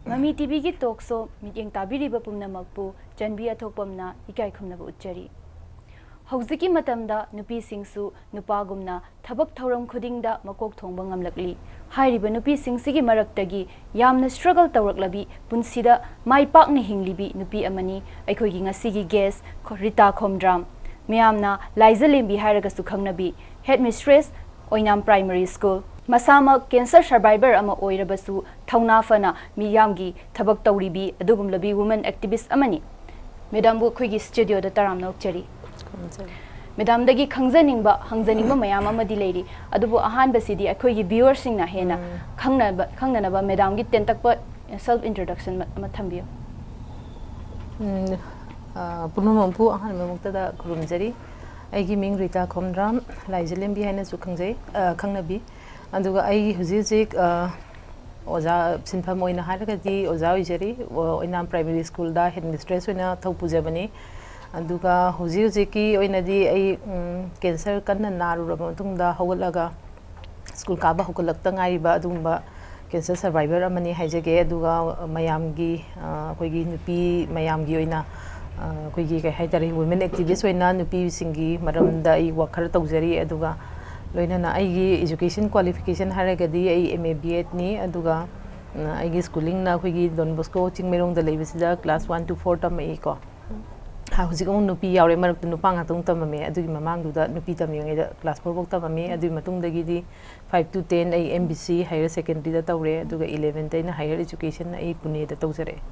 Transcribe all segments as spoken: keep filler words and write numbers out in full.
ꯃꯃꯤ ꯇꯤꯚꯤꯒꯤ ꯇꯣꯛ ꯁꯣ ꯃꯤꯠꯌꯦꯡ ꯇꯥꯕꯤꯔꯤꯕ ꯄꯨꯝꯅꯃꯛꯄꯨ ꯆꯟꯕꯤ ꯑꯊꯣꯛꯄꯝꯅ ꯏꯀꯥꯏ ꯈꯨꯝꯅꯕ ꯎꯠꯆꯔꯤ꯫ ꯍꯧꯖꯤꯛꯀꯤ ꯃꯇꯝꯗ ꯅꯨꯄꯤꯁꯤꯡꯁꯨ ꯅꯨꯄꯥꯒꯨꯝꯅ ꯊꯕꯛ ꯊꯧꯔꯝ ꯈꯨꯗꯤꯡꯗ ꯃꯀꯣꯛ ꯊꯣꯡꯕ ꯉꯝꯂꯛꯂꯤ꯫ ꯍꯥꯏꯔꯤꯕ ꯅꯨꯄꯤꯁꯤꯡꯁꯤꯒꯤ ꯃꯔꯛꯇꯒꯤ ꯌꯥꯝꯅ ꯁ꯭ꯇ꯭ꯔꯒꯜ ꯇꯧꯔꯛꯂꯕꯤ, ꯄꯨꯟꯁꯤꯗ ꯃꯥꯏ ꯄꯥꯛꯅ ꯍꯤꯡꯂꯤꯕꯤ ꯅꯨꯄꯤ ꯑꯃꯅꯤ ꯑꯩꯈꯣꯏꯒꯤ ꯉꯁꯤꯒꯤ ꯒꯦꯁ ꯈꯣ-, ꯔꯤꯇꯥ ꯈꯣꯝꯗ꯭ꯔꯥꯝ꯫ ꯃꯌꯥꯝꯅ ꯂꯥꯏꯖꯂꯦꯝꯕꯤ ꯍꯥꯏꯔꯒꯁꯨ ꯈꯪꯅꯕꯤ, head mistress, Oinam primary school. ꯃꯁꯥꯃꯛ ꯀꯦꯟꯁꯔ ꯁꯔꯚꯥꯏꯚꯔ ꯑꯃ ꯑꯣꯏꯔꯕꯁꯨ ꯊꯧꯅꯥ ꯐꯅ ꯃꯤꯌꯥꯝꯒꯤ ꯊꯕꯛ ꯇꯧꯔꯤꯕꯤ ꯑꯗꯨꯒꯨꯝꯂꯕꯤ ꯋꯨꯃꯦꯟ ꯑꯦꯛꯇꯤꯚꯤꯁ ꯑꯃꯅꯤ꯫ ꯃꯦꯗꯥꯝꯕꯨ ꯑꯩꯈꯣꯏꯒꯤ ꯁ꯭ꯇꯨꯗꯤꯑꯣꯗ ꯇꯔꯥꯝꯅ ꯑꯣꯛꯆꯔꯤ꯫ ꯈꯨꯔꯨꯝꯖꯔꯤ꯫ ꯃꯦꯗꯥꯝꯗꯒꯤ ꯈꯪꯖꯅꯤꯡꯕ, ꯍꯪꯖꯅꯤꯡꯕ ꯃꯌꯥꯝ ꯑꯃꯗꯤ ꯂꯩꯔꯤ, ꯑꯗꯨꯕꯨ ꯑꯍꯥꯟꯕꯁꯤꯗꯤ ꯑꯩꯈꯣꯏꯒꯤ ꯚ꯭ꯌꯨꯋꯔꯁꯤꯡꯅ ꯍꯦꯟꯅ ꯎꯝ꯫ ꯈꯪꯅꯕ, ꯈꯪꯅꯅꯕ ꯃꯦꯗꯥꯝꯒꯤ ꯇꯦꯟꯇꯛꯄ ꯁꯦꯜꯐ ꯏꯟꯇ꯭ꯔꯣꯗꯛꯁꯟ ꯑꯃ ꯊꯝꯕꯤꯌꯨ꯫ ꯎꯝ, ꯑ, ꯄꯨꯝꯅꯃꯛꯄꯨ ꯑꯍꯥꯟꯕꯃꯛꯇꯗ ꯈꯨꯔꯨꯝꯖꯔꯤ꯫ ꯑꯩꯒꯤ ꯃꯤꯡ ꯔꯤꯇꯥ ꯈꯣꯝꯗ꯭ꯔꯥꯝ, ꯂꯥꯏꯖꯂꯦꯝꯕꯤ ꯍꯥꯏꯅꯁꯨ ꯈꯪꯖꯩ, ꯑ, ꯈꯪꯅꯕꯤ꯫ ꯑꯗꯨꯒ ꯑꯩ ꯍꯧꯖꯤꯛ ꯍꯧꯖꯤꯛ, ꯑ, ꯑꯣꯖꯥ ꯁꯤꯟꯐꯝ ꯑꯣꯏꯅ ꯍꯥꯏꯔꯒꯗꯤ ꯑꯣꯖꯥ ꯑꯣꯏꯖꯔꯤ꯫ ꯑꯣ-, ꯑꯣꯏꯅꯥꯝ ꯄ꯭ꯔꯥꯏꯃꯔꯤ ꯁ꯭ꯀꯨꯜꯗ ꯍꯦꯗ ꯃꯤꯁꯇ꯭ꯔꯦꯁ ꯑꯣꯏꯅ ꯊꯧ ꯄꯨꯖꯕꯅꯤ꯫ ꯑꯗꯨꯒ ꯍꯧꯖꯤꯛ ꯍꯧꯖꯤꯛꯀꯤ ꯑꯣꯏꯅꯗꯤ ꯑꯩ, ꯎꯝ, ꯀꯦꯟꯁꯔ ꯀꯟꯅ ꯅꯥꯔꯨꯔꯕ ꯃꯇꯨꯡꯗ ꯍꯧꯒꯠꯂꯒ ꯁ꯭ꯀꯨꯜ ꯀꯥꯕ ꯍꯧꯒꯠꯂꯛꯇ ꯉꯥꯏꯔꯤꯕ ꯑꯗꯨꯒꯨꯝꯕ ꯀꯦꯟꯁꯔ ꯁꯔꯚꯥꯏꯚꯔ ꯑꯃꯅꯤ ꯍꯥꯏꯖꯒꯦ꯫ ꯑꯗꯨꯒ ꯃꯌꯥꯝꯒꯤ, ꯑ, ꯑꯩꯈꯣꯏꯒꯤ ꯅꯨꯄꯤ ꯃꯌꯥꯝꯒꯤ ꯑꯣꯏꯅ, ꯑ, ꯑꯩꯈꯣꯏꯒꯤ ꯀꯩ ꯍꯥꯏꯇꯥꯔꯦ, ꯋꯨꯃꯦꯟ ꯑꯦꯛꯇꯤꯚꯤꯁ ꯑꯣꯏꯅ ꯅꯨꯄꯤꯁꯤꯡꯒꯤ ꯃꯔꯝꯗ ꯑꯩ ꯋꯥꯔꯛ ꯈꯔ ꯇꯧꯖꯔꯤ꯫ ꯑꯗꯨꯒ ꯂꯣꯏꯅꯅ ꯑꯩꯒꯤ ꯏꯖꯨꯀꯦꯁꯟ ꯀ꯭ꯋꯥꯂꯤꯐꯤꯀꯦꯁꯟ ꯍꯥꯏꯔꯒꯗꯤ ꯑꯩ ꯑꯦꯝ ꯑꯦ ꯕꯤ ꯑꯦꯗꯅꯤ꯫ ꯑꯗꯨꯒ, ꯑ, ꯑꯩꯒꯤ ꯁ꯭ꯀꯨꯂꯤꯡꯅ ꯑꯩꯈꯣꯏꯒꯤ ꯗꯣꯟ ꯕꯣꯁꯀꯣ ꯆꯤꯡꯃꯩꯔꯣꯡꯗ ꯂꯩꯕꯁꯤꯗ ꯀ꯭ꯂꯥꯁ ꯋꯥꯟ ꯇꯨ ꯐꯣꯔ ꯇꯝꯃꯛꯏꯀꯣ꯫ ꯍꯥ, ꯍꯧꯖꯤꯛ ꯑꯃꯨꯛ ꯅꯨꯄꯤ ꯌꯥꯎꯔꯦ, ꯃꯔꯛꯇ ꯅꯨꯄꯥ ꯉꯥꯛꯇ ꯑꯃꯨꯛ ꯇꯝꯃꯝꯃꯦ꯫ ꯑꯗꯨꯒꯤ ꯃꯃꯥꯡꯗꯨꯗ ꯅꯨꯄꯤ ꯇꯝꯃꯤꯉꯩꯗ ꯀ꯭ꯂꯥꯁ ꯐꯣꯔ ꯐꯥꯎ ꯇꯝꯃꯝꯃꯤ꯫ ꯑꯗꯨꯒꯤ ꯃꯇꯨꯡꯗꯒꯤꯗꯤ ꯐꯥꯏꯚ ꯇꯨ ꯇꯦꯟ ꯑꯩ ꯑꯦꯝ ꯕꯤ ꯁꯤ ꯍꯥꯌꯔ ꯁꯦꯀꯦꯟꯗꯔꯤꯗ ꯇꯧꯔꯦ꯫ ꯑꯗꯨꯒ ꯏꯂꯦꯚꯦꯟꯇ ꯑꯩꯅ ꯍꯥꯌꯔ ꯏꯖꯨꯀꯦꯁꯟ ꯑꯩ ꯄꯨꯅꯦꯗ ꯇꯧꯖꯔꯛꯑꯦ꯫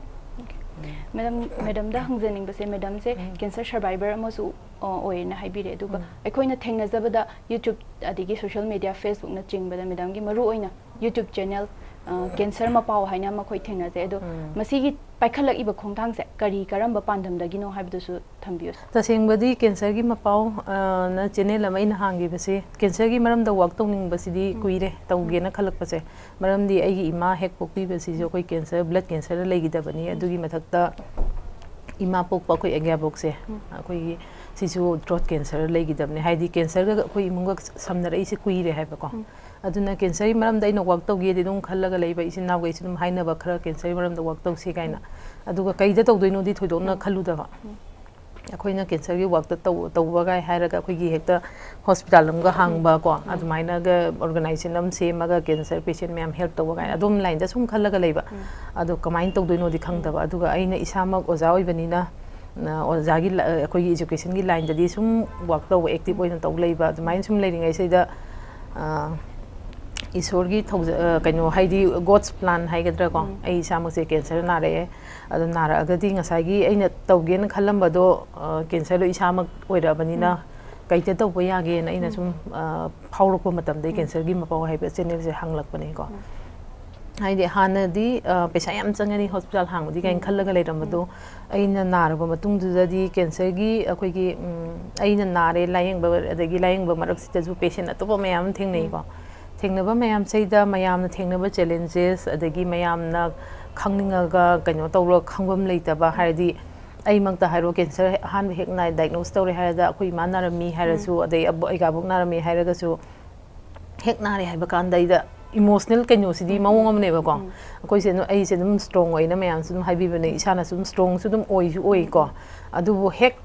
ꯃꯦꯗꯥꯝ, ꯃꯦꯗꯥꯝꯗ ꯍꯪꯖꯅꯤꯡꯕꯁꯦ, ꯃꯦꯗꯥꯝꯁꯦ ꯎꯝ꯫ ꯀꯦꯟꯁꯔ ꯁꯔꯚꯥꯏꯚꯔ ꯑꯃꯁꯨ, ꯑ, ꯑꯣꯏꯌꯦꯅ ꯍꯥꯏꯕꯤꯔꯦ꯫ ꯑꯗꯨꯒ ꯎꯝ꯫ ꯑꯩꯈꯣꯏꯅ ꯊꯦꯡꯅꯖꯕꯗ YouTube ꯑꯗꯒꯤ ꯁꯣꯁꯤꯌꯦꯜ ꯃꯦꯗꯤꯌꯥ, ꯐꯦꯁꯕꯨꯛꯅꯆꯤꯡꯕꯗ ꯃꯦꯗꯥꯝꯒꯤ ꯃꯔꯨꯑꯣꯏꯅ YouTube ꯆꯦꯅꯦꯜ, ꯑ, ꯀꯦꯟꯁꯔ ꯃꯄꯥꯎ ꯍꯥꯏꯅ ꯑꯃ ꯑꯩꯈꯣꯏ ꯊꯦꯡꯅꯖꯩ꯫ ꯑꯗꯣ ꯎꯝ꯫ ꯃꯁꯤꯒꯤ ꯄꯥꯏꯈꯠꯂꯛꯏꯕ ꯈꯣꯡꯊꯥꯡꯁꯦ ꯀꯔꯤ ꯀꯔꯝꯕ ꯄꯥꯟꯗꯝꯗꯒꯤꯅꯣ ꯍꯥꯏꯕꯗꯨꯁꯨ ꯊꯝꯕꯤꯌꯨ꯫ ꯇꯁꯦꯡꯕꯗꯤ ꯀꯦꯟꯁꯔꯒꯤ ꯃꯄꯥꯎ, ꯑ, ꯅ ꯆꯦꯅꯦꯜ ꯑꯃ ꯑꯩꯅ ꯍꯥꯡꯈꯤꯕꯁꯦ, ꯀꯦꯟꯁꯔꯒꯤ ꯃꯔꯝꯗ ꯋꯥꯔꯛ ꯇꯧꯅꯤꯡꯕꯁꯤꯗꯤ ꯎꯝ꯫ ꯀꯨꯏꯔꯦ, ꯇꯧꯒꯦꯅ ꯎꯝ꯫ ꯈꯜꯂꯛꯄꯁꯦ꯫ ꯃꯔꯝꯗꯤ ꯑꯩꯒꯤ ꯏꯃꯥ ꯍꯦꯛ ꯄꯣꯛꯄꯤꯕꯁꯤꯁꯨ ꯑꯩꯈꯣꯏ ꯀꯦꯟꯁꯔ, ꯕ꯭ꯂꯗ ꯀꯦꯟꯁꯔ ꯂꯩꯈꯤꯗꯕꯅꯤ꯫ ꯎꯝ꯫ ꯑꯗꯨꯒꯤ ꯃꯊꯛꯇ ꯏꯃꯥ ꯄꯣꯛꯄ ꯑꯩꯈꯣꯏ ꯑꯒ꯭ꯌꯥꯕꯣꯛꯁꯦ, ꯎꯝ꯫ ꯑꯩꯈꯣꯏꯒꯤ ꯁꯤꯁꯨ ꯊ꯭ꯔꯣꯠ ꯀꯦꯟꯁꯔ ꯂꯩꯈꯤꯗꯕꯅꯦ꯫ ꯍꯥꯏꯗꯤ ꯀꯦꯟꯁꯔꯒ ꯑꯩꯈꯣꯏ ꯏꯃꯨꯡꯒ ꯁꯝꯅꯔꯛꯏꯁꯦ ꯀꯨꯏꯔꯦ ꯍꯥꯏꯕꯀꯣ꯫ ꯎꯝ꯫ ꯑꯗꯨꯅ ꯀꯦꯟꯁꯔꯒꯤ ꯃꯔꯝꯗ ꯑꯩꯅ ꯋꯥꯛ ꯇꯧꯒꯦꯗꯤ ꯑꯗꯨꯝ ꯈꯜꯂꯒ ꯂꯩꯕ, ꯏꯆꯤꯟ ꯏꯅꯥꯎꯈꯩꯁꯨ ꯑꯗꯨꯝ ꯍꯥꯏꯅꯕ ꯈꯔ ꯀꯦꯟꯁꯔꯒꯤ ꯃꯔꯝꯗ ꯋꯥꯛ ꯇꯧꯁꯤ ꯀꯥꯏꯅ꯫ ꯑꯗꯨꯒ ꯀꯩꯗ ꯇꯧꯗꯣꯏꯅꯣꯗꯤ ꯊꯣꯏꯗꯣꯛꯅ ꯈꯜꯂꯨꯗꯕ꯫ ꯑꯩꯈꯣꯏꯅ ꯀꯦꯟꯁꯔꯒꯤ ꯋꯥꯛꯇ ꯇꯧ ꯇꯧꯕ ꯀꯥꯏ ꯍꯥꯏꯔꯒ ꯑꯩꯈꯣꯏꯒꯤ ꯍꯦꯛꯇ ꯍꯣꯁꯄꯤꯇꯥꯜ ꯑꯃꯒ ꯍꯥꯡꯕ ꯀꯣ, ꯑꯗꯨꯃꯥꯏꯅꯒ ꯑꯣꯔꯒꯅꯥꯏꯖꯦꯁꯟ ꯑꯃ ꯁꯦꯝꯃꯒ ꯀꯦꯟꯁꯔ ꯄꯦꯁꯦꯟ ꯃꯌꯥꯝ ꯍꯦꯜꯞ ꯇꯧꯕ ꯀꯥꯏꯅ ꯑꯗꯨꯝ ꯂꯥꯏꯟꯗ ꯁꯨꯝ ꯈꯜꯂꯒ ꯂꯩꯕ꯫ ꯑꯗꯣ ꯀꯃꯥꯏꯅ ꯇꯧꯗꯣꯏꯅꯣꯗꯤ ꯈꯪꯗꯕ꯫ ꯑꯗꯨꯒ ꯑꯩꯅ ꯏꯁꯥꯃꯛ ꯑꯣꯖꯥ ꯑꯣꯏꯕꯅꯤꯅ, ꯑ, ꯑꯣꯖꯥꯒꯤ ꯂ-, ꯑꯩꯈꯣꯏꯒꯤ ꯏꯖꯨꯀꯦꯁꯟꯒꯤ ꯂꯥꯏꯟꯗꯗꯤ ꯁꯨꯝ ꯋꯥꯛ ꯇꯧꯕ, ꯑꯦꯛꯇꯤꯞ ꯑꯣꯏꯅ ꯇꯧ ꯂꯩꯕ꯫ ꯑꯗꯨꯃꯥꯏꯅ ꯁꯨꯝ ꯂꯩꯔꯤꯉꯩꯁꯤꯗ, ꯑ, ꯏꯁꯣꯔꯒꯤ ꯊꯧꯖ-, ꯑ, ꯀꯩꯅꯣ, ꯍꯥꯏꯗꯤ ꯒꯣꯗꯁ ꯄ꯭ꯂꯥꯟ ꯍꯥꯏꯒꯗ꯭ꯔꯥꯀꯣ, ꯑꯩ ꯏꯁꯥꯃꯛꯁꯦ ꯀꯦꯟꯁꯔ ꯅꯥꯔꯛꯑꯦ꯫ ꯑꯗꯣ ꯅꯥꯔꯛꯑꯒꯗꯤ ꯉꯁꯥꯏꯒꯤ ꯑꯩꯅ ꯇꯧꯒꯦꯅ ꯈꯜꯂꯝꯕꯗꯣ, ꯑ, ꯀꯦꯟꯁꯔꯗꯣ ꯏꯁꯥꯃꯛ ꯑꯣꯏꯔꯛꯑꯕꯅꯤꯅ ꯀꯩꯗ ꯇꯧꯕ ꯌꯥꯒꯦꯅ ꯑꯩꯅ ꯁꯨꯝ, ꯑ, ꯐꯥꯎꯔꯛꯄ ꯃꯇꯝꯗ ꯀꯦꯟꯁꯔꯒꯤ ꯃꯄꯥꯎ ꯍꯥꯏꯕ ꯆꯦꯅꯦꯜꯁꯦ ꯍꯥꯡꯂꯛꯄꯅꯦꯀꯣ꯫ ꯍꯥꯏꯗꯤ ꯍꯥꯟꯅꯗꯤ, ꯑ, ꯄꯩꯁꯥ ꯌꯥꯝ ꯆꯪꯉꯅꯤ ꯍꯣꯁꯄꯤꯇꯥꯜ ꯍꯥꯡꯕꯗꯤ ꯀꯥꯏꯅ ꯈꯜꯂꯒ ꯂꯩꯔꯝꯕꯗꯣ, ꯑꯩꯅ ꯅꯥꯔꯕ ꯃꯇꯨꯡꯗꯨꯗꯗꯤ ꯀꯦꯟꯁꯔꯒꯤ ꯑꯩꯈꯣꯏꯒꯤ, ꯎꯝ, ꯑꯩꯅ ꯅꯥꯔꯦ ꯂꯥꯏꯌꯦꯡꯕ, ꯑꯗꯒꯤ ꯂꯥꯏꯌꯦꯡꯕ ꯃꯔꯛꯁꯤꯗꯁꯨ ꯄꯦꯁꯦꯟ ꯑꯇꯣꯞꯄ ꯃꯌꯥꯝ ꯑꯃ ꯊꯦꯡꯅꯩꯀꯣ꯫ ꯊꯦꯡꯅꯕ ꯃꯌꯥꯝꯁꯤꯗ ꯃꯌꯥꯝꯅ ꯊꯦꯡꯅꯕ ꯆꯦꯂꯦꯟꯖꯦꯁ, ꯑꯗꯒꯤ ꯃꯌꯥꯝꯅ ꯈꯪꯅꯤꯡꯉꯒ ꯀꯩꯅꯣ ꯇꯧꯔ ꯈꯪꯐꯝ ꯂꯩꯇꯕ ꯍꯥꯏꯔꯗꯤ, ꯑꯩꯃꯛꯇ ꯍꯥꯏꯔꯣ, ꯀꯦꯟꯁꯔ ꯑꯍꯥꯟꯕ ꯍꯦꯛ ꯅꯥꯏ, ꯗꯥꯏꯒꯅꯣꯁ ꯇꯧꯔꯦ ꯍꯥꯏꯔꯗ ꯑꯩꯈꯣꯏ ꯏꯃꯥ ꯅꯥꯔꯝꯃꯤ ꯍꯥꯏꯔꯁꯨ, ꯑꯗꯩ ꯑꯕꯣ-, ꯑꯩꯒꯥꯕꯣꯛ ꯅꯥꯔꯝꯃꯤ ꯍꯥꯏꯔꯒꯁꯨ, ꯍꯦꯛ ꯅꯥꯔꯦ ꯍꯥꯏꯕ ꯀꯥꯟꯗ ꯑꯩꯗ ꯏꯃꯣꯁꯅꯦꯜ ꯀꯩꯅꯣꯁꯤꯗꯤ ꯃꯑꯣꯡ ꯑꯃꯅꯦꯕꯀꯣ꯫ ꯑꯩꯈꯣꯏꯁꯦ ꯑꯗꯨꯝ, ꯑꯩꯁꯦ ꯑꯗꯨꯝ ꯁ꯭ꯇꯔꯣꯡ ꯑꯣꯏꯅ ꯃꯌꯥꯝꯁꯨ ꯑꯗꯨꯝ ꯍꯥꯏꯕꯤꯕꯅꯦ, ꯏꯁꯥꯅꯁꯨ ꯑꯗꯨꯝ ꯁ꯭ꯇꯔꯣꯡꯁꯨ ꯑꯗꯨꯝ ꯑꯣꯏꯁꯨ ꯑꯣꯏꯀꯣ꯫ ꯑꯗꯨꯕꯨ ꯍꯦꯛ,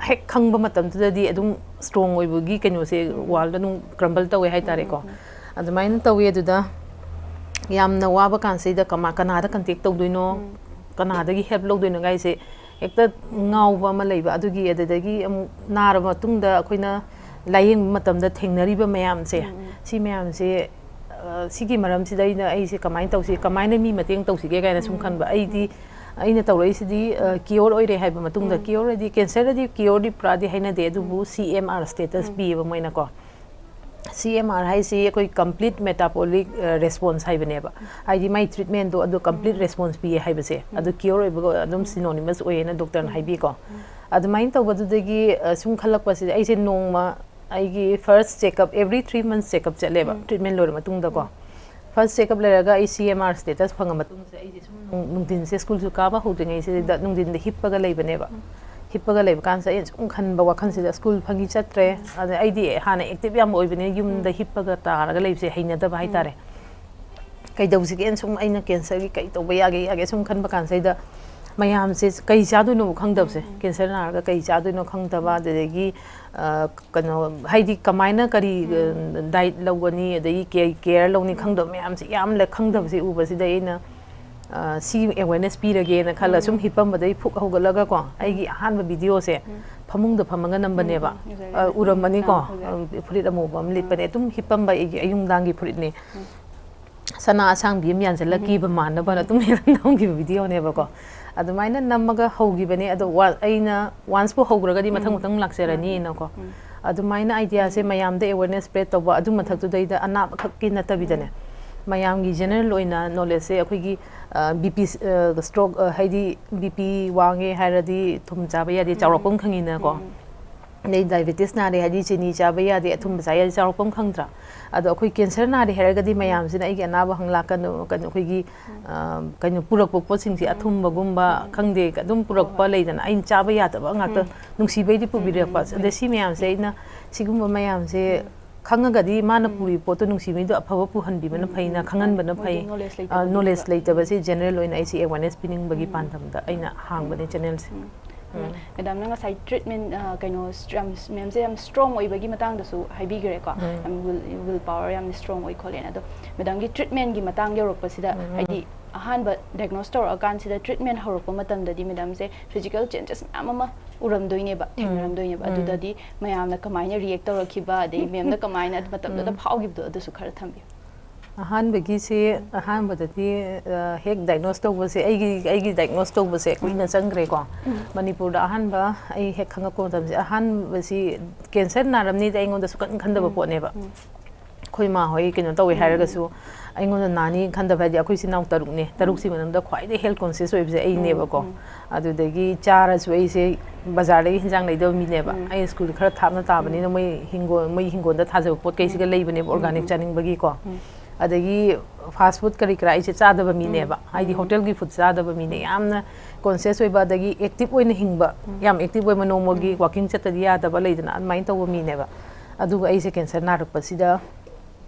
ꯍꯦꯛ ꯈꯪꯕ ꯃꯇꯝꯗꯨꯗꯗꯤ ꯑꯗꯨꯝ ꯁ꯭ꯇꯔꯣꯡ ꯑꯣꯏꯕꯒꯤ ꯀꯩꯅꯣꯁꯦ ꯋꯥꯜꯗ ꯑꯗꯨꯝ ꯀ꯭ꯔꯝꯕꯜ ꯇꯧꯋꯦ ꯍꯥꯏꯇꯥꯔꯦꯀꯣ꯫ ꯑꯗꯨꯃꯥꯏꯅ ꯇꯧꯋꯤ꯫ ꯑꯗꯨꯗ ꯌꯥꯝꯅ ꯋꯥꯕ ꯀꯥꯟꯁꯤꯗ ꯀꯃꯥ-, ꯀꯅꯥꯗ ꯀꯟꯇꯦꯛ ꯇꯧꯗꯣꯏꯅꯣ, ꯀꯅꯥꯗꯒꯤ ꯍꯦꯜꯞ ꯂꯧꯗꯣꯏꯅꯣ ꯀꯥꯏꯁꯦ ꯍꯦꯛꯇ ꯉꯥꯎꯕ ꯑꯃ ꯂꯩꯕ꯫ ꯑꯗꯨꯒꯤ, ꯑꯗꯨꯗꯒꯤ ꯑꯃꯨꯛ ꯅꯥꯔꯕ ꯃꯇꯨꯡꯗ ꯑꯩꯈꯣꯏꯅ ꯂꯥꯏꯌꯦꯡꯕ ꯃꯇꯝꯗ ꯊꯦꯡꯅꯔꯤꯕ ꯃꯌꯥꯝꯁꯦ, ꯁꯤ ꯃꯌꯥꯝꯁꯦ, ꯑ, ꯁꯤꯒꯤ ꯃꯔꯝꯁꯤꯗ ꯑꯩꯅ, ꯑꯩꯁꯦ ꯀꯃꯥꯏꯅ ꯇꯧꯁꯤ, ꯀꯃꯥꯏꯅ ꯃꯤ ꯃꯇꯦꯡ ꯇꯧꯁꯤꯒꯦ ꯀꯥꯏꯅ ꯁꯨꯝ ꯈꯟꯕ꯫ ꯑꯩꯗꯤ, ꯑꯩꯅ ꯇꯧꯔꯛꯏꯁꯤꯗꯤ, ꯑ, ꯀꯤꯌꯣꯔ ꯑꯣꯏꯔꯦ ꯍꯥꯏꯕ ꯃꯇꯨꯡꯗ, ꯀꯤꯌꯣꯔ ꯍꯥꯏꯗꯤ ꯀꯦꯟꯁꯔꯗꯗꯤ ꯀꯤꯌꯣꯔꯗꯤ ꯄꯨꯔꯥꯗꯤ ꯍꯥꯏꯅꯗꯦ, ꯑꯗꯨꯕꯨ ꯁꯤ ꯑꯦꯝ ꯑꯥꯔ ꯁ꯭ꯇꯦꯇꯁ ꯄꯤꯌꯦꯕ ꯃꯣꯏꯅꯀꯣ꯫ ꯁꯤ ꯑꯦꯝ ꯑꯥꯔ ꯍꯥꯏꯁꯤ ꯑꯩꯈꯣꯏ ꯀꯝꯄ꯭ꯂꯤꯠ ꯃꯦꯇꯥꯕꯣꯂꯤꯛ, ꯑ, ꯔꯦꯁꯄꯣꯟꯁ ꯍꯥꯏꯕꯅꯦꯕ꯫ ꯍꯥꯏꯗꯤ ꯃꯥꯏ ꯇ꯭ꯔꯤꯠꯃꯦꯟꯗꯣ ꯑꯗꯨ ꯀꯝꯄ꯭ꯂꯤꯠ ꯔꯦꯁꯄꯣꯟꯁ ꯄꯤꯌꯦ ꯍꯥꯏꯕꯁꯦ꯫ ꯑꯗꯨ ꯀꯤꯌꯣꯔ ꯑꯣꯏꯕꯒ ꯑꯗꯨꯝ ꯁꯤꯅꯣꯅꯤꯃꯁ ꯑꯣꯏꯌꯦꯅ ꯗꯣꯛꯇꯔꯅ ꯍꯥꯏꯕꯤꯀꯣ꯫ ꯑꯗꯨꯃꯥꯏꯅ ꯇꯧꯕꯗꯨꯗꯒꯤ, ꯑ, ꯁꯨꯝ ꯈꯜꯂꯛꯄꯁꯤꯗ ꯑꯩꯁꯦ ꯅꯣꯡꯃ ꯑꯩꯒꯤ first checkup, every three months checkup ꯆꯠꯂꯦꯕ, ꯇ꯭ꯔꯤꯠꯃꯦꯟ ꯂꯣꯏꯔ ꯃꯇꯨꯡꯗꯀꯣ꯫ ꯐꯥꯔꯁ ꯆꯦꯛꯑꯞ ꯂꯩꯔꯒ ꯑꯩ ꯁꯤ ꯑꯦꯝ ꯑꯥꯔ ꯁ꯭ꯇꯦꯇꯁ ꯐꯪꯉ ꯃꯇꯨꯡꯁꯤꯗ ꯑꯩꯁꯦ ꯁꯨꯝ ꯅꯨꯡ-, ꯅꯨꯡꯊꯤꯟꯁꯦ ꯁ꯭ꯀꯨꯜꯁꯨ ꯀꯥꯕ ꯍꯧꯗ꯭ꯔꯤꯉꯩꯁꯤꯗ ꯅꯨꯡꯊꯤꯟꯗ ꯍꯤꯞꯄꯒ ꯂꯩꯕꯅꯦꯕ꯫ ꯍꯤꯞꯄꯒ ꯂꯩꯕ ꯀꯥꯟꯁꯤꯗ ꯑꯩꯅ ꯁꯨꯝ ꯈꯟꯕ ꯋꯥꯈꯜꯁꯤꯗ, ꯁ꯭ꯀꯨꯜ ꯐꯪꯉꯤ ꯆꯠꯇ꯭ꯔꯦ, ꯑꯗ ꯑꯩꯗꯤ ꯍꯥꯟꯅ ꯑꯦꯛꯇꯤꯚ ꯌꯥꯝ ꯑꯣꯏꯕꯅꯤꯅ ꯌꯨꯝꯗ ꯍꯤꯞꯄꯒ ꯇꯥꯔꯒ ꯂꯩꯕꯁꯦ ꯍꯩꯅꯗꯕ ꯍꯥꯏꯇꯥꯔꯦ꯫ ꯀꯩꯗꯧꯁꯤꯒꯦꯅ ꯁꯨꯝ ꯑꯩꯅ ꯀꯦꯟꯁꯔꯒꯤ ꯀꯩ ꯇꯧꯕ ꯌꯥꯒꯦ ꯌꯥꯒꯦ ꯁꯨꯝ ꯈꯟꯕ ꯀꯥꯟꯁꯤꯗ, ꯃꯌꯥꯝꯁꯦ ꯀꯩ ꯆꯥꯗꯣꯏꯅꯣ ꯈꯪꯗꯕꯁꯦ, ꯀꯦꯟꯁꯔ ꯅꯥꯔꯒ ꯀꯩ ꯆꯥꯗꯣꯏꯅꯣ ꯈꯪꯗꯕ, ꯑꯗꯨꯗꯒꯤ ꯑ, ꯀꯩꯅꯣ, ꯍꯥꯏꯗꯤ ꯀꯃꯥꯏꯅ ꯀꯔꯤ, ꯑ, ꯗꯥꯏꯠ ꯂꯧꯒꯅꯤ, ꯑꯗꯒꯤ ꯀꯦ-, ꯀꯦꯌꯔ ꯂꯧꯅꯤ ꯈꯪꯗꯕ ꯃꯌꯥꯝꯁꯦ, ꯌꯥꯝ ꯂꯩ-, ꯈꯪꯗꯕꯁꯦ ꯎꯕꯁꯤꯗ ꯑꯩꯅ, ꯑ, ꯁꯤ ꯑꯦꯋꯦꯔꯅꯦꯁ ꯄꯤꯔꯒꯦꯅ ꯈꯜꯂ ꯁꯨꯝ ꯍꯤꯞꯄꯝꯕꯗꯒꯤ ꯐꯨꯛ ꯍꯧꯒꯠꯂꯒꯀꯣ, ꯑꯩꯒꯤ ꯑꯍꯥꯟꯕ ꯚꯤꯗꯤꯑꯣꯁꯦ ꯐꯃꯨꯡꯗ ꯐꯝꯃꯒ ꯅꯝꯕꯅꯦꯕ꯫ ꯎꯝ, ꯎꯝ, ꯎꯖꯔꯦ, ꯑ, ꯎꯖꯔꯦ꯫ ꯎꯔꯝꯃꯅꯤꯀꯣ? ꯑꯥ, ꯎꯖꯔꯦ꯫ ꯑ, ꯐꯨꯔꯤꯠ ꯑꯃꯨꯕ ꯑꯃ ꯂꯤꯠꯄꯅꯦ, ꯑꯗꯨꯝ ꯍꯤꯞꯄꯝꯕ ꯑꯩꯒꯤ ꯑꯌꯨꯛ ꯅꯨꯡꯗꯥꯡꯒꯤ ꯐꯨꯔꯤꯠꯅꯦ꯫ ꯁꯅꯥ ꯑꯁꯥꯡꯕꯤ ꯑꯃ ꯌꯥꯟꯁꯤꯜꯂ ꯀꯤꯕ ꯃꯥꯟꯅꯕꯅ ꯑꯗꯨꯝ ꯅꯝꯈꯤꯕ ꯚꯤꯗꯤꯑꯣꯅꯦꯕꯀꯣ꯫ ꯑꯗꯨꯃꯥꯏꯅ ꯅꯝꯃꯒ ꯍꯧꯈꯤꯕꯅꯦ꯫ ꯑꯗꯣ ꯋꯥ-, ꯑꯩꯅ ꯋꯥꯟꯁꯄꯨ ꯍꯧꯈ꯭ꯔꯒꯗꯤ ꯃꯊꯪ ꯃꯊꯪ ꯂꯥꯛꯆꯔꯅꯤꯅꯀꯣ꯫ ꯑꯗꯨꯃꯥꯏꯅ ꯑꯥꯏꯗꯤꯌꯥꯁꯦ ꯃꯌꯥꯝꯗ ꯑꯦꯋꯦꯔꯅꯦꯁ ꯁ꯭ꯄ꯭ꯔꯦꯗ ꯇꯧꯕ, ꯑꯗꯨ ꯃꯊꯛꯇꯨꯗꯩꯗ ꯑꯅꯥꯕ ꯈꯛꯀꯤ ꯅꯠꯇꯕꯤꯗꯅꯦ, ꯃꯌꯥꯝꯒꯤ ꯖꯦꯅꯔꯦꯜ ꯑꯣꯏꯅ ꯅꯣꯂꯦꯖꯁꯦ ꯑꯩꯈꯣꯏꯒꯤ, ꯑ, ꯕꯤ ꯄꯤ, ꯑ, ꯁ꯭ꯇ꯭ꯔꯣꯛ, ꯑ, ꯍꯥꯏꯗꯤ ꯕꯤ ꯄꯤ ꯋꯥꯡꯉꯦ ꯍꯥꯏꯔꯗꯤ ꯊꯨꯝ ꯆꯥꯕ ꯌꯥꯗꯦ, ꯆꯥꯎꯔꯛꯄ ꯑꯃ ꯈꯪꯉꯤꯅꯀꯣ꯫ ꯑꯗꯩ ꯗꯥꯏꯕꯦꯇꯤꯁ ꯅꯥꯔꯦ ꯍꯥꯏꯗꯤ ꯆꯤꯅꯤ ꯆꯥꯕ ꯌꯥꯗꯦ, ꯑꯊꯨꯝꯕ ꯆꯥ ꯌꯥꯗꯦ, ꯆꯥꯎꯔꯛꯄ ꯑꯃ ꯈꯪꯗ꯭ꯔꯥ? ꯑꯗꯣ ꯑꯩꯈꯣꯏ ꯀꯦꯟꯁꯔ ꯅꯥꯔꯦ ꯍꯥꯏꯔꯒꯗꯤ ꯃꯌꯥꯝꯁꯤꯅ ꯑꯩꯒꯤ ꯑꯅꯥꯕ ꯍꯪꯂꯥꯛꯀꯅꯨ, ꯀꯩꯅꯣ, ꯑꯩꯈꯣꯏꯒꯤ, ꯑ, ꯀꯩꯅꯣ, ꯄꯨꯔꯛꯄ ꯄꯣꯠꯁꯤꯡꯁꯦ, ꯑꯊꯨꯝꯕꯒꯨꯝꯕ, ꯈꯪꯗꯦ, ꯑꯗꯨꯝ ꯄꯨꯔꯛꯄ ꯂꯩꯗꯅ, ꯑꯩꯅ ꯆꯥꯕ ꯌꯥꯗꯕ ꯉꯥꯛꯇ ꯅꯨꯡꯁꯤꯕꯩꯗꯤ ꯄꯨꯕꯤꯔꯛꯄ꯫ ꯑꯗ ꯁꯤ ꯃꯌꯥꯝꯁꯦ ꯑꯩꯅ, ꯁꯤꯒꯨꯝꯕ ꯃꯌꯥꯝꯁꯦ ꯈꯪꯉꯒꯗꯤ ꯃꯥꯅ ꯄꯨꯔꯤꯕ ꯄꯣꯠꯇꯣ ꯅꯨꯡꯁꯤꯕꯩꯗꯣ ꯑꯐꯕ ꯄꯨꯍꯟꯕꯤꯕꯅ ꯐꯩꯅ ꯈꯪꯍꯟꯕꯅ ꯃꯣꯏꯗꯤ ꯐꯩ꯫ ꯅꯣꯂꯦꯖ ꯑ, ꯂꯩꯇꯕꯒꯤ ꯅꯣꯂꯦꯖ ꯈꯔ ꯂꯩꯇꯕꯁꯦ ꯖꯦꯅꯔꯦꯜ ꯑꯣꯏꯅ ꯑꯩꯁꯦ ꯑꯦꯋꯦꯔꯅꯦꯁ ꯄꯤꯅꯤꯡꯕꯒꯤ ꯄꯥꯟꯗꯝꯗ ꯑꯩꯅ ꯍꯥꯡꯕꯅꯦ ꯆꯦꯅꯦꯜꯁꯦ꯫ ꯎꯝ꯫ ꯃꯦꯗꯥꯝꯅ ꯉꯁꯥꯏ ꯇ꯭ꯔꯤꯠꯃꯦꯟ, ꯑ, ꯀꯩꯅꯣ, ꯁ꯭ꯇ-, ꯌꯥꯝ, ꯃꯦꯝꯁꯦ ꯌꯥꯝ ꯁ꯭ꯇꯔꯣꯡ ꯑꯣꯏꯕꯒꯤ ꯃꯇꯥꯡꯗꯁꯨ ꯍꯥꯏꯕꯤꯈ꯭ꯔꯦꯀꯣ꯫ ꯎꯝ꯫ ꯌꯥꯝ ꯋꯤꯜ, ꯋꯤꯜ ꯄꯥꯋꯔ ꯌꯥꯝ ꯁ꯭ꯇꯔꯣꯡ ꯑꯣꯏ ꯈꯣꯠꯂꯦꯅ꯫ ꯑꯗꯣ ꯃꯦꯗꯥꯝꯒꯤ ꯇ꯭ꯔꯤꯠꯃꯦꯟꯒꯤ ꯃꯇꯥꯡ ꯌꯧꯔꯛꯄꯁꯤꯗ, ꯎꯝ, ꯎꯝ꯫ ꯍꯥꯏꯗꯤ ꯑꯍꯥꯟꯕ ꯗꯥꯏꯒꯅꯣꯁ ꯇꯧꯔꯛꯑꯀꯥꯟꯁꯤꯗ ꯇ꯭ꯔꯤꯠꯃꯦꯟ ꯍꯧꯔꯛꯄ ꯃꯇꯝꯗꯗꯤ ꯃꯦꯗꯥꯝꯁꯦ ꯐꯤꯖꯤꯀꯦꯜ ꯆꯦꯟꯖꯦꯁ ꯃꯌꯥꯝ ꯑꯃ ꯎꯔꯝꯗꯣꯏꯅꯦꯕ, ꯎꯝ꯫ ꯊꯦꯡꯅꯔꯝꯗꯣꯏꯅꯦꯕ꯫ ꯎꯝ꯫ ꯑꯗꯨꯗꯗꯤ ꯃꯌꯥꯝꯅ ꯀꯃꯥꯏꯅ ꯔꯤꯌꯦꯛ ꯇꯧꯔꯛꯈꯤꯕ, ꯑꯗꯩ ꯃꯦꯝꯅ ꯀꯃꯥꯏꯅ ꯑꯗꯨ ꯃꯇꯝꯗꯨꯗ ꯎꯝ꯫ ꯐꯥꯎꯈꯤꯕꯗꯣ ꯑꯗꯨꯁꯨ ꯈꯔ ꯊꯝꯕꯤꯌꯨ꯫ ꯑꯍꯥꯟꯕꯒꯤꯁꯦ, ꯑꯍꯥꯟꯕꯗꯗꯤ, ꯑ, ꯍꯦꯛ ꯗꯥꯏꯒꯅꯣꯁ ꯇꯧꯕꯁꯦ, ꯑꯩꯒꯤ, ꯑꯩꯒꯤ ꯗꯥꯏꯒꯅꯣꯁ ꯇꯧꯕꯁꯦ ꯀꯨꯏꯅ ꯎꯝ꯫ ꯆꯪꯈ꯭ꯔꯦꯀꯣ꯫ ꯎꯝ꯫ ꯃꯅꯤꯄꯨꯔꯗ ꯑꯍꯥꯟꯕ ꯑꯩ ꯍꯦꯛ ꯈꯪꯉꯛꯄ ꯃꯇꯝꯁꯦ, ꯑꯍꯥꯟꯕꯁꯤ ꯀꯦꯟꯁꯔ ꯅꯥꯔꯝꯅꯤꯗ ꯑꯩꯉꯣꯟꯗ ꯁꯨꯛꯈꯟ ꯈꯟꯗꯕ ꯎꯝ꯫ ꯄꯣꯠꯅꯦꯕ꯫ ꯎꯝ꯫ ꯑꯩꯈꯣꯏ ꯏꯃꯥ ꯍꯣꯏ ꯀꯩꯅꯣ ꯇꯧꯋꯦ ꯎꯝ꯫ ꯍꯥꯏꯔꯒꯁꯨ ꯑꯩꯉꯣꯟꯗ ꯅꯥꯅꯤ ꯈꯟꯗꯕ, ꯍꯥꯏꯗꯤ ꯑꯩꯈꯣꯏ ꯏꯆꯤꯟ ꯏꯅꯥꯎ ꯇꯔꯨꯛꯅꯦ, ꯎꯝ꯫ ꯇꯔꯨꯛꯁꯤ ꯃꯅꯨꯡꯗ ꯈ꯭ꯋꯥꯏꯗꯒꯤ ꯍꯦꯜꯊ ꯀꯣꯟꯁꯤꯌꯁ ꯑꯣꯏꯕꯁꯦ ꯎꯝ, ꯑꯩꯅꯦꯕꯀꯣ꯫ ꯎꯝ꯫ ꯑꯗꯨꯗꯒꯤ ꯆꯥꯔꯁꯨ ꯑꯩꯁꯦ ꯕꯖꯥꯔꯗꯒꯤ ꯍꯤꯟꯖꯥꯡ ꯂꯩꯗꯕ ꯃꯤꯅꯦꯕ꯫ ꯎꯝ꯫ ꯑꯩ ꯁ꯭ꯀꯨꯜ ꯈꯔ ꯊꯥꯞꯅ ꯇꯥꯕꯅꯤꯅ ꯎꯝ꯫ ꯃꯣꯏ ꯍꯤꯡꯒꯣꯜ, ꯃꯣꯏ ꯍꯤꯡꯒꯣꯜꯗ ꯊꯥꯖꯕ ꯄꯣꯠ ꯀꯩꯁꯤꯒ ꯎꯝ꯫ ꯂꯩꯕꯅꯦꯕ, ꯎꯝ, ꯑꯣꯔꯒꯥꯅꯤꯛ ꯎꯝ꯫ ꯆꯥꯅꯤꯡꯕꯒꯤꯀꯣ꯫ ꯎꯝ꯫ ꯑꯗꯒꯤ ꯐꯥꯁ ꯐꯨꯗ ꯀꯔꯤ ꯀꯔꯥ ꯑꯩꯁꯦ ꯆꯥꯗꯕ ꯃꯤꯅꯦꯕ, ꯍꯥꯏꯗꯤ ꯍꯣꯇꯦꯜꯒꯤ ꯐꯨꯗ ꯆꯥꯗꯕ ꯃꯤꯅꯦ꯫ ꯌꯥꯝꯅ ꯀꯣꯟꯁꯤꯌꯁ ꯑꯣꯏꯕ, ꯑꯗꯒꯤ ꯑꯦꯛꯇꯤꯚ ꯑꯣꯏꯅ ꯍꯤꯡꯕ, ꯌꯥꯝ ꯑꯦꯛꯇꯤꯚ ꯑꯣꯏꯕ, ꯅꯣꯡꯃꯒꯤ ꯋꯥꯀꯤꯡ ꯆꯠꯇꯗꯤ ꯌꯥꯗꯕ ꯂꯩꯗꯅ, ꯑꯗꯨꯃꯥꯏꯅ ꯇꯧꯕ ꯃꯤꯅꯦꯕ꯫ ꯑꯗꯨꯒ ꯑꯩꯁꯦ ꯀꯦꯟꯁꯔ ꯅꯥꯔꯛꯄꯁꯤꯗ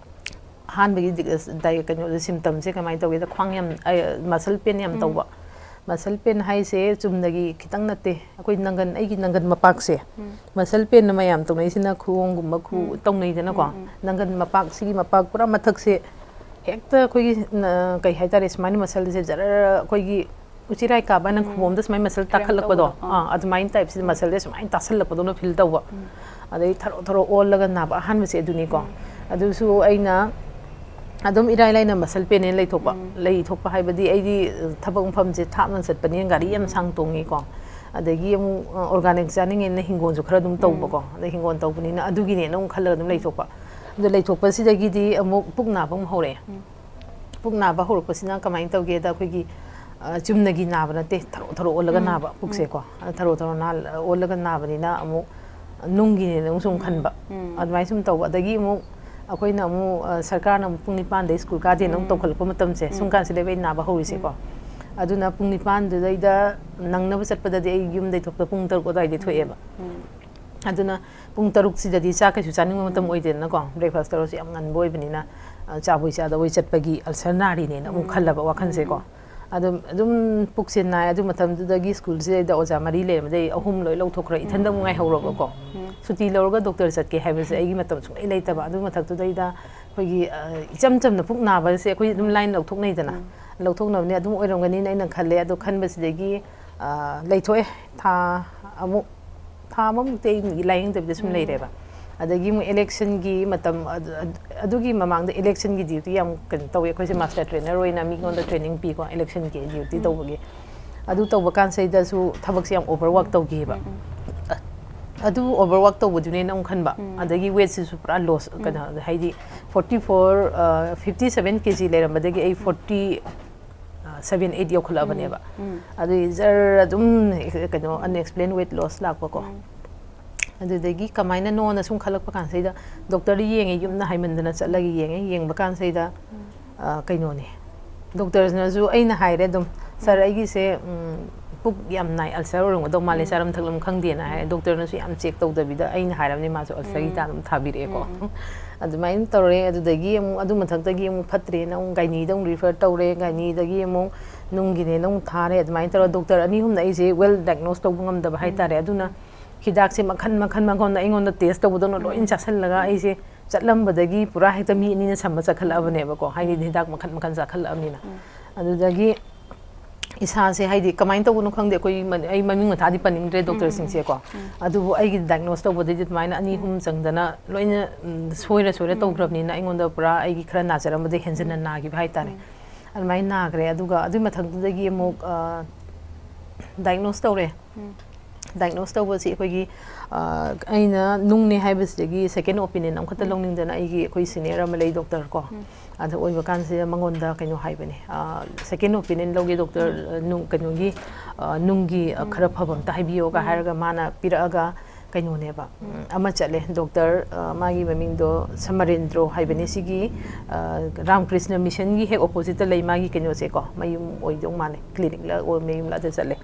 ꯑꯍꯥꯟꯕꯒꯤ ꯗꯤ-, ꯑꯁ, ꯗꯥꯏ-, ꯀꯩꯅꯣꯗ ꯁꯤꯝꯇꯝꯁꯦ ꯀꯃꯥꯏꯅ ꯇꯧꯒꯦꯗ, ꯈ꯭ꯋꯥꯡ ꯌꯥꯝ, ꯑꯩ, ꯃꯁꯜ ꯄꯦꯟ ꯌꯥꯝ ꯇꯧꯕ꯫ ꯃꯁꯜ ꯄꯦꯟ ꯍꯥꯏꯁꯦ ꯆꯨꯝꯅꯒꯤ ꯈꯤꯇꯪ ꯅꯠꯇꯦ, ꯑꯩꯈꯣꯏ ꯅꯪꯒꯟ, ꯑꯩꯒꯤ ꯅꯪꯒꯟ ꯃꯄꯥꯛꯁꯦ, ꯃꯁꯜ ꯄꯦꯟꯅ ꯃꯌꯥꯝ ꯇꯧꯅꯩꯁꯤꯅ ꯈꯨꯑꯣꯡꯒꯨꯝꯕ ꯈꯨ ꯇꯧꯅꯩꯗꯅꯀꯣ꯫ ꯅꯪꯒꯟ ꯃꯄꯥꯛ, ꯁꯤꯒꯤ ꯃꯄꯥꯛ ꯄꯨꯔꯥ ꯃꯊꯛꯁꯦ ꯍꯦꯛꯇ ꯑꯩꯈꯣꯏꯒꯤ, ꯅ-, ꯀꯩ ꯍꯥꯏꯇꯥꯔꯦ, ꯁꯨꯃꯥꯏꯅ ꯃꯁꯜꯁꯦ ꯖꯔ ꯑꯩꯈꯣꯏꯒꯤ ꯎꯆꯤꯔꯥꯏ ꯀꯥꯕꯅ ꯈꯨꯕꯣꯝꯗ ꯁꯨꯃꯥꯏꯅ ꯃꯁꯜ ꯀ꯭ꯔꯦꯝ ꯇꯥꯈꯠꯂꯛꯄꯗꯣ꯫ ꯇꯧꯕꯗꯣ, ꯑꯥ꯫ ꯑꯥ, ꯑꯗꯨꯃꯥꯏꯅ ꯇꯥꯏꯞꯁꯤꯗ ꯃꯁꯜꯁꯦ ꯁꯨꯃꯥꯏꯅ ꯇꯥꯁꯜꯂꯛꯄꯗꯧꯅ ꯐꯤꯜ ꯇꯧꯕ꯫ ꯑꯗꯩ ꯊꯔꯣ ꯊꯔꯣ ꯑꯣꯜꯂꯒ ꯅꯥꯕ ꯑꯍꯥꯟꯕꯁꯦ ꯑꯗꯨꯅꯤꯀꯣ꯫ ꯑꯗꯨꯁꯨ ꯑꯩꯅ ꯑꯗꯨꯝ ꯏꯔꯥꯏ ꯂꯥꯏꯅ ꯃꯁꯜ ꯄꯦꯟꯅꯦꯅ ꯂꯩꯊꯣꯛꯄ꯫ ꯂꯩꯊꯣꯛꯄ ꯍꯥꯏꯕꯗꯤ ꯑꯩꯗꯤ ꯊꯕꯛ ꯃꯐꯝꯁꯦ ꯊꯥꯞꯅ ꯆꯠꯄꯅꯤꯅ ꯒꯥꯔꯤ ꯌꯥꯝ ꯁꯥꯡ ꯇꯣꯡꯉꯤꯀꯣ꯫ ꯑꯗꯒꯤ ꯑꯃꯨꯛ, ꯑ, ꯑꯣꯔꯒꯥꯅꯤꯛ ꯆꯥꯅꯤꯡꯉꯦꯅ ꯍꯤꯡꯒꯣꯜꯁꯨ ꯈꯔ ꯑꯗꯨꯝ ꯇꯧꯕꯀꯣ꯫ ꯑꯗꯩ ꯍꯤꯡꯒꯣꯜ ꯇꯧꯕꯅꯤꯅ ꯑꯗꯨꯒꯤꯅꯦꯅ ꯑꯃꯨꯛ ꯈꯜꯂꯒ ꯑꯗꯨꯝ ꯂꯩꯊꯣꯛꯄ꯫ ꯑꯗꯣ ꯂꯩꯊꯣꯛꯄꯁꯤꯗꯒꯤꯗꯤ ꯑꯃꯨꯛ ꯄꯨꯛ ꯅꯥꯕ ꯑꯃꯨꯛ ꯍꯧꯔꯛꯑꯦ꯫ ꯄꯨꯛ ꯅꯥꯕ ꯍꯧꯔꯛꯄꯁꯤꯅ ꯀꯃꯥꯏꯅ ꯇꯧꯒꯦꯗ, ꯑꯩꯈꯣꯏꯒꯤ, ꯑ, ꯆꯨꯝꯅꯒꯤ ꯅꯥꯕ ꯅꯠꯇꯦ, ꯊꯔꯣ ꯊꯔꯣ ꯑꯣꯜꯂꯒ ꯅꯥꯕ ꯄꯨꯛꯁꯦꯀꯣ꯫ ꯑ, ꯊꯔꯣ ꯊꯔꯣ ꯅꯥ-, ꯑꯣꯜꯂꯒ ꯅꯥꯕꯅꯤꯅ ꯑꯃꯨꯛ ꯅꯨꯡꯒꯤꯅꯦꯅ ꯑꯃꯨꯛ ꯁꯨꯝ ꯈꯟꯕ꯫ ꯑꯗꯨꯃꯥꯏꯅ ꯁꯨꯝ ꯇꯧꯕ꯫ ꯑꯗꯒꯤ ꯑꯃꯨꯛ ꯑꯩꯈꯣꯏꯅ ꯑꯃꯨꯛ, ꯑ, ꯁꯔꯀꯥꯔꯅ ꯑꯃꯨꯛ ꯄꯨꯡ ꯅꯤꯄꯥꯟꯗꯩ ꯁ꯭ꯀꯨꯜ ꯀꯥꯗꯦꯅ ꯑꯃꯨꯛ ꯇꯧꯈꯠꯂꯛꯄ ꯃꯇꯝꯁꯦ, ꯁꯨꯝ ꯀꯥꯟꯁꯤꯗ ꯑꯩ ꯅꯥꯕ ꯍꯧꯔꯤꯁꯦꯀꯣ꯫ ꯑꯗꯨꯅ ꯄꯨꯡ ꯅꯤꯄꯥꯟꯗꯨꯗꯩꯗ ꯅꯪꯅꯕ ꯆꯠꯄꯗꯗꯤ ꯑꯩ ꯌꯨꯝꯗꯩ ꯊꯣꯛꯄꯗ ꯄꯨꯡ ꯇꯔꯨꯛ ꯑꯗꯨꯋꯥꯏꯗꯩ ꯊꯣꯛꯑꯦꯕ꯫ ꯑꯗꯨꯅ ꯄꯨꯡ ꯇꯔꯨꯛꯁꯤꯗꯗꯤ ꯆꯥꯛ ꯀꯩꯁꯨ ꯆꯥꯅꯤꯡꯕ ꯃꯇꯝ ꯑꯣꯏꯗꯦꯗꯅꯀꯣ, ꯕ꯭ꯔꯦꯛꯐꯥꯁ ꯇꯧꯔꯁꯨ ꯌꯥꯝ ꯉꯟꯕ ꯑꯣꯏꯕꯅꯤꯅ, ꯑ, ꯆꯥꯕꯣꯏ ꯆꯥꯗꯕꯣꯏ ꯆꯠꯄꯒꯤ ꯑꯜꯁꯔ ꯅꯥꯔꯤꯅꯦꯅ ꯑꯃꯨꯛ ꯈꯜꯂꯕ ꯋꯥꯈꯜꯁꯦꯀꯣ꯫ ꯑꯗꯨꯝ, ꯑꯗꯨꯝ ꯄꯨꯛꯁꯦ ꯅꯥꯏ꯫ ꯑꯗꯨ ꯃꯇꯝꯗꯨꯗꯒꯤ ꯁ꯭ꯀꯨꯜꯁꯤꯗꯩꯗ ꯑꯣꯖꯥ ꯃꯔꯤ ꯂꯩꯔꯝꯕꯗꯒꯤ ꯑꯍꯨꯝ ꯂꯣꯏ ꯂꯧꯊꯣꯛꯈ꯭ꯔꯦ, ꯏꯊꯟꯗ ꯑꯃꯨꯛ ꯉꯥꯏꯍꯧꯔꯕꯀꯣ꯫ ꯁꯨꯇꯤ ꯂꯧꯔꯒ ꯗꯣꯛꯇꯔ ꯆꯠꯀꯦ ꯍꯥꯏꯕꯁꯦ ꯑꯩꯒꯤ ꯃꯇꯝ ꯁꯨꯡꯂꯩ ꯂꯩꯇꯕ꯫ ꯑꯗꯨ ꯃꯊꯛꯇꯨꯗꯩꯗ ꯑꯩꯈꯣꯏꯒꯤ, ꯑ, ꯏꯆꯝ ꯆꯝꯅ ꯄꯨꯛ ꯅꯥꯕꯁꯦ ꯑꯩꯈꯣꯏ ꯑꯗꯨꯝ ꯂꯥꯏꯅ ꯂꯧꯊꯣꯛꯅꯩꯗꯅ꯫ ꯂꯧꯊꯣꯛꯅꯕꯅꯦ, ꯑꯗꯨꯝ ꯑꯣꯏꯔꯝꯒꯅꯤꯅ ꯑꯩꯅ ꯈꯜꯂꯦ꯫ ꯑꯗꯣ ꯈꯟꯕꯁꯤꯗꯒꯤ, ꯑ, ꯂꯩꯊꯣꯛꯑꯦ꯫ ꯊꯥ ꯑꯃꯨꯛ, ꯊꯥ ꯑꯃꯃꯨꯛꯇꯤ ꯑꯩ ꯂꯥꯏꯌꯦꯡꯗꯕꯤꯗ ꯁꯨꯝ ꯂꯩꯔꯦꯕ꯫ ꯑꯗꯒꯤ ꯑꯃꯨꯛ ꯏꯂꯦꯛꯁꯟꯒꯤ ꯃꯇꯝ, ꯑꯗꯨ-, ꯑꯗꯨ-, ꯑꯗꯨꯒꯤ ꯃꯃꯥꯡꯗ ꯏꯂꯦꯛꯁꯟꯒꯤ ꯗ꯭ꯌꯨꯇꯤ ꯌꯥꯝ ꯀꯩꯅꯣ ꯇꯧꯋꯦ꯫ ꯑꯩꯈꯣꯏꯁꯦ ꯃꯥꯁꯇꯔ ꯇ꯭ꯔꯦꯅꯔ ꯑꯣꯏꯅ ꯃꯤꯉꯣꯟꯗ ꯇ꯭ꯔꯦꯅꯤꯡ ꯄꯤꯀꯣ, ꯏꯂꯦꯛꯁꯟꯒꯤ ꯗ꯭ꯌꯨꯇꯤ ꯇꯧꯕꯒꯤ꯫ ꯑꯗꯨ ꯇꯧꯕ ꯀꯥꯟꯁꯤꯗꯁꯨ ꯊꯕꯛꯁꯦ ꯌꯥꯝ ꯑꯣꯚꯔ ꯋꯥꯛ ꯇꯧꯈꯤꯕ꯫ ꯑꯗꯨ ꯑꯣꯚꯔ ꯋꯥꯛ ꯇꯧꯕꯗꯨꯅꯦꯅ ꯑꯃꯨꯛ ꯈꯟꯕ꯫ ꯑꯗꯒꯤ ꯋꯦꯠꯁꯤꯁꯨ ꯄꯨꯔꯥ ꯂꯣꯁ, ꯀꯩꯅꯣ, ꯍꯥꯏꯗꯤ ꯐꯣꯔꯇꯤ ꯐꯣꯔ, ꯑ, ꯐꯤꯐꯇꯤ ꯁꯚꯦꯟ ꯀꯦ ꯖꯤ ꯂꯩꯔꯝꯕꯗꯒꯤ ꯑꯩ ꯐꯣꯔꯇꯤ ꯁꯚꯦꯟ, ꯑꯩꯠ ꯌꯧꯈꯠꯂꯛꯑꯕꯅꯦꯕ꯫ ꯑꯗꯨꯒꯤ ꯖꯔ ꯑꯗꯨꯝ, ꯀꯩꯅꯣ, ꯑꯟꯑꯦꯛꯁꯄ꯭ꯂꯦꯟ ꯋꯦꯠ ꯂꯣꯁ ꯂꯥꯛꯄꯀꯣ꯫ ꯑꯗꯨꯗꯒꯤ ꯀꯃꯥꯏꯅꯅꯣꯅ ꯁꯨꯝ ꯈꯜꯂꯛꯄ ꯀꯥꯟꯁꯤꯗ ꯗꯣꯛꯇꯔꯗ ꯌꯦꯡꯉꯦ, ꯌꯨꯝꯗ ꯍꯥꯏꯃꯟꯗꯅ ꯆꯠꯂꯒ ꯌꯦꯡꯉꯦ꯫ ꯌꯦꯡꯕ ꯀꯥꯟꯁꯤꯗ, ꯑ, ꯀꯩꯅꯣꯅꯦ, ꯗꯣꯛꯇꯔꯁꯤꯅꯁꯨ ꯑꯩꯅ ꯍꯥꯏꯔꯦ ꯑꯗꯨꯝ, "ꯁꯥꯔ, ꯑꯩꯒꯤꯁꯦ, ꯎꯝ, ꯄꯨꯛ ꯌꯥꯝ ꯅꯥꯏ, ꯑꯜꯁꯔ ꯑꯣꯏꯔꯝꯒꯗꯧ ꯃꯥꯜꯂꯦ, ꯎꯝ꯫ ꯆꯥꯔꯝ ꯊꯛꯂꯝ ꯈꯪꯗꯦꯅ" ꯍꯥꯏꯔꯦ꯫ ꯎꯝ꯫ ꯗꯣꯛꯇꯔꯅꯁꯨ ꯌꯥꯝ ꯆꯦꯛ ꯇꯧꯗꯕꯤꯗ ꯑꯩꯅ ꯍꯥꯏꯔꯕꯅꯤ, ꯃꯥꯁꯨ ꯑꯜꯁꯔꯒꯤ ꯎꯝ꯫ ꯍꯤꯗꯥꯛ ꯑꯗꯨꯝ ꯊꯥꯕꯤꯔꯛꯑꯦꯀꯣ꯫ ꯎꯝ꯫ ꯑꯗꯨꯃꯥꯏꯅ ꯇꯧꯔꯦ꯫ ꯑꯗꯨꯗꯒꯤ ꯑꯃꯨꯛ ꯑꯗꯨ ꯃꯊꯛꯇꯒꯤ ꯑꯃꯨꯛ ꯐꯠꯇ꯭ꯔꯦꯅ ꯑꯃꯨꯛ ꯒꯥꯏꯅꯤꯗ ꯑꯃꯨꯛ ꯔꯤꯐꯔ ꯇꯧꯔꯦ, ꯒꯥꯏꯅꯤꯗꯒꯤ ꯑꯃꯨꯛ ꯅꯨꯡꯒꯤꯅꯦꯅ ꯑꯃꯨꯛ ꯊꯥꯔꯦ꯫ ꯑꯗꯨꯃꯥꯏꯅ ꯇꯧꯔꯒ ꯗꯣꯛꯇꯔ ꯑꯅꯤ ꯑꯍꯨꯝꯅ ꯑꯩꯁꯦ ꯋꯦꯜ ꯗꯥꯏꯒꯅꯣꯁ ꯇꯧꯕ ꯉꯝꯗꯕ ꯎꯝ꯫ ꯍꯥꯏꯇꯥꯔꯦ꯫ ꯑꯗꯨꯅ ꯍꯤꯗꯥꯛꯁꯦ ꯃꯈꯟ ꯃꯈꯟ ꯃꯈꯟꯗ ꯑꯩꯉꯣꯟꯗ ꯇꯦꯁ ꯇꯧꯕꯗꯧꯅ ꯂꯣꯏ ꯎꯝ꯫ ꯆꯥꯁꯤꯜꯂꯒ ꯎꯝ꯫ ꯑꯩꯁꯦ ꯆꯠꯂꯝꯕꯗꯒꯤ ꯄꯨꯔꯥ ꯍꯦꯛꯇ ꯃꯤ ꯑꯅꯤꯅ ꯁꯝꯕ ꯆꯠꯈꯠꯂꯛꯑꯕꯅꯦꯕꯀꯣ, ꯍꯥꯏꯗꯤ ꯎꯝ꯫ ꯍꯤꯗꯥꯛ ꯃꯈꯟ ꯃꯈꯟ ꯆꯥꯈꯠꯂꯛꯑꯕꯅꯤꯅ꯫ ꯎꯝ꯫ ꯑꯗꯨꯗꯒꯤ ꯏꯁꯥꯁꯦ ꯍꯥꯏꯗꯤ ꯀꯃꯥꯏꯅ ꯇꯧꯕꯅꯣ ꯈꯪꯗꯦ, ꯑꯩꯈꯣꯏ ꯃ-, ꯑꯩ ꯃꯃꯤꯡ ꯃꯊꯥꯗꯤ ꯄꯟꯅꯤꯡꯗ꯭ꯔꯦ ꯎꯝ, ꯎꯝ, ꯗꯣꯛꯇꯔꯁꯤꯡꯁꯦꯀꯣ꯫ ꯎꯝ꯫ ꯑꯗꯨꯕꯨ ꯑꯩꯒꯤ ꯗꯥꯏꯒꯅꯣꯁ ꯇꯧꯕꯗꯩꯗꯤ ꯑꯗꯨꯃꯥꯏꯅ ꯑꯅꯤ ꯎꯝ꯫ ꯑꯍꯨꯝ ꯆꯪꯗꯅ ꯂꯣꯏꯅ, ꯎꯝ, ꯁꯣꯏꯔ ꯁꯣꯏꯔ ꯎꯝ꯫ ꯇꯧꯈ꯭ꯔꯕꯅꯤꯅ ꯑꯩꯉꯣꯟꯗ ꯄꯨꯔꯥ ꯑꯩꯒꯤ ꯈꯔ ꯅꯥꯖꯔꯝꯕꯗꯩ ꯍꯦꯟꯖꯤꯟꯅ ꯎꯝ꯫ ꯅꯥꯈꯤꯕ ꯍꯥꯏꯇꯥꯔꯦ꯫ ꯎꯝ꯫ ꯑꯗꯨꯃꯥꯏꯅ ꯅꯥꯈ꯭ꯔꯦ꯫ ꯑꯗꯨꯒ ꯑꯗꯨꯒꯤ ꯃꯊꯛꯇꯨꯗꯒꯤ ꯑꯃꯨꯛ, ꯎꯝ꯫ ꯑ, ꯗꯥꯏꯒꯅꯣꯁ ꯇꯧꯔꯦ꯫ ꯎꯝ꯫ ꯗꯥꯏꯒꯅꯣꯁ ꯇꯧꯕꯁꯤ ꯑꯩꯈꯣꯏꯒꯤ, ꯑ, ꯑꯩꯅ ꯅꯨꯡꯅꯦ ꯍꯥꯏꯕꯁꯤꯗꯒꯤ ꯁꯦꯀꯦꯟ ꯑꯣꯄꯤꯅꯤꯌꯟ ꯑꯃꯈꯛꯇ ꯎꯝ꯫ ꯂꯧꯅꯤꯡꯗꯅ ꯑꯩꯒꯤ, ꯑꯩꯈꯣꯏ ꯁꯤꯅꯤꯌꯔ ꯑꯃ ꯂꯩ, ꯗꯣꯛꯇꯔ ꯀꯣ꯫ ꯎꯝ꯫ ꯑꯗ ꯑꯣꯏꯕ ꯀꯥꯟꯁꯤꯗ ꯃꯉꯣꯟꯗ ꯀꯩꯅꯣ ꯍꯥꯏꯕꯅꯦ, ꯑ, ꯁꯦꯀꯦꯟ ꯑꯣꯄꯤꯅꯤꯌꯟ ꯂꯧꯒꯦ ꯗꯣꯛꯇꯔ, ꯎꯝ꯫ ꯑ, ꯅꯨꯡ, ꯀꯩꯅꯣꯒꯤ, ꯑ, ꯅꯨꯡꯒꯤ, ꯑ, ꯎꯝ꯫ ꯈꯔ ꯐꯕ ꯑꯝꯇ ꯍꯥꯏꯕꯤꯌꯣꯒ ꯎꯝ꯫ ꯍꯥꯏꯔꯒ ꯃꯥꯅ ꯄꯤꯔꯛꯑꯒ ꯀꯩꯅꯣꯅꯦꯕ, ꯎꯝ꯫ ꯎꯝ, ꯑꯃ ꯆꯠꯂꯦ, ꯗꯣꯛꯇꯔ, ꯑ, ꯃꯥꯒꯤ ꯃꯃꯤꯡꯗꯣ ꯁꯃꯔꯦꯟꯗ꯭ꯔꯣ ꯍꯥꯏꯕꯅꯦ꯫ ꯎꯝ꯫ ꯁꯤꯒꯤ, ꯑ, ꯔꯥꯝꯀ꯭ꯔꯤꯁꯅ ꯃꯤꯁꯟꯒꯤ ꯍꯦꯛ ꯑꯣꯄꯣꯖꯤꯠꯇ ꯂꯩ ꯃꯥꯒꯤ ꯀꯩꯅꯣꯁꯦꯀꯣ, ꯃꯌꯨꯝ ꯑꯣꯏꯗꯧ ꯃꯥꯜꯂꯦ, ꯀ꯭ꯂꯤꯅꯤꯛꯂ ꯑꯣꯏ ꯃꯌꯨꯝꯂ ꯑꯗ ꯆꯠꯂꯦ꯫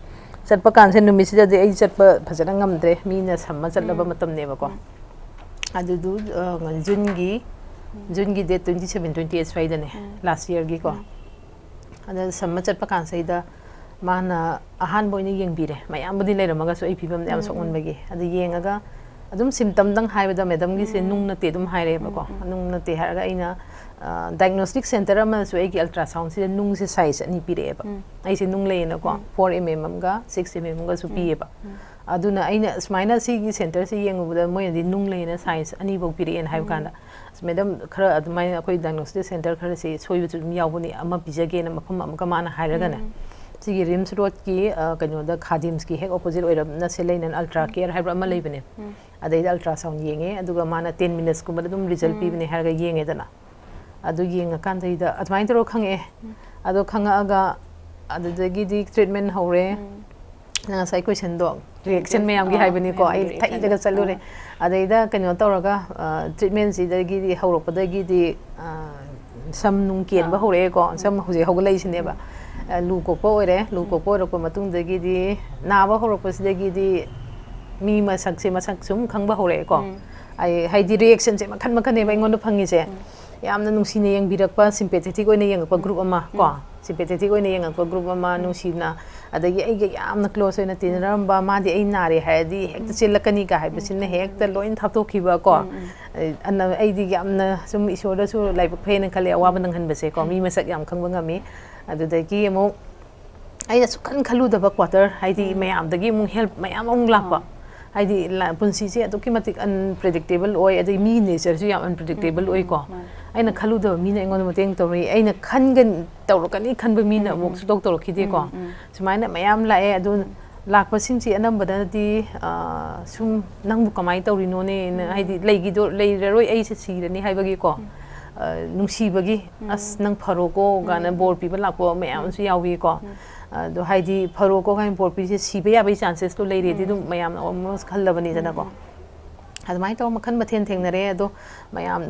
ꯆꯠꯄ ꯀꯥꯟꯁꯦ ꯅꯨꯃꯤꯠꯁꯤꯗꯗꯤ ꯑꯩ ꯆꯠꯄ ꯐꯖꯅ ꯉꯝꯗ꯭ꯔꯦ, ꯃꯤꯅ ꯁꯝꯃ ꯆꯠꯂꯕ ꯎꯝ꯫ ꯃꯇꯝꯅꯦꯕꯀꯣ꯫ ꯎꯝ꯫ ꯑꯗꯨꯗꯨ, ꯑ, ꯖꯨꯟꯒꯤ, ꯎꯝ꯫ ꯖꯨꯟꯒꯤ date twenty seven, twenty eight ꯁ꯭ꯋꯥꯏꯗꯅꯦ, ꯎꯝ꯫ ꯂꯥꯁ ꯌꯔꯒꯤꯀꯣ꯫ ꯎꯝ꯫ ꯑꯗ ꯁꯝꯃ ꯆꯠꯄ ꯀꯥꯟꯁꯤꯗ ꯃꯥꯅ ꯑꯍꯥꯟꯕ ꯑꯣꯏꯅ ꯌꯦꯡꯕꯤꯔꯦ꯫ ꯃꯌꯥꯝꯕꯨꯗꯤ ꯂꯩꯔꯝꯃꯒꯁꯨ ꯑꯩ ꯐꯤꯕꯝꯗ ꯌꯥꯝ ꯎꯝ, ꯎꯝ꯫ ꯁꯣꯛꯃꯟꯕꯒꯤ꯫ ꯑꯗꯨ ꯌꯦꯡꯉꯒ ꯑꯗꯨꯝ ꯁꯤꯝꯇꯝꯗꯪ ꯍꯥꯏꯕꯗ ꯃꯦꯗꯝꯒꯤꯁꯦ ꯎꯝ꯫ ꯅꯨꯡ ꯅꯠꯇꯦ ꯑꯗꯨꯝ ꯍꯥꯏꯔꯛꯑꯦꯕꯀꯣ꯫ ꯎꯝ, ꯎꯝ꯫ ꯅꯨꯡ ꯅꯠꯇꯦ ꯍꯥꯏꯔꯒ ꯑꯩꯅ, ꯑ, ꯗꯥꯏꯒꯅꯣꯁꯇꯤꯛ ꯁꯦꯟꯇꯔ ꯑꯃꯅꯁꯨ ꯑꯩꯒꯤ ꯑꯜꯇ꯭ꯔꯥꯁꯥꯎꯟꯁꯤꯗ ꯅꯨꯡꯁꯦ ꯁꯥꯏꯖ ꯑꯅꯤ ꯄꯤꯔꯛꯑꯦꯕ꯫ ꯎꯝ꯫ ꯑꯩꯁꯦ ꯅꯨꯡ ꯂꯩꯌꯦꯅꯀꯣ, ꯎꯝ꯫ ꯐꯣꯔ ꯑꯦꯝ ꯑꯦꯝ ꯑꯃꯒ ꯁꯤꯛꯁ ꯑꯦꯝ ꯑꯦꯝ ꯑꯃꯒꯁꯨ ꯎꯝ, ꯄꯤꯌꯦꯕ꯫ ꯎꯝ꯫ ꯑꯗꯨꯅ ꯑꯩꯅ ꯁꯨꯃꯥꯏꯅ ꯁꯤꯒꯤ ꯁꯦꯟꯇꯔꯁꯤ ꯌꯦꯡꯉꯨꯕꯗ ꯃꯣꯏꯅꯗꯤ ꯅꯨꯡ ꯂꯩꯌꯦꯅ ꯁꯥꯏꯖ ꯑꯅꯤꯐꯧ ꯄꯤꯔꯛꯑꯦꯅ ꯍꯥꯏꯕ ꯎꯝ꯫ ꯀꯥꯟꯗ, "ꯑꯁ, ꯃꯦꯗꯝ, ꯈꯔ ꯑꯗꯨꯃꯥꯏꯅ ꯑꯩꯈꯣꯏ ꯗꯥꯏꯒꯅꯣꯁꯇꯤꯛ ꯁꯦꯟꯇꯔ ꯈꯔꯁꯤ ꯁꯣꯏꯕꯁꯨ ꯑꯗꯨꯝ ꯌꯥꯎꯕꯅꯤ, ꯑꯃ ꯄꯤꯖꯒꯦꯅ" ꯃꯐꯝ ꯑꯃꯒ ꯃꯥꯅ ꯍꯥꯏꯔꯒꯅꯦ, ꯎꯝ꯫ ꯁꯤꯒꯤ ꯔꯤꯝꯁ ꯔꯣꯗꯀꯤ, ꯑ, ꯀꯩꯅꯣꯗ, ꯈꯥꯗꯤꯝꯁꯀꯤ ꯍꯦꯛ ꯑꯣꯄꯣꯖꯤꯠ ꯑꯣꯏꯔꯞꯅ ꯁꯦꯂꯩꯅ ꯑꯜꯇ꯭ꯔꯥ ꯎꯝ꯫ ꯀꯦꯌꯔ ꯍꯥꯏꯕ꯭ꯔꯥ ꯑꯃ ꯎꯝ꯫ ꯂꯩꯕꯅꯦ꯫ ꯎꯝ꯫ ꯑꯗꯩꯗ ꯑꯜꯇ꯭ꯔꯥꯁꯥꯎꯟ ꯌꯦꯡꯉꯦ, ꯑꯗꯨꯒ ꯃꯥꯅ "ꯇꯦꯟ ꯃꯤꯅꯠꯁꯀꯨꯝꯕꯗ ꯑꯗꯨꯝ ꯔꯤꯖꯜ ꯎꯝ꯫ ꯄꯤꯕꯅꯦ" ꯍꯥꯏꯔꯒ ꯌꯦꯡꯉꯦꯗꯅ꯫ ꯑꯗꯨ ꯌꯦꯡꯉꯀꯥꯟꯗꯩꯗ ꯑꯗꯨꯃꯥꯏꯅ ꯇꯧꯔꯒ ꯈꯪꯉꯛꯑꯦ꯫ ꯎꯝ꯫ ꯑꯗꯣ ꯈꯪꯉꯛꯑꯒ ꯑꯗꯨꯗꯒꯤꯗꯤ ꯇ꯭ꯔꯤꯠꯃꯦꯟ ꯍꯧꯔꯦ꯫ ꯎꯝ꯫ ꯅꯪ ꯉꯁꯥꯏ questionꯗꯣ reaction ꯃꯌꯥꯝꯒꯤ ꯑꯥ, ꯍꯥꯏꯕꯅꯤꯀꯣ꯫ ꯑꯩ ꯃꯌꯥꯝꯒꯤ reaction꯫ ꯊꯩꯔꯒ ꯆꯠꯂꯨꯔꯦ꯫ ꯑꯥ꯫ ꯑꯗꯩꯗ ꯀꯩꯅꯣ ꯇꯧꯔꯒ, ꯑ, treatmentꯁꯤꯗꯒꯤꯗꯤ ꯍꯧꯔꯛꯄꯗꯒꯤꯗꯤ, ꯑ, ꯁꯝ ꯅꯨꯡ ꯀꯦꯟꯕ ꯑꯥ꯫ ꯍꯧꯔꯛꯑꯦꯀꯣ꯫ ꯎꯝ꯫ ꯁꯝ ꯍꯧꯖꯤꯛ ꯍꯧꯒꯠꯂꯛꯏꯁꯤꯅꯦꯕ꯫ ꯎꯝ꯫ ꯑ, ꯂꯨ ꯀꯣꯛꯄ ꯑꯣꯏꯔꯦ꯫ ꯂꯨ ꯎꯝ꯫ ꯀꯣꯛꯄ ꯑꯣꯏꯔꯛꯄ ꯃꯇꯨꯡꯗꯒꯤꯗꯤ ꯅꯥꯕ ꯍꯧꯔꯛꯄꯁꯤꯗꯒꯤꯗꯤ ꯃꯤ ꯃꯁꯛꯁꯦ ꯃꯁꯛ ꯁꯨꯝ ꯈꯪꯕ ꯍꯧꯔꯛꯑꯦꯀꯣ꯫ ꯎꯝ꯫ ꯑꯩ, ꯍꯥꯏꯗꯤ reactionꯁꯦ ꯃꯈꯟ ꯃꯈꯟꯅꯦꯕ ꯎꯝ꯫ ꯑꯩꯉꯣꯟꯗ ꯐꯪꯉꯤꯁꯦ꯫ ꯎꯝ꯫ ꯌꯥꯝꯅ ꯅꯨꯡꯁꯤꯅ ꯌꯦꯡꯕꯤꯔꯛꯄ, sympathetic ꯑꯣꯏꯅ ꯌꯦꯡꯉꯛꯄ ꯎꯝ꯫ group ꯑꯃ ꯀꯣ꯫ ꯎꯝ꯫ Sympathetic ꯑꯣꯏꯅ ꯌꯦꯡꯉꯛꯄ group ꯑꯃ, ꯎꯝ꯫ ꯅꯨꯡꯁꯤꯅ, ꯑꯗꯒꯤ ꯑꯩꯒ ꯌꯥꯝꯅ close ꯑꯣꯏꯅ ꯇꯤꯟꯅꯔꯝꯕ, ꯃꯥꯗꯤ ꯑꯩ ꯅꯥꯔꯦ ꯍꯥꯏꯔꯗꯤ ꯍꯦꯛꯇ ꯎꯝ꯫ ꯆꯦꯜꯂꯛꯀꯅꯤꯒ ꯍꯥꯏꯕꯁꯤꯅ ꯎꯝ꯫ ꯍꯦꯛꯇ ꯂꯣꯏ ꯊꯥꯞꯇꯣꯛꯈꯤꯕ ꯀꯣ꯫ ꯎꯝ, ꯎꯝ꯫ ꯑꯩ, ꯑꯅ-, ꯑꯩꯗꯤ ꯌꯥꯝꯅ ꯁꯨꯝ ꯏꯁꯣꯔꯗꯁꯨ ꯂꯥꯏꯕꯛ ꯐꯩꯅ ꯈꯜꯂꯦ, ꯑꯋꯥꯕ ꯎꯝ꯫ ꯅꯪꯍꯟꯕꯁꯦꯀꯣ꯫ ꯃꯤ ꯎꯝ꯫ ꯃꯁꯛ ꯌꯥꯝ ꯈꯪꯕ ꯉꯝꯃꯤ꯫ ꯑꯗꯨꯗꯒꯤ ꯑꯃꯨꯛ ꯑꯩꯅ ꯁꯨꯛꯈꯟ ꯈꯜꯂꯨꯗꯕ quarter, ꯍꯥꯏꯗꯤ ꯎꯝ꯫ ꯃꯌꯥꯝꯗꯒꯤ ꯑꯃꯨꯛ help ꯃꯌꯥꯝ ꯑꯃꯨꯛ ꯂꯥꯛꯄ꯫ ꯑꯥ꯫ ꯍꯥꯏꯗꯤ ꯂ-, ꯄꯨꯟꯁꯤꯁꯦ ꯑꯗꯨꯛꯀꯤ ꯃꯇꯤꯛ unpredictable ꯑꯣꯏ, ꯑꯗꯩ ꯃꯤ natureꯁꯨ ꯌꯥꯝ unpredictable ꯎꯝ, ꯎꯝ, ꯑꯣꯏꯀꯣ꯫ ꯎꯝ, ꯃꯥꯅꯦ꯫ ꯑꯩꯅ ꯈꯜꯂꯨꯗꯕ ꯃꯤꯅ ꯑꯩꯉꯣꯟꯗ ꯃꯇꯦꯡ ꯇꯧꯔꯛꯏ, ꯑꯩꯅ ꯈꯟꯒ-, ꯇꯧꯔꯛꯀꯅꯤ ꯈꯟꯕ ꯃꯤꯅ ꯎꯝ, ꯑꯃꯨꯛ ꯎꯝ꯫ ꯁꯨꯡꯇꯧ ꯇꯧꯔꯛꯈꯤꯗꯦꯀꯣ꯫ ꯎꯝ, ꯎꯝ꯫ ꯁꯨꯃꯥꯏꯅ ꯃꯌꯥꯝ ꯂꯥꯛꯑꯦ꯫ ꯑꯗꯨ ꯎꯝ꯫ ꯂꯥꯛꯄꯁꯤꯡꯁꯤ ꯑꯅꯝꯕꯅꯗꯤ, ꯑ, ꯁꯨꯝ "ꯅꯪꯕꯨ ꯀꯃꯥꯏꯅ ꯇꯧꯔꯤꯅꯣꯅꯦꯅ", ꯎꯝ꯫ ꯍꯥꯏꯗꯤ ꯂꯩꯈꯤꯗꯣ-, ꯂꯩꯔꯔꯣꯏ, ꯑꯩꯁꯦ ꯁꯤꯔꯅꯤ ꯍꯥꯏꯕꯒꯤꯀꯣ꯫ ꯎꯝ꯫ ꯑ, ꯅꯨꯡꯁꯤꯕꯒꯤ, ꯎꯝ꯫ "ꯑꯁ, ꯅꯪ ꯐꯔꯣꯀꯣ" ꯀꯥꯏꯅ ꯎꯝ꯫ ꯕꯣꯔ ꯄꯤꯕ ꯂꯥꯛꯄ ꯃꯌꯥꯝ ꯎꯝ꯫ ꯑꯃꯁꯨ ꯌꯥꯎꯏꯀꯣ꯫ ꯎꯝ꯫ ꯑꯗꯣ ꯍꯥꯏꯗꯤ ꯐꯔꯣꯀꯣ ꯀꯥꯏꯅ ꯕꯣꯔ ꯄꯤꯁꯦ, ꯁꯤꯕ ꯌꯥꯕꯒꯤ chances ꯇꯣ ꯂꯩꯔꯦꯗꯤ ꯎꯝ꯫ ꯑꯗꯨꯝ ꯃꯌꯥꯝꯅ almost ꯈꯜꯂꯕꯅꯤꯗꯅꯀꯣ꯫ ꯎꯝ꯫ ꯑꯗꯨꯃꯥꯏꯅ ꯇꯧꯔ ꯃꯈꯜ ꯃꯊꯦꯜ ꯊꯦꯡꯅꯔꯦ꯫ ꯑꯗꯣ ꯃꯌꯥꯝ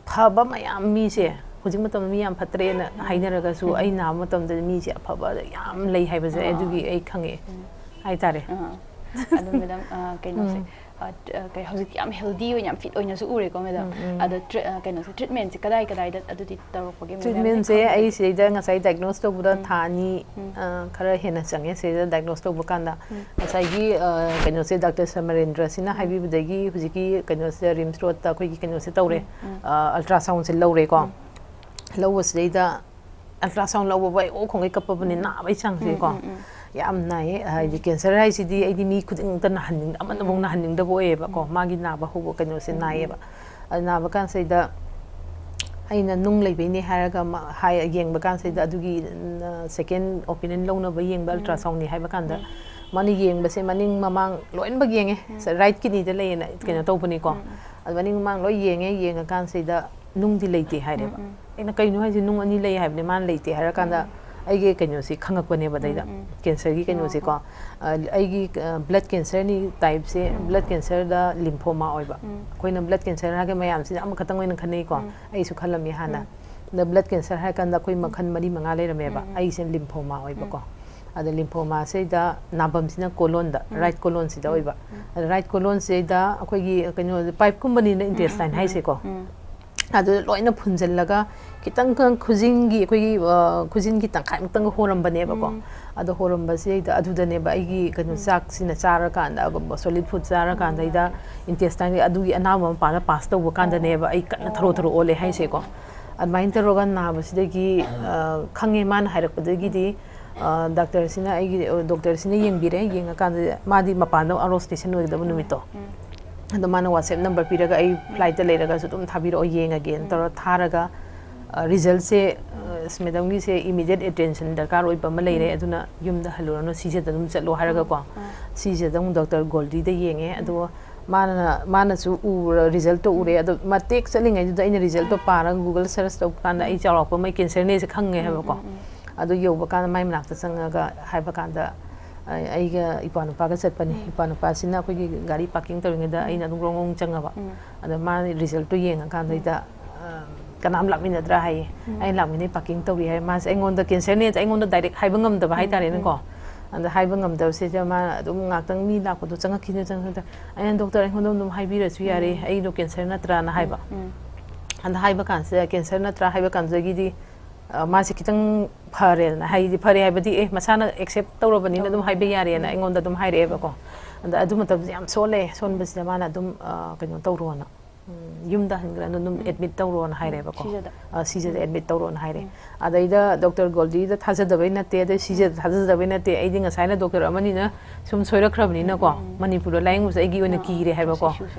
ꯐꯕ ꯃꯌꯥꯝ, ꯃꯤꯁꯦ ꯍꯧꯖꯤꯛ ꯃꯇꯝꯗ ꯃꯤ ꯌꯥꯝ ꯐꯠꯇ꯭ꯔꯦꯅ ꯎꯝ꯫ ꯍꯥꯏꯅꯔꯒꯁꯨ, ꯎꯝ꯫ ꯑꯩ ꯅꯥꯕ ꯃꯇꯝꯗ ꯃꯤꯁꯦ ꯑꯐꯕ ꯌꯥꯝ ꯂꯩ ꯍꯥꯏꯕꯁꯦ ꯑꯥ꯫ ꯑꯗꯨꯒꯤ ꯑꯩ ꯈꯪꯉꯛꯑꯦ ꯎꯝ꯫ ꯍꯥꯏꯇꯥꯔꯦ꯫ ꯑꯥ꯫ ꯑꯗꯣ madam, ꯑ, ꯀꯩꯅꯣꯁꯦ, ꯎꯝ꯫ ꯑ, ꯇ-, ꯑ, ꯀꯩ, ꯍꯧꯖꯤꯛꯇꯤ ꯌꯥꯝ healthy ꯑꯣꯏꯅ, ꯌꯥꯝ fit ꯑꯣꯏꯅꯁꯨ ꯎꯔꯦꯀꯣ madam꯫ ꯎꯝ, ꯎꯝ꯫ ꯑꯗꯣ ꯇ꯭ꯔꯤ-, ꯑ, ꯀꯩꯅꯣꯁꯦ, treatmentꯁꯦ ꯀꯗꯥꯏ ꯀꯗꯥꯏꯗ ꯑꯗꯨꯗꯤ ꯇꯧꯔꯛꯄꯒꯦ madam? Treatmentꯁꯦ ꯈꯪꯕ? ꯑꯩ ꯁꯤꯗꯩꯗ ꯉꯁꯥꯏ diagnose ꯇꯧꯕꯗ ꯎꯝ꯫ ꯊꯥ ꯑꯅꯤ, ꯎꯝ꯫ ꯑ, ꯈꯔ ꯍꯦꯟꯅ ꯆꯪꯉꯦ ꯁꯤꯗꯩꯗ diagnose ꯇꯧꯕ ꯀꯥꯟꯗ꯫ ꯎꯝ꯫ ꯉꯁꯥꯏꯒꯤ, ꯑ, ꯀꯩꯅꯣꯁꯦ, ꯗꯥꯛꯇꯔ ꯁꯃꯔꯦꯟꯗ꯭ꯔꯁꯤꯅ ꯎꯝ꯫ ꯍꯥꯏꯕꯤꯕꯗꯒꯤ ꯍꯧꯖꯤꯛꯀꯤ ꯀꯩꯅꯣꯁꯤꯗ, RIMS Roadꯇ ꯑꯩꯈꯣꯏꯒꯤ ꯀꯩꯅꯣꯁꯦ ꯇꯧꯔꯦ꯫ ꯎꯝ, ꯎꯝ꯫ ꯑ, ultrasoundꯁꯦ ꯂꯧꯔꯦꯀꯣ꯫ ꯎꯝ꯫ ꯂꯧꯕꯁꯤꯗꯩꯗ ultrasound ꯂꯧꯕꯀꯣ ꯑꯩ ꯑꯣ ꯈꯣꯡꯒꯩ ꯀꯞꯄꯕꯅꯤ, ꯎꯝ꯫ ꯅꯥꯕꯒꯤ ꯆꯥꯡꯁꯦꯀꯣ꯫ ꯎꯝ, ꯎꯝ, ꯎꯝ꯫ ꯌꯥꯝ ꯅꯥꯏꯌꯦ꯫ ꯍꯥꯏꯗꯤ ꯎꯝ꯫ Cancer ꯍꯥꯏꯁꯤꯗꯤ ꯑꯩꯗꯤ ꯃꯤ ꯈꯨꯗꯤꯡꯃꯛꯇ ꯅꯥꯍꯟꯅꯤꯡ-, ꯑꯃꯅꯐꯥꯎ ꯎꯝ꯫ ꯅꯥꯍꯟꯅꯤꯡꯗꯕ ꯑꯣꯏꯌꯦꯕꯀꯣ꯫ ꯎꯝ꯫ ꯃꯥꯒꯤ ꯅꯥꯕ ꯍꯧꯕ ꯀꯩꯅꯣꯁꯦ ꯎꯝ, ꯎꯝ꯫ ꯅꯥꯏꯌꯦꯕ꯫ ꯑꯗꯨ ꯅꯥꯕ ꯀꯥꯟꯁꯤꯗ ꯑꯩꯅ ꯅꯨꯡ ꯂꯩꯕꯩꯅꯦ ꯍꯥꯏꯔꯒ ꯃ-, ꯍꯥꯏ, ꯌꯦꯡꯕ ꯀꯥꯟꯁꯤꯗ ꯎꯝ꯫ ꯑꯗꯨꯒꯤ, ꯎꯝ, second opinion ꯂꯧꯅꯕ ꯌꯦꯡꯕ ꯎꯝ꯫ Ultrasoundꯅꯤ ꯍꯥꯏꯕ ꯀꯥꯟꯗ ꯎꯝ꯫ ꯃꯥꯅ ꯌꯦꯡꯕꯁꯦ ꯃꯅꯤꯡ ꯃꯃꯥꯡ ꯂꯣꯏꯅꯃꯛ ꯌꯦꯡꯉꯦ꯫ ꯎꯝ꯫ Right kidneyꯗ ꯂꯩꯌꯦꯅ ꯀꯩꯅꯣ ꯎꯝ꯫ ꯇꯧꯕꯅꯤꯀꯣ꯫ ꯎꯝ, ꯎꯝ꯫ ꯑꯗꯨ ꯃꯅꯤꯡ ꯃꯃꯥꯡ ꯂꯣꯏ ꯌꯦꯡꯉꯦ, ꯌꯦꯡꯉꯀꯥꯟꯁꯤꯗ ꯅꯨꯡꯗꯤ ꯂꯩꯇꯦ ꯍꯥꯏꯔꯦꯕ꯫ ꯎꯝ, ꯎꯝ꯫ ꯑꯩꯅ "ꯀꯩꯅꯣ ꯍꯥꯏꯁꯦ, ꯅꯨꯡ ꯑꯅꯤ ꯂꯩ ꯍꯥꯏꯕꯅꯦ, ꯃꯥꯅ ꯂꯩꯇꯦ" ꯍꯥꯏꯔꯀꯥꯟꯗ ꯎꯝ꯫ ꯑꯩꯒꯤ ꯀꯩꯅꯣꯁꯤ ꯈꯪꯉꯛꯄꯅꯦꯕ ꯑꯗꯩꯗ꯫ ꯎꯝ, ꯎꯝ꯫ ꯀꯦꯟꯁꯔꯒꯤ ꯀꯩꯅꯣꯁꯦꯀꯣ꯫ ꯑ, ꯑꯩꯒꯤ, ꯑ, blood cancer ꯅꯤ type ꯁꯦ꯫ ꯎꯝ꯫ Blood cancer ꯗ lymphoma ꯑꯣꯏꯕ꯫ ꯎꯝ꯫ ꯑꯩꯈꯣꯏꯅ blood cancer ꯍꯥꯏꯔꯒ ꯃꯌꯥꯝꯁꯤꯅ ꯑꯃꯈꯛꯇꯪ ꯑꯣꯏꯅ ꯈꯟꯅꯩꯀꯣ꯫ ꯎꯝ꯫ ꯑꯩꯁꯨ ꯈꯜꯂꯝꯃꯤ ꯍꯥꯟꯅ꯫ ꯎꯝ꯫ ꯑꯗ blood cancer ꯍꯥꯏꯔ ꯀꯥꯟꯗ ꯑꯩꯈꯣꯏ ꯃꯈꯜ ꯃꯔꯤ ꯃꯉꯥ ꯂꯩꯔꯝꯃꯦꯕ꯫ ꯎꯝ, ꯎꯝ꯫ ꯑꯩꯁꯦ lymphoma ꯑꯣꯏꯕꯀꯣ꯫ ꯑꯗ lymphoma ꯁꯤꯗ ꯅꯥꯐꯝꯁꯤꯅ colon ꯗ, ꯎꯝ꯫ right colon ꯁꯤꯗ ꯎꯝ, ꯑꯣꯏꯕ꯫ ꯎꯝ꯫ ꯑꯗ right colon ꯁꯤꯗ ꯑꯩꯈꯣꯏꯒꯤ ꯀꯩꯅꯣ, pipe ꯀꯨꯝꯕꯅꯤꯅ intestine ꯎꯝ, ꯍꯥꯏꯁꯦꯀꯣ꯫ ꯎꯝ꯫ ꯑꯗꯨꯗ ꯂꯣꯏꯅ ꯐꯨꯟꯖꯜꯂꯒ ꯈꯤꯇꯪ ꯈꯨꯖꯤꯟꯒꯤ ꯑꯩꯈꯣꯏꯒꯤ, ꯑ, ꯈꯨꯖꯤꯟꯒꯤ ꯇꯪꯈꯥꯏꯃꯨꯛꯇꯪꯒ ꯍꯣꯔꯝꯕꯅꯦꯕꯀꯣ꯫ ꯎꯝ꯫ ꯑꯗꯣ ꯍꯣꯔꯝꯕꯁꯤꯗꯩꯗ ꯑꯗꯨꯗꯅꯦꯕ ꯑꯩꯒꯤ ꯀꯩꯅꯣ, ꯎꯝ꯫ ꯆꯥꯛꯁꯤꯅ ꯆꯥꯔꯀꯥꯟꯗ, solid food ꯆꯥꯔꯀꯥꯟꯗꯩꯗ intestine ꯒꯤ ꯑꯗꯨꯒꯤ ꯑꯅꯥꯕ ꯃꯄꯥꯗ pass ꯇꯧꯕ ꯀꯥꯟꯗꯅꯦꯕ ꯑꯩ ꯀꯟꯅ ꯊꯧꯔꯣ ꯊꯧꯔꯣ ꯑꯣꯜꯂꯦ ꯍꯥꯏꯁꯦꯀꯣ꯫ ꯑꯗꯨꯃꯥꯏꯅ ꯇꯧꯔꯒ ꯅꯥꯕꯁꯤꯗꯒꯤ, ꯑ, ꯈꯪꯉꯦ ꯃꯥꯅ ꯍꯥꯏꯔꯛꯄꯗꯒꯤꯗꯤ, ꯑ, doctor ꯁꯤꯅ ꯑꯩꯒꯤ, ꯑ, doctor ꯁꯤꯅ ꯌꯦꯡꯕꯤꯔꯦ꯫ ꯌꯦꯡꯉꯀꯥꯟꯗ ꯃꯥꯗꯤ ꯃꯄꯥꯟꯗ out of station ꯑꯣꯏꯒꯗꯕ ꯅꯨꯃꯤꯠꯇꯣ꯫ ꯎꯝ꯫ ꯑꯗꯣ ꯃꯥꯅ WhatsApp number ꯄꯤꯔꯒ ꯑꯩ flight ꯇ ꯂꯩꯔꯒꯁꯨ ꯑꯗꯨꯝ ꯊꯥꯕꯤꯔꯛꯑꯣ, ꯌꯦꯡꯉꯒꯦꯅ ꯇꯧꯔ ꯊꯥꯔꯒ, ꯑ, result ꯁꯦ, ꯑ, madam ꯒꯤꯁꯦ immediate attention ꯗꯔꯀꯥꯔ ꯑꯣꯏꯕ ꯑꯃ ꯂꯩꯔꯦ, ꯎꯝ꯫ ꯑꯗꯨꯅ ꯌꯨꯝꯗ ꯍꯜꯂꯨꯔꯅꯨ, ꯁꯤꯖꯗ ꯑꯗꯨꯝ ꯆꯠꯂꯣ ꯍꯥꯏꯔꯒꯀꯣ꯫ ꯑꯥ꯫ ꯁꯤꯖꯗ ꯑꯃꯨꯛ doctor ꯒꯣꯜꯗꯤꯗ ꯌꯦꯡꯉꯦ꯫ ꯑꯗꯣ ꯃꯥꯅ, ꯃꯥꯅꯁꯨ ꯎꯔ result ꯇꯣ ꯎꯔꯦ꯫ ꯑꯗꯣ ꯃꯇꯦꯛ ꯆꯠꯂꯤꯉꯩꯗꯨꯗ ꯑꯩꯅ result ꯇꯣ ꯄꯥꯔꯒ Google search ꯇꯧꯕ ꯀꯥꯟꯗ ꯑꯩ ꯆꯥꯎꯔꯥꯛꯄ ꯑꯃ cancer ꯅꯦꯁꯦ ꯈꯪꯉꯦ ꯍꯥꯏꯕꯀꯣ꯫ ꯎꯝ, ꯎꯝ꯫ ꯑꯗꯨ ꯌꯧꯕ ꯀꯥꯟꯗ ꯃꯥꯏ ꯃꯅꯥꯛꯇ ꯆꯪꯉꯒ ꯍꯥꯏꯕ ꯀꯥꯟꯗ, ꯑꯩ-, ꯑꯩꯒ ꯏꯄ꯭ꯋꯥ ꯅꯨꯄꯥꯒ ꯆꯠꯄꯅꯦ꯫ ꯎꯝ꯫ ꯏꯄ꯭ꯋꯥ ꯅꯨꯄꯥꯁꯤꯅ ꯑꯩꯈꯣꯏꯒꯤ ꯒꯥꯔꯤ parking ꯇꯧꯔꯤꯉꯩꯗ ꯑꯩꯅ ꯑꯗꯨꯝ ꯒ꯭ꯔꯣꯡ ꯒ꯭ꯔꯣꯡ ꯆꯪꯉꯕ꯫ ꯎꯝ꯫ ꯑꯗ ꯃꯥꯅ result ꯇꯣ ꯌꯦꯡꯉꯀꯥꯟꯗꯩꯗ, "ꯑ, ꯀꯅꯥꯝ ꯂꯥꯛꯃꯤꯟꯅꯗ꯭ꯔꯥ?" ꯍꯥꯏꯌꯦ꯫ ꯎꯝ꯫ "ꯑꯩꯅ ꯂꯥꯛꯃꯤꯟꯅꯩ, parking ꯇꯧꯔꯤ" ꯍꯥꯏ꯫ ꯃꯥꯁꯦ ꯑꯩꯉꯣꯟꯗ cancer ꯅꯦꯁꯦ ꯑꯩꯉꯣꯟꯗ direct ꯍꯥꯏꯕ ꯉꯝꯗꯕ ꯎꯝ, ꯍꯥꯏꯇꯥꯔꯦꯅꯦꯀꯣ꯫ ꯎꯝ꯫ ꯑꯗ ꯍꯥꯏꯕ ꯉꯝꯗꯕꯁꯤꯗ ꯃꯥꯅ ꯑꯗꯨꯝ ꯉꯥꯛꯇꯪ ꯃꯤ ꯂꯥꯛꯄꯗꯣ ꯆꯪꯉꯛꯈꯤꯅꯨ, ꯆꯪꯉꯛꯈꯤꯅꯨ꯫ ꯑꯩꯅ, "Doctor, ꯑꯩꯉꯣꯟꯗ ꯑꯗꯨꯝ ꯍꯥꯏꯕꯤꯔꯁꯨ ꯌꯥꯔꯦ, ꯎꯝ꯫ ꯑꯩꯗꯣ cancer ꯅꯠꯇ꯭ꯔꯥꯅ" ꯍꯥꯏꯕ꯫ ꯎꯝ꯫ ꯑꯗ ꯍꯥꯏꯕ ꯀꯥꯟꯁꯤꯗ cancer ꯅꯠꯇ꯭ꯔꯥ ꯍꯥꯏꯕ ꯀꯥꯟꯁꯤꯗꯒꯤꯗꯤ, ꯑ, ꯃꯥꯁꯦ ꯈꯤꯇꯪ ꯐꯔꯦꯗꯅ, ꯍꯥꯏꯗꯤ ꯐꯔꯦ ꯍꯥꯏꯕꯗꯤ, "ꯑꯦ, ꯃꯁꯥꯅ accept ꯇꯧꯔꯕꯅꯤꯅ ꯑꯗꯨꯝ ꯍꯥꯏꯕ ꯌꯥꯔꯦꯅ" ꯑꯩꯉꯣꯟꯗ ꯑꯗꯨꯝ ꯍꯥꯏꯔꯛꯑꯦꯕꯀꯣ꯫ ꯑꯗ ꯑꯗꯨ ꯃꯇꯝꯁꯦ ꯌꯥꯝ ꯁꯣꯜꯂꯦ꯫ ꯁꯣꯟꯕꯁꯤꯗ ꯃꯥꯅ ꯑꯗꯨꯝ, ꯑ, ꯀꯩꯅꯣ ꯇꯧꯔꯣꯅ, ꯎꯝ, "ꯌꯨꯝꯗ ꯍꯟꯈ꯭ꯔꯅꯨ, ꯑꯗꯨꯝ admit ꯇꯧꯔꯣꯅ" ꯍꯥꯏꯔꯦꯕꯀꯣ꯫ ꯁꯤꯖꯗ꯫ ꯑ, ꯁꯤꯖꯗ admit ꯇꯧꯔꯣꯅ ꯍꯥꯏꯔꯦ꯫ ꯑꯗꯩꯗ Doctor ꯒꯣꯜꯗꯤꯗ ꯊꯥꯖꯗꯕꯩ ꯅꯠꯇꯦ, ꯑꯗꯩ ꯁꯤꯖꯗ ꯊꯥꯖꯗꯕꯩ ꯅꯠꯇꯦ꯫ ꯑꯩꯗꯤ ꯉꯁꯥꯏꯅ doctor ꯑꯃꯅꯤꯅ ꯁꯨꯝ ꯁꯣꯏꯔꯛꯈ꯭ꯔꯕꯅꯤꯅꯀꯣ, ꯃꯅꯤꯄꯨꯔꯗ ꯂꯥꯏꯌꯦꯡꯕꯁꯦ ꯑꯩꯒꯤ ꯑꯣꯏꯅ ꯀꯤꯔꯦ ꯍꯥꯏꯕꯀꯣ꯫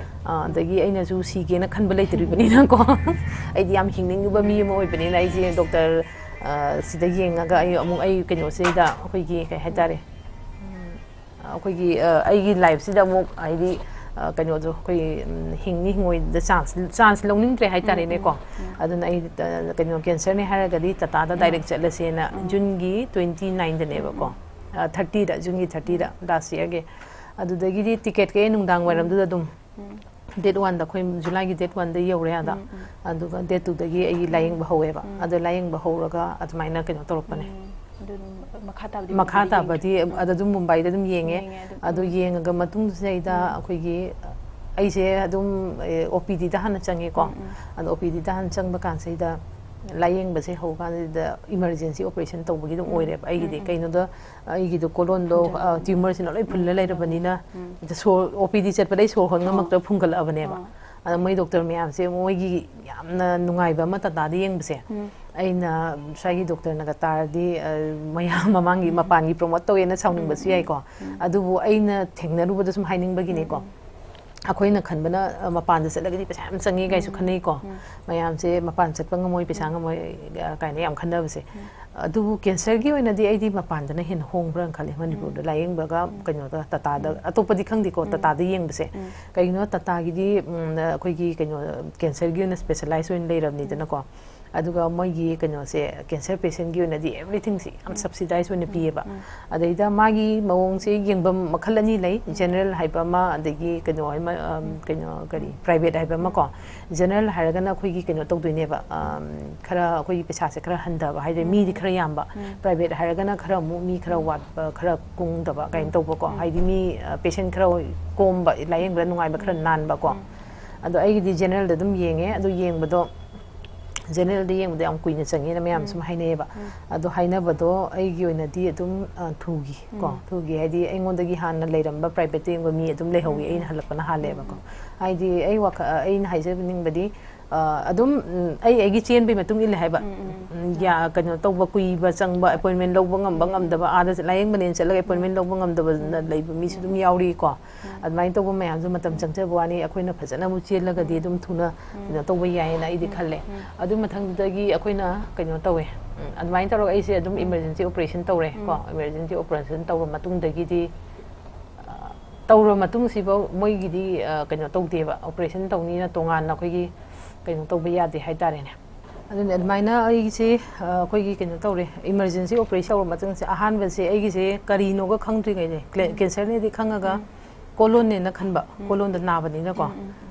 ꯑ, ꯑꯗꯒꯤ ꯑꯩꯅꯁꯨ ꯁꯤꯒꯦꯅ ꯈꯟꯕ ꯂꯩꯇ꯭ꯔꯤꯕꯅꯤꯅꯀꯣ꯫ ꯑꯩꯗꯤ ꯌꯥꯝ ꯍꯤꯡꯅꯤꯡꯉꯤꯕ ꯃꯤ ꯑꯃ ꯑꯣꯏꯕꯅꯤꯅ ꯑꯩꯁꯦ doctor, ꯑ, ꯁꯤꯗ ꯌꯦꯡꯉꯒ ꯑꯩ ꯑꯃꯨꯛ ꯑꯩ ꯀꯩꯅꯣꯁꯤꯗ ꯑꯩꯈꯣꯏꯒꯤ ꯀꯩ ꯍꯥꯏꯇꯥꯔꯦ, ꯎꯝ, ꯑꯩꯈꯣꯏꯒꯤ, ꯑ, ꯑꯩꯒꯤ life ꯁꯤꯗ ꯑꯃꯨꯛ ꯍꯥꯏꯗꯤ ꯑ, ꯀꯩꯅꯣꯗꯣ ꯑꯩꯈꯣꯏ, ꯎꯝ, ꯍꯤꯡꯅꯤ ꯍꯤꯡꯉꯣꯏꯗ ꯆꯥꯟꯁ ꯆꯥꯟꯁ ꯂꯧꯅꯤꯡꯗ꯭ꯔꯦ ꯍꯥꯏꯇꯥꯔꯦꯅꯦꯀꯣ꯫ ꯑꯗꯨꯅ ꯑꯩ, ꯑ, ꯀꯩꯅꯣ, ꯀꯦꯟꯁꯔꯅꯦ ꯍꯥꯏꯔꯒꯗꯤ ꯇꯥꯇꯥꯗ ꯗꯥꯏꯔꯦꯛ ꯆꯠꯂꯁꯦꯅ ꯖꯨꯟꯒꯤ ꯇ꯭ꯋꯦꯟꯇꯤ ꯅꯥꯏꯟꯗꯅꯦꯕꯀꯣ꯫ ꯊꯥꯔꯇꯤꯗ, ꯖꯨꯟꯒꯤ ꯊꯥꯔꯇꯤꯗ, ꯂꯥꯁ ꯌꯔꯒꯤ꯫ ꯑꯗꯨꯗꯒꯤꯗꯤ ꯇꯤꯀꯦꯠ ꯀꯛꯑꯦ ꯅꯨꯡꯗꯥꯡ ꯋꯥꯏꯔꯝꯗꯨꯗ ꯑꯗꯨꯝ꯫ ꯗꯦꯠ ꯋꯥꯟꯗ ꯑꯩꯈꯣꯏ ꯖꯨꯂꯥꯏꯒꯤ ꯗꯦꯠ ꯋꯥꯟꯗ ꯌꯧꯔꯦ ꯑꯗ꯫ ꯑꯗꯨꯒ ꯗꯦꯠ ꯇꯨꯗꯒꯤ ꯑꯩꯒꯤ ꯂꯥꯏꯌꯦꯡꯕ ꯍꯧꯋꯦꯕ꯫ ꯑꯗꯣ ꯂꯥꯏꯌꯦꯡꯕ ꯍꯧꯔꯒ ꯑꯗꯨꯃꯥꯏꯅ ꯀꯩꯅꯣ ꯇꯧꯔꯛꯄꯅꯦ꯫ ꯑꯗꯨ ꯑꯗꯨꯝ ꯃꯈꯥ ꯇꯥꯕꯗꯤ ꯃꯈꯥ ꯃꯨꯝꯕꯥꯏꯗ ꯇꯥꯕꯗꯤ ꯑꯗ ꯑꯗꯨꯝ ꯃꯨꯝꯕꯥꯏꯗ ꯑꯗꯨꯝ ꯌꯦꯡꯉꯦ꯫ ꯌꯦꯡꯉꯦ ꯑꯗꯨ꯫ ꯑꯗꯨ ꯌꯦꯡꯉꯒ ꯃꯇꯨꯡꯁꯤꯗꯩꯗ ꯑꯩꯈꯣꯏꯒꯤ ꯑꯩꯁꯦ ꯑꯗꯨꯝ ꯑꯣ ꯄꯤ ꯗꯤꯗ ꯍꯥꯟꯅ ꯆꯪꯉꯦꯀꯣ꯫ ꯑꯗꯣ ꯑꯣ ꯄꯤ ꯗꯤꯗ ꯍꯥꯟꯅ ꯆꯪꯕ ꯀꯥꯟꯁꯤꯗ ꯂꯥꯏꯌꯦꯡꯕꯁꯦ ꯍꯧꯀꯥꯟꯁꯤꯗ ꯏꯃꯔꯖꯦꯟꯁꯤ ꯑꯣꯄꯔꯦꯁꯟ ꯇꯧꯕꯒꯤ ꯑꯗꯨꯝ ꯑꯣꯏꯔꯦꯕ ꯑꯩꯒꯤꯗꯤ꯫ ꯀꯩꯅꯣꯗ ꯑꯩꯒꯤꯗꯣ ꯀꯣꯂꯣꯟꯗꯣ ꯇ꯭ꯌꯨꯃꯔꯁꯤꯅ ꯂꯣꯏ ꯐꯨꯜꯂ ꯂꯩꯔꯕꯅꯤꯅ ꯁꯣꯔ ꯑꯣ ꯄꯤ ꯗꯤ ꯆꯠꯄꯗ ꯑꯩ ꯁꯣꯔ ꯍꯣꯟ ꯉꯝꯃꯛꯇ ꯐꯨꯟꯒꯠꯂꯛꯑꯕꯅꯦꯕ꯫ ꯑꯗ ꯃꯣꯏ ꯗꯣꯛꯇꯔ ꯃꯌꯥꯝꯁꯦ ꯃꯣꯏꯒꯤ ꯌꯥꯝꯅ ꯅꯨꯡꯉꯥꯏꯕ ꯑꯃ ꯇꯥꯇꯥꯗ ꯌꯦꯡꯕꯁꯦ꯫ ꯑꯩꯅ ꯁ꯭ꯋꯥꯏꯒꯤ ꯗꯣꯛꯇꯔꯅꯒ ꯇꯥꯔꯗꯤ, ꯑ, ꯃꯌꯥꯝ ꯃꯃꯥꯡꯒꯤ ꯃꯄꯥꯟꯒꯤ ꯄ꯭ꯔꯣꯃꯣꯠ ꯇꯧꯋꯦꯅ ꯁꯥꯎꯅꯤꯡꯕꯁꯨ ꯌꯥꯏꯀꯣ꯫ ꯑꯗꯨꯕꯨ ꯑꯩꯅ ꯊꯦꯡꯅꯔꯨꯕꯗ ꯁꯨꯝ ꯍꯥꯏꯅꯤꯡꯕꯒꯤꯅꯦꯀꯣ꯫ ꯑꯩꯈꯣꯏꯅ ꯈꯟꯕꯅ, ꯑ, ꯃꯄꯥꯟꯗ ꯆꯠꯂꯒꯗꯤ ꯄꯩꯁꯥ ꯌꯥꯝ ꯆꯪꯉꯤ ꯀꯥꯏꯁꯨ ꯈꯟꯅꯩꯀꯣ꯫ ꯃꯌꯥꯝꯁꯦ ꯃꯄꯥꯟ ꯆꯠꯄ ꯉꯝꯃꯣꯏ, ꯄꯩꯁꯥ ꯉꯝꯃꯣꯏ, ꯑ, ꯀꯥꯏꯅ ꯌꯥꯝ ꯈꯟꯅꯕꯁꯦ꯫ ꯑꯗꯨꯕꯨ ꯀꯦꯟꯁꯔꯒꯤ ꯑꯣꯏꯅꯗꯤ ꯑꯩꯗꯤ ꯃꯄꯥꯟꯗꯅ ꯍꯦꯟꯅ ꯍꯣꯡꯕ꯭ꯔꯥꯅ ꯈꯜꯂꯦ, ꯃꯅꯤꯄꯨꯔꯗ ꯂꯥꯏꯌꯦꯡꯕꯒ ꯀꯩꯅꯣꯗ ꯇꯥꯇꯥꯗ, ꯑꯇꯣꯞꯄꯗꯤ ꯈꯪꯗꯦꯀꯣ, ꯇꯥꯇꯥꯗ ꯌꯦꯡꯕꯁꯦ꯫ ꯀꯩꯒꯤꯅꯣ, ꯇꯥꯇꯥꯒꯤꯗꯤ, ꯎꯝ, ꯑꯩꯈꯣꯏꯒꯤ ꯀꯩꯅꯣ, ꯀꯦꯟꯁꯔꯒꯤ ꯑꯣꯏꯅ ꯁ꯭ꯄꯦꯁꯦꯂꯥꯏꯁ ꯑꯣꯏꯅ ꯂꯩꯔꯕꯅꯤꯗꯅꯀꯣ꯫ ꯑꯗꯨꯒ ꯃꯣꯏꯒꯤ ꯀꯩꯅꯣꯁꯦ, ꯀꯦꯟꯁꯔ ꯄꯦꯁꯦꯟꯒꯤ ꯑꯣꯏꯅꯗꯤ ꯑꯦꯕ꯭ꯔꯤꯊꯤꯡꯁꯦ ꯌꯥꯝ ꯁꯕꯁꯤꯗꯥꯏꯁ ꯑꯣꯏꯅ ꯄꯤꯌꯦꯕ꯫ ꯑꯗꯩꯗ ꯃꯥꯒꯤ ꯃꯑꯣꯡꯁꯦ ꯌꯦꯡꯐꯝ ꯃꯈꯜ ꯑꯅꯤ ꯂꯩ, ꯖꯦꯅꯔꯦꯜ ꯍꯥꯏꯕ ꯑꯃ, ꯑꯗꯒꯤ ꯀꯩꯅꯣ ꯑꯃ, ꯑꯝ, ꯀꯩꯅꯣ, ꯀꯔꯤ, ꯄ꯭ꯔꯥꯏꯚꯦꯠ ꯍꯥꯏꯕ ꯑꯃꯀꯣ꯫ ꯖꯦꯅꯔꯦꯜ ꯍꯥꯏꯔꯒꯅ ꯑꯩꯈꯣꯏꯒꯤ ꯀꯩꯅꯣ ꯇꯧꯗꯣꯏꯅꯦꯕ, ꯑꯝ, ꯈꯔ ꯑꯩꯈꯣꯏꯒꯤ ꯄꯩꯁꯥꯁꯦ ꯈꯔ ꯍꯟꯊꯕ, ꯍꯥꯏꯗꯤ ꯃꯤꯗꯤ ꯈꯔ ꯌꯥꯝꯕ꯫ ꯄ꯭ꯔꯥꯏꯚꯦꯠ ꯍꯥꯏꯔꯒꯅ ꯈꯔ ꯑꯃꯨꯛ ꯃꯤ ꯈꯔ ꯋꯥꯠꯄ, ꯈꯔ ꯀꯨꯡꯗꯕ ꯀꯥꯏꯅ ꯇꯧꯕꯀꯣ꯫ ꯍꯥꯏꯗꯤ ꯃꯤ, ꯑ, ꯄꯦꯁꯦꯟ ꯈꯔ ꯀꯣꯝꯕ, ꯂꯥꯏꯌꯦꯡꯕꯗ ꯅꯨꯡꯉꯥꯏꯕ, ꯈꯔ ꯅꯥꯟꯕꯀꯣ꯫ ꯑꯗꯣ ꯑꯩꯒꯤꯗꯤ ꯖꯦꯅꯔꯦꯜꯗ ꯑꯗꯨꯝ ꯌꯦꯡꯉꯦ꯫ ꯑꯗꯨ ꯌꯦꯡꯕꯗꯣ ꯖꯦꯅꯔꯦꯜꯗ ꯌꯦꯡꯕꯗ ꯌꯥꯝ ꯀꯨꯏꯅ ꯆꯪꯉꯦꯅ ꯃꯌꯥꯝ ꯁꯨꯝ ꯍꯥꯏꯅꯩꯌꯦꯕ꯫ ꯑꯗꯣ ꯍꯥꯏꯅꯕꯗꯣ ꯑꯩꯒꯤ ꯑꯣꯏꯅꯗꯤ ꯑꯗꯨꯝ, ꯑ, ꯊꯨꯈꯤ ꯀꯣ꯫ ꯊꯨꯈꯤ ꯍꯥꯏꯗꯤ ꯑꯩꯉꯣꯟꯗꯒꯤ ꯍꯥꯟꯅ ꯂꯩꯔꯝꯕ ꯄ꯭ꯔꯥꯏꯚꯦꯠꯇ ꯌꯦꯡꯕ ꯃꯤ ꯑꯗꯨꯝ ꯂꯩꯍꯧꯋꯤ, ꯑꯩꯅ ꯍꯜꯂꯛꯄꯅ ꯍꯥꯜꯂꯦꯕꯀꯣ꯫ ꯍꯥꯏꯗꯤ ꯑꯩ ꯋꯥꯈꯜ, ꯑꯩꯅ ꯍꯥꯏꯖꯅꯤꯡꯕꯗꯤ, ꯑ, ꯑꯗꯨꯝ, ꯎꯝ, ꯑꯩ ꯑꯩꯒꯤ ꯆꯦꯟꯕꯩ ꯃꯇꯨꯡ ꯏꯜꯂꯦ ꯍꯥꯏꯕ꯫ ꯎꯝ, ꯌꯥ-, ꯀꯩꯅꯣ ꯇꯧꯕ, ꯀꯨꯏꯕ ꯆꯪꯕ, ꯑꯦꯄꯣꯏꯟꯃꯦꯟ ꯂꯧꯕ ꯉꯝꯕ ꯉꯝꯗꯕ, ꯑꯥꯗ ꯂꯥꯏꯌꯦꯡꯕꯅꯦꯅ ꯆꯠꯂꯒ ꯑꯦꯄꯣꯏꯟꯃꯦꯟ ꯂꯧꯕ ꯉꯝꯗꯕꯅ ꯂꯩꯕ ꯃꯤꯁꯨ ꯑꯗꯨꯝ ꯌꯥꯎꯔꯤꯀꯣ꯫ ꯑꯗꯨꯃꯥꯏꯅ ꯇꯧꯕ ꯃꯌꯥꯝꯁꯨ ꯃꯇꯝ ꯆꯪꯖꯕ ꯋꯥꯅꯤ, ꯑꯩꯈꯣꯏꯅ ꯐꯖꯅ ꯑꯃꯨꯛ ꯆꯦꯜꯂꯒꯗꯤ ꯑꯗꯨꯝ ꯊꯨꯅ ꯀꯩꯅꯣ ꯇꯧꯕ ꯌꯥꯏꯌꯦꯅ ꯑꯩꯗꯤ ꯈꯜꯂꯦ꯫ ꯑꯗꯨ ꯃꯊꯪꯗꯒꯤ ꯑꯩꯈꯣꯏꯅ ꯀꯩꯅꯣ ꯇꯧꯋꯦ, ꯎꯝ, ꯑꯗꯨꯃꯥꯏꯅ ꯇꯧꯔꯒ ꯑꯩꯁꯦ ꯑꯗꯨꯝ ꯏꯃꯔꯖꯦꯟꯁꯤ ꯑꯣꯄꯔꯦꯁꯟ ꯇꯧꯔꯦ ꯀꯣ꯫ ꯏꯃꯔꯖꯦꯟꯁꯤ ꯑꯣꯄꯔꯦꯁꯟ ꯇꯧꯔ ꯃꯇꯨꯡꯗꯒꯤꯗꯤ, ꯑ, ꯇꯧꯔꯕ ꯃꯇꯨꯡꯁꯤꯐꯥꯎ ꯃꯣꯏꯒꯤꯗꯤ ꯑ, ꯀꯩꯅꯣ ꯇꯧꯗꯦꯕ, ꯑꯣꯄꯔꯦꯁꯟ ꯇꯧꯅꯤꯅ ꯇꯣꯉꯥꯟꯅ ꯑꯩꯈꯣꯏꯒꯤ ꯀꯩꯅꯣ ꯇꯧꯕ ꯌꯥꯗꯦ ꯍꯥꯏꯇꯥꯔꯦꯅꯦ꯫ ꯑꯗꯨꯅ ꯑꯗꯨꯃꯥꯏꯅ ꯑꯩꯁꯦ ꯑ, ꯑꯩꯈꯣꯏꯒꯤ ꯀꯩꯅꯣ ꯇꯧꯔꯦ, ꯏꯃꯔꯖꯦꯟꯁꯤ ꯑꯣꯄꯔꯦꯁꯟ ꯇꯧꯔꯕ ꯃꯇꯨꯡꯁꯦ ꯑꯍꯥꯟꯕꯁꯦ ꯑꯩꯒꯤꯁꯦ ꯀꯔꯤꯅꯣꯒ ꯈꯪꯗ꯭ꯔꯤꯉꯩꯗ, ꯀꯦꯟꯁꯔꯅꯦꯗꯤ ꯈꯪꯉꯒ ꯀꯣꯂꯣꯟꯅꯦꯅ ꯈꯟꯕ, ꯀꯣꯂꯣꯟꯗ ꯅꯥꯕꯅꯤꯅꯀꯣ꯫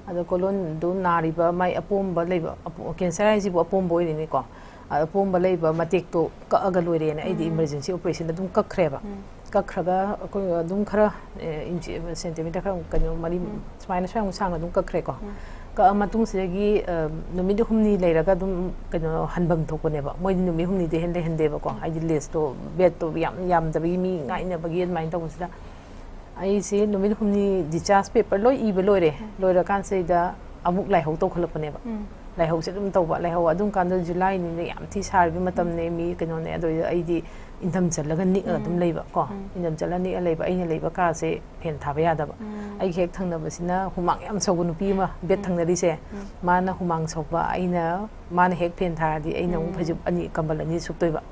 ꯑꯗꯣ ꯀꯣꯂꯣꯟꯗꯨ ꯅꯥꯔꯤꯕ ꯃꯥꯏ ꯑꯄꯣꯝꯕ ꯂꯩꯕ, ꯀꯦꯟꯁꯔ ꯍꯥꯏꯁꯤꯕꯨ ꯑꯄꯣꯝꯕ ꯑꯣꯏꯔꯤꯅꯤꯀꯣ꯫ ꯑꯄꯣꯝꯕ ꯂꯩꯕ ꯃꯇꯦꯛꯇꯣ ꯀꯛꯑꯒ ꯂꯣꯏꯔꯦꯅ ꯑꯩꯗꯤ ꯏꯃꯔꯖꯦꯟꯁꯤ ꯑꯣꯄꯔꯦꯁꯟꯗ ꯑꯗꯨꯝ ꯀꯛꯈ꯭ꯔꯦꯕ꯫ ꯀꯛꯈ꯭ꯔꯒ ꯑꯩꯈꯣꯏ ꯑꯗꯨꯝ ꯈꯔ ꯁꯦꯟꯇꯤꯃꯤꯇꯔ ꯈꯔ ꯀꯩꯅꯣ ꯃꯔꯤ ꯁꯨꯃꯥꯏꯅ ꯁ꯭ꯋꯥꯏꯃꯨꯛ ꯁꯥꯡꯅ ꯑꯗꯨꯝ ꯀꯛꯈ꯭ꯔꯦꯀꯣ꯫ ꯀꯛꯑ ꯃꯇꯨꯡꯁꯤꯗꯒꯤ ꯑ, ꯅꯨꯃꯤꯠ ꯍꯨꯝꯅꯤ ꯂꯩꯔꯒ ꯑꯗꯨꯝ ꯀꯩꯅꯣ ꯍꯟꯐꯝ ꯊꯣꯛꯄꯅꯦꯕ꯫ ꯃꯣꯏꯗꯤ ꯅꯨꯃꯤꯠ ꯍꯨꯝꯅꯤꯗꯩ ꯍꯦꯟꯅ ꯂꯩꯍꯟꯗꯦꯕꯀꯣ꯫ ꯍꯥꯏꯗꯤ ꯂꯤꯁꯇꯣ, ꯕꯦꯗꯇꯣ ꯌꯥꯝ ꯌꯥꯝꯗꯕꯒꯤ, ꯃꯤ ꯉꯥꯏꯅꯕꯒꯤ ꯑꯗꯨꯃꯥꯏꯅ ꯇꯧꯕꯁꯤꯗ ꯑꯩꯁꯦ ꯅꯨꯃꯤꯠ ꯍꯨꯝꯅꯤ ꯗꯤꯆꯥꯔꯖ ꯄꯦꯄꯔ ꯂꯣꯏ ꯏꯕ ꯂꯣꯏꯔꯦ꯫ ꯂꯣꯏꯔꯀꯥꯟꯁꯤꯗ ꯑꯃꯨꯛ ꯂꯥꯏꯍꯧ ꯇꯧꯈꯠꯂꯛꯄꯅꯦꯕ꯫ ꯂꯥꯏꯍꯧꯁꯦ ꯑꯗꯨꯝ ꯇꯧꯕ꯫ ꯂꯥꯏꯍꯧ ꯑꯗꯨꯝ ꯀꯥꯟꯗ ꯖꯨꯂꯥꯏꯅꯤꯅ ꯌꯥꯝ ꯊꯤ ꯁꯥꯔꯤꯕ ꯃꯇꯝꯅꯦ꯫ ꯃꯤ ꯀꯩꯅꯣꯅꯦ꯫ ꯑꯗꯨꯗ ꯑꯩꯗꯤ ꯏꯟꯊꯝ ꯆꯜꯂꯒ ꯅꯤꯛꯑ ꯑꯗꯨꯝ ꯂꯩꯕ ꯀꯣ꯫ ꯏꯟꯊꯝ ꯆꯜꯂ ꯅꯤꯛꯑ ꯂꯩꯕ꯫ ꯑꯩꯅ ꯂꯩꯕ ꯀꯥꯁꯦ ꯐꯦꯟ ꯊꯥꯕ ꯌꯥꯗꯕ꯫ ꯑꯩꯒꯤ ꯍꯦꯛ ꯊꯪꯅꯕꯁꯤꯅ ꯍꯨꯃꯥꯡ ꯌꯥꯝ ꯁꯧꯕ ꯅꯨꯄꯤ ꯑꯃ, ꯕꯦꯠ ꯊꯪꯅꯔꯤꯁꯦ꯫ ꯃꯥꯅ ꯍꯨꯃꯥꯡ ꯁꯧꯕ, ꯑꯩꯅ, ꯃꯥꯅ ꯍꯦꯛ ꯐꯦꯟ ꯊꯥꯔꯗꯤ ꯑꯩꯅ ꯑꯃꯨꯛ ꯐꯩꯖꯨꯞ ꯑꯅꯤ, ꯀꯝꯕꯜ ꯑꯅꯤ ꯁꯨꯞꯇꯣꯏꯕ꯫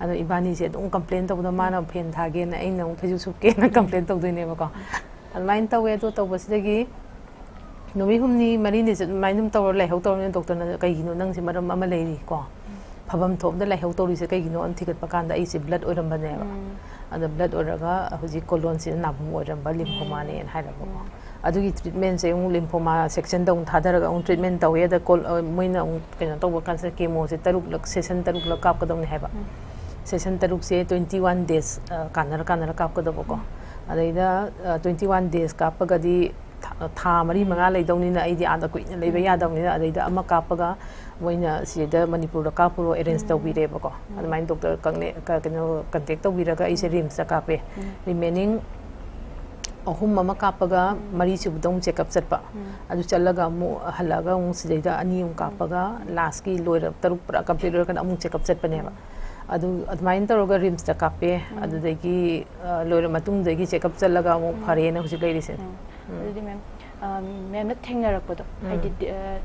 ꯑꯗꯣ ꯏꯕꯥꯅꯤꯁꯦ ꯑꯗꯨꯝ ꯀꯝꯄ꯭ꯂꯦꯟ ꯇꯧꯕꯗ, ꯃꯥꯅ ꯐꯦꯟ ꯊꯥꯒꯦꯅ, ꯑꯩꯅ ꯑꯃꯨꯛ ꯐꯩꯖꯨꯞ ꯁꯨꯞꯀꯦꯅ ꯀꯝꯄ꯭ꯂꯦꯟ ꯇꯧꯗꯣꯏꯅꯦꯕꯀꯣ꯫ ꯑꯗꯨꯃꯥꯏꯅ ꯇꯧꯋꯦ꯫ ꯑꯗꯣ ꯇꯧꯕꯁꯤꯗꯒꯤ ꯅꯨꯃꯤꯠ ꯍꯨꯝꯅꯤ ꯃꯔꯤꯅꯤꯁꯦ ꯑꯗꯨꯃꯥꯏꯅ ꯑꯗꯨꯝ ꯇꯧꯔ ꯂꯩꯍꯧ ꯇꯧꯔꯕꯅꯤꯅ ꯗꯣꯛꯇꯔꯅ "ꯀꯩꯒꯤꯅꯣ ꯅꯪꯁꯦ ꯃꯔꯝ ꯑꯃ ꯂꯩꯔꯤꯀꯣ, ꯐꯐꯝ ꯊꯣꯛꯑꯝꯗ ꯂꯩꯍꯧ ꯇꯧꯔꯤꯁꯦ ꯀꯩꯒꯤꯅꯣ?" ꯑꯅ ꯊꯤꯒꯠꯄ ꯀꯥꯟꯗ ꯑꯩꯁꯦ ꯕ꯭ꯂꯠ ꯑꯣꯏꯔꯝꯕꯅꯦꯕ꯫ ꯑꯗ ꯕ꯭ꯂꯠ ꯑꯣꯏꯔꯒ ꯍꯧꯖꯤꯛ ꯀꯣꯂꯣꯟꯁꯤꯗ ꯅꯥꯕꯨꯡ ꯑꯣꯏꯔꯝꯕ ꯂꯤꯝꯐꯣꯃꯥꯅꯦꯅ ꯍꯥꯏꯔꯕꯀꯣ꯫ ꯑꯗꯨꯒꯤ ꯇ꯭ꯔꯤꯠꯃꯦꯟꯁꯦ ꯑꯃꯨꯛ ꯂꯤꯝꯐꯣꯃꯥ ꯁꯦꯛꯁꯟꯗ ꯑꯃꯨꯛ ꯊꯥꯗꯔꯒ ꯑꯃꯨꯛ ꯇ꯭ꯔꯤꯠꯃꯦꯟ ꯇꯧꯋꯦ꯫ ꯑꯗ ꯀꯣꯜ-, ꯑ, ꯃꯣꯏꯅ ꯑꯃꯨꯛ ꯀꯩꯅꯣ ꯇꯧꯕ ꯀꯥꯟꯁꯤꯗ ꯀꯦꯃꯣꯁꯦ ꯇꯔꯨꯛꯂꯛ, ꯁꯦꯁꯟ ꯇꯔꯨꯛꯂꯛ ꯀꯥꯞꯀꯗꯧꯅꯤ ꯍꯥꯏꯕ꯫ ꯁꯦꯁꯟ ꯇꯔꯨꯛꯁꯦ ꯇ꯭ꯋꯦꯟꯇꯤ ꯋꯥꯟ ꯗꯦꯖ, ꯑ, ꯀꯥꯟꯅꯔ ꯀꯥꯟꯅꯔ ꯀꯥꯞꯀꯗꯕꯀꯣ꯫ ꯑꯗꯩꯗ, ꯑ, ꯇ꯭ꯋꯦꯟꯇꯤ ꯋꯥꯟ ꯗꯦꯖ ꯀꯥꯞꯄꯒꯗꯤ ꯊꯥ, ꯊꯥ ꯃꯔꯤ ꯃꯉꯥ ꯂꯩꯗꯧꯅꯤꯅ ꯑꯩꯗꯤ ꯑꯥꯗ ꯀꯨꯏꯅ ꯂꯩꯕ ꯌꯥꯗꯕꯅꯤꯅ ꯑꯗꯩꯗ ꯑꯃ ꯀꯥꯞꯄꯒ ꯃꯣꯏꯅ ꯁꯤꯗ ꯃꯅꯤꯄꯨꯔꯗ ꯀꯥꯞꯄꯨꯔꯣ ꯑꯦꯔꯦꯟꯖ ꯇꯧꯕꯤꯔꯦꯕꯀꯣ꯫ ꯑꯗꯨꯃꯥꯏꯅ ꯗꯣꯛꯇꯔ ꯀꯪꯅꯦ-, ꯀ-, ꯀꯩꯅꯣ ꯀꯟꯇꯦꯛ ꯇꯧꯕꯤꯔꯒ ꯑꯩꯁꯦ ꯔꯤꯝꯁꯇ ꯀꯥꯞꯄꯦ꯫ ꯔꯤꯃꯦꯅꯤꯡ ꯑꯍꯨꯝ ꯑꯃ ꯀꯥꯞꯄꯒ ꯃꯔꯤꯁꯨꯕꯗ ꯑꯃꯨꯛ ꯆꯦꯛꯑꯞ ꯆꯠꯄ꯫ ꯑꯗꯨ ꯆꯠꯂꯒ ꯑꯃꯨꯛ ꯍꯜꯂꯛꯑꯒ ꯑꯃꯨꯛ ꯁꯤꯗꯩꯗ ꯑꯅꯤ ꯑꯃꯨꯛ ꯀꯥꯞꯄꯒ ꯂꯥꯁꯀꯤ ꯂꯣꯏꯔ-, ꯇꯔꯨꯛ ꯄꯨꯔꯥ ꯀꯝꯄ꯭ꯂꯤꯠ ꯑꯣꯏꯔꯀꯥꯟꯗ ꯑꯃꯨꯛ ꯆꯦꯛꯑꯞ ꯆꯠꯄꯅꯦꯕ꯫ ꯑꯗꯨ ꯑꯗꯨꯃꯥꯏꯅ ꯇꯧꯔꯒ ꯔꯤꯝꯁꯇ ꯀꯥꯞꯄꯦ꯫ ꯑꯗꯨꯗꯒꯤ, ꯑ, ꯂꯣꯏꯔ ꯃꯇꯨꯡꯗꯒꯤ ꯆꯦꯛꯑꯞ ꯆꯠꯂꯒ ꯑꯃꯨꯛ ꯐꯔꯦꯅ ꯍꯧꯖꯤꯛ ꯂꯩꯔꯤꯁꯦ꯫ ꯎꯝ꯫ ꯑꯗꯨꯗꯤ ꯃꯦꯝ, ꯑ, ꯃꯦꯝꯅ ꯊꯦꯡꯅꯔꯛꯄꯗꯣ, ꯍꯥꯏꯗꯤ, ꯑ,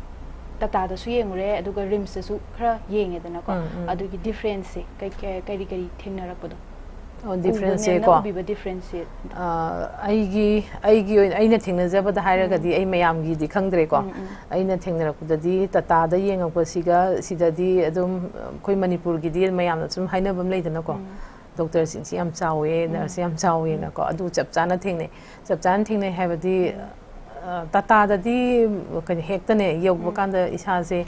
ꯇꯥꯇꯥꯗꯁꯨ ꯌꯦꯡꯉꯨꯔꯦ, ꯑꯗꯨꯒ ꯔꯤꯝꯁꯇꯁꯨ ꯈꯔ ꯌꯦꯡꯉꯦꯗꯅꯀꯣ꯫ ꯎꯝ, ꯎꯝ꯫ ꯑꯗꯨꯒꯤ ꯗꯤꯐ꯭ꯔꯦꯟꯁꯁꯦ ꯀꯩ-, ꯀꯩ-, ꯀꯔꯤ ꯀꯔꯤ ꯊꯦꯡꯅꯔꯛꯄꯗꯣ? ꯑꯣ, difference ꯁꯦ ꯎꯕꯅꯦꯅ ꯀꯣ꯫ ꯎꯕꯤꯕ difference ꯁꯦ? ꯑ, ꯑꯩꯒꯤ ꯑꯩꯒꯤ ꯑꯣꯏꯅ, ꯑꯩꯅ ꯊꯦꯡꯅꯖꯕꯗ ꯍꯥꯏꯔꯒꯗꯤ, ꯑꯩ ꯃꯌꯥꯝꯒꯤꯗꯤ ꯈꯪꯗ꯭ꯔꯦꯀꯣ꯫ ꯎꯝ, ꯎꯝ꯫ ꯑꯩꯅ ꯊꯦꯡꯅꯔꯛꯄꯗꯗꯤ ꯇꯥꯇꯥꯗ ꯌꯦꯡꯉꯛꯄꯁꯤꯒ ꯁꯤꯗꯗꯤ ꯑꯗꯨꯝ ꯑꯩꯈꯣꯏ ꯃꯅꯤꯄꯨꯔꯒꯤꯗꯤ ꯃꯌꯥꯝꯅ ꯁꯨꯝ ꯍꯥꯏꯅꯕ ꯑꯃ ꯂꯩꯗꯅꯀꯣ, ꯎꯝ꯫ ꯗꯣꯛꯇꯔꯁꯤꯡꯁꯤ ꯌꯥꯝ ꯆꯥꯎꯋꯦ, ꯎꯝ꯫ ꯅꯔꯁꯁꯦ ꯌꯥꯝ ꯆꯥꯎꯋꯦꯅꯀꯣ꯫ ꯑꯗꯨ ꯆꯞ ꯆꯥꯅ ꯊꯦꯡꯅꯩ꯫ ꯆꯞ ꯆꯥꯅ ꯊꯦꯡꯅꯩ ꯍꯥꯏꯕꯗꯤ, ꯑ, ꯇꯥꯇꯥꯗꯗꯤ ꯀꯩꯅꯣ, ꯍꯦꯛꯇꯅꯦ ꯌꯧꯕ ꯎꯝ꯫ ꯀꯥꯟꯗ ꯏꯁꯥꯁꯦ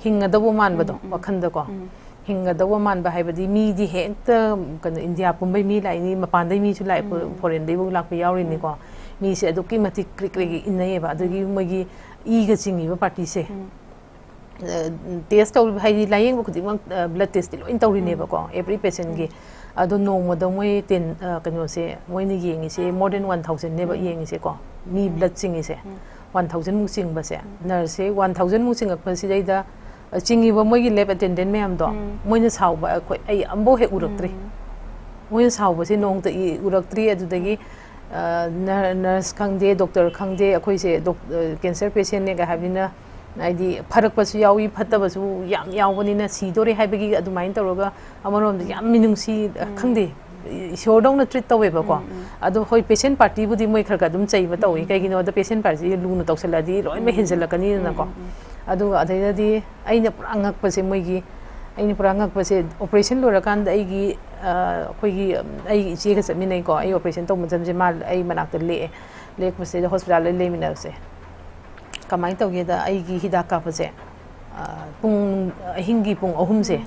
ꯍꯤꯡꯒꯗꯧꯕ ꯃꯥꯟꯕꯗꯣ, ꯎꯝ, ꯎꯝ꯫ ꯋꯥꯈꯟꯗꯀꯣ꯫ ꯎꯝ꯫ ꯍꯤꯡꯒꯗꯧꯕ ꯃꯥꯟꯕ ꯍꯥꯏꯕꯗꯤ ꯃꯤꯗꯤ ꯍꯦꯛꯇ ꯀꯩꯅꯣ, ꯏꯟꯗꯤꯌꯥ ꯄꯨꯝꯕꯩ ꯃꯤ ꯂꯥꯛꯏꯅꯤ, ꯃꯄꯥꯟꯗꯩ ꯃꯤꯁꯨ ꯂꯥꯛꯑꯦ, ꯎꯝ꯫ ꯐꯣꯔꯦꯟꯗꯩꯕꯨ ꯂꯥꯛꯄ ꯌꯥꯎꯔꯤꯅꯤꯀꯣ꯫ ꯃꯤꯁꯦ ꯑꯗꯨꯛꯀꯤ ꯃꯇꯤꯛ ꯀ꯭ꯔꯤꯛ ꯀ꯭ꯔꯤꯛ ꯏꯟꯅꯩꯌꯦꯕ꯫ ꯑꯗꯨꯒꯤ ꯃꯣꯏꯒꯤ ꯏꯒ ꯆꯤꯡꯉꯤꯕ ꯄꯥꯔꯇꯤꯁꯦ꯫ ꯎꯝ꯫ ꯑ, test ꯇꯧꯔꯤꯕ ꯍꯥꯏꯗꯤ ꯂꯥꯏꯌꯦꯡꯕ ꯈꯨꯗꯤꯡꯃꯛ, ꯑ, blood test ꯇꯤ ꯂꯣꯏ ꯇꯧꯔꯤꯅꯦꯕꯀꯣ, every patient ꯒꯤ꯫ ꯑꯗꯣ ꯅꯣꯡꯃꯗ ꯃꯣꯏ ꯇꯦꯟ, ꯑ, ꯀꯩꯅꯣꯁꯦ, ꯃꯣꯏꯅ ꯌꯦꯡꯉꯤꯁꯦ more than one thousand ꯅꯦꯕ ꯌꯦꯡꯉꯤꯁꯦꯀꯣ, ꯃꯤ blood ꯆꯤꯡꯉꯤꯁꯦ꯫ One thousand ꯃꯨꯛ ꯆꯤꯡꯕꯁꯦ, nurse ꯁꯦ one thousand ꯃꯨꯛ ꯆꯤꯡꯉꯛꯄꯁꯤꯗꯩꯗ, ꯑ, ꯆꯤꯡꯉꯤꯕ ꯃꯣꯏꯒꯤ lab attendant ꯃꯌꯥꯝꯗꯣ, ꯃꯣꯏꯅ ꯁꯥꯎꯕ ꯑꯩꯈꯣꯏ, ꯑꯩ ꯑꯝꯕꯧ ꯍꯦꯛ ꯎꯔꯛꯇ꯭ꯔꯤ꯫ ꯃꯣꯏꯅ ꯁꯥꯎꯕꯁꯦ ꯅꯣꯡꯃꯇ ꯏ-, ꯎꯔꯛꯇ꯭ꯔꯤ꯫ ꯑꯗꯨꯗꯒꯤ, ꯑ, ꯅꯔ-, nurse ꯈꯪꯗꯦ, doctor ꯈꯪꯗꯦ, ꯑꯩꯈꯣꯏꯁꯦ ꯗꯣꯛ-, ꯑ, cancer patient ꯅꯦꯒ ꯍꯥꯏꯕꯅꯤꯅ, ꯍꯥꯏꯗꯤ ꯐꯔꯛꯄꯁꯨ ꯌꯥꯎꯏ, ꯐꯠꯇꯕꯁꯨ ꯌꯥꯝ ꯌꯥꯎꯕꯅꯤꯅ ꯁꯤꯗꯣꯔꯦ ꯍꯥꯏꯕꯒꯤ ꯑꯗꯨꯃꯥꯏꯅ ꯇꯧꯔꯒ ꯑꯃꯔꯣꯝꯗ ꯌꯥꯝ ꯃꯤꯅꯨꯡꯁꯤ, ꯈꯪꯗꯦ, ꯏꯁꯣꯔꯗꯧꯅ treat ꯇꯧꯋꯦꯕꯀꯣ꯫ ꯑꯗꯣ ꯍꯣꯏ, patient party ꯕꯨꯗꯤ ꯃꯣꯏ ꯈꯔ ꯈꯔ ꯑꯗꯨꯝ ꯆꯩꯕ ꯇꯧꯏ꯫ ꯀꯩꯒꯤꯅꯣꯗ patient party ꯁꯦ ꯂꯨꯅ ꯇꯧꯁꯜꯂꯛꯑꯗꯤ ꯂꯣꯏꯅꯃꯛ ꯍꯦꯟꯖꯜꯂꯛꯀꯅꯤꯗꯅꯀꯣ꯫ ꯑꯗꯨꯒ ꯑꯗꯩꯗꯗꯤ ꯑꯩꯅ ꯄꯨꯔꯥ ꯉꯛꯄꯁꯦ ꯃꯣꯏꯒꯤ, ꯑꯩꯅ ꯄꯨꯔꯥ ꯉꯛꯄꯁꯦ operation ꯂꯣꯏꯔꯀꯥꯟꯗ ꯑꯩꯒꯤ, ꯑ, ꯑꯩꯈꯣꯏꯒꯤ, ꯑꯩꯒꯤ ꯏꯆꯦꯒ ꯆꯠꯃꯤꯟꯅꯩꯀꯣ꯫ ꯑꯩ operation ꯇꯧꯕ ꯃꯇꯝꯁꯦ ꯃꯥ, ꯑꯩ ꯃꯅꯥꯛꯇ ꯂꯦꯛꯑꯦ꯫ ꯂꯦꯛꯄꯁꯤꯗ hospital ꯗ ꯂꯩꯃꯤꯟꯅꯕꯁꯦ꯫ ꯀꯃꯥꯏꯅ ꯇꯧꯒꯦꯗ, ꯑꯩꯒꯤ ꯍꯤꯗꯥꯛ ꯀꯥꯞꯄꯁꯦ, ꯑ, ꯄꯨꯡ, ꯑꯍꯤꯡꯒꯤ ꯄꯨꯡ ꯑꯍꯨꯝꯁꯦ,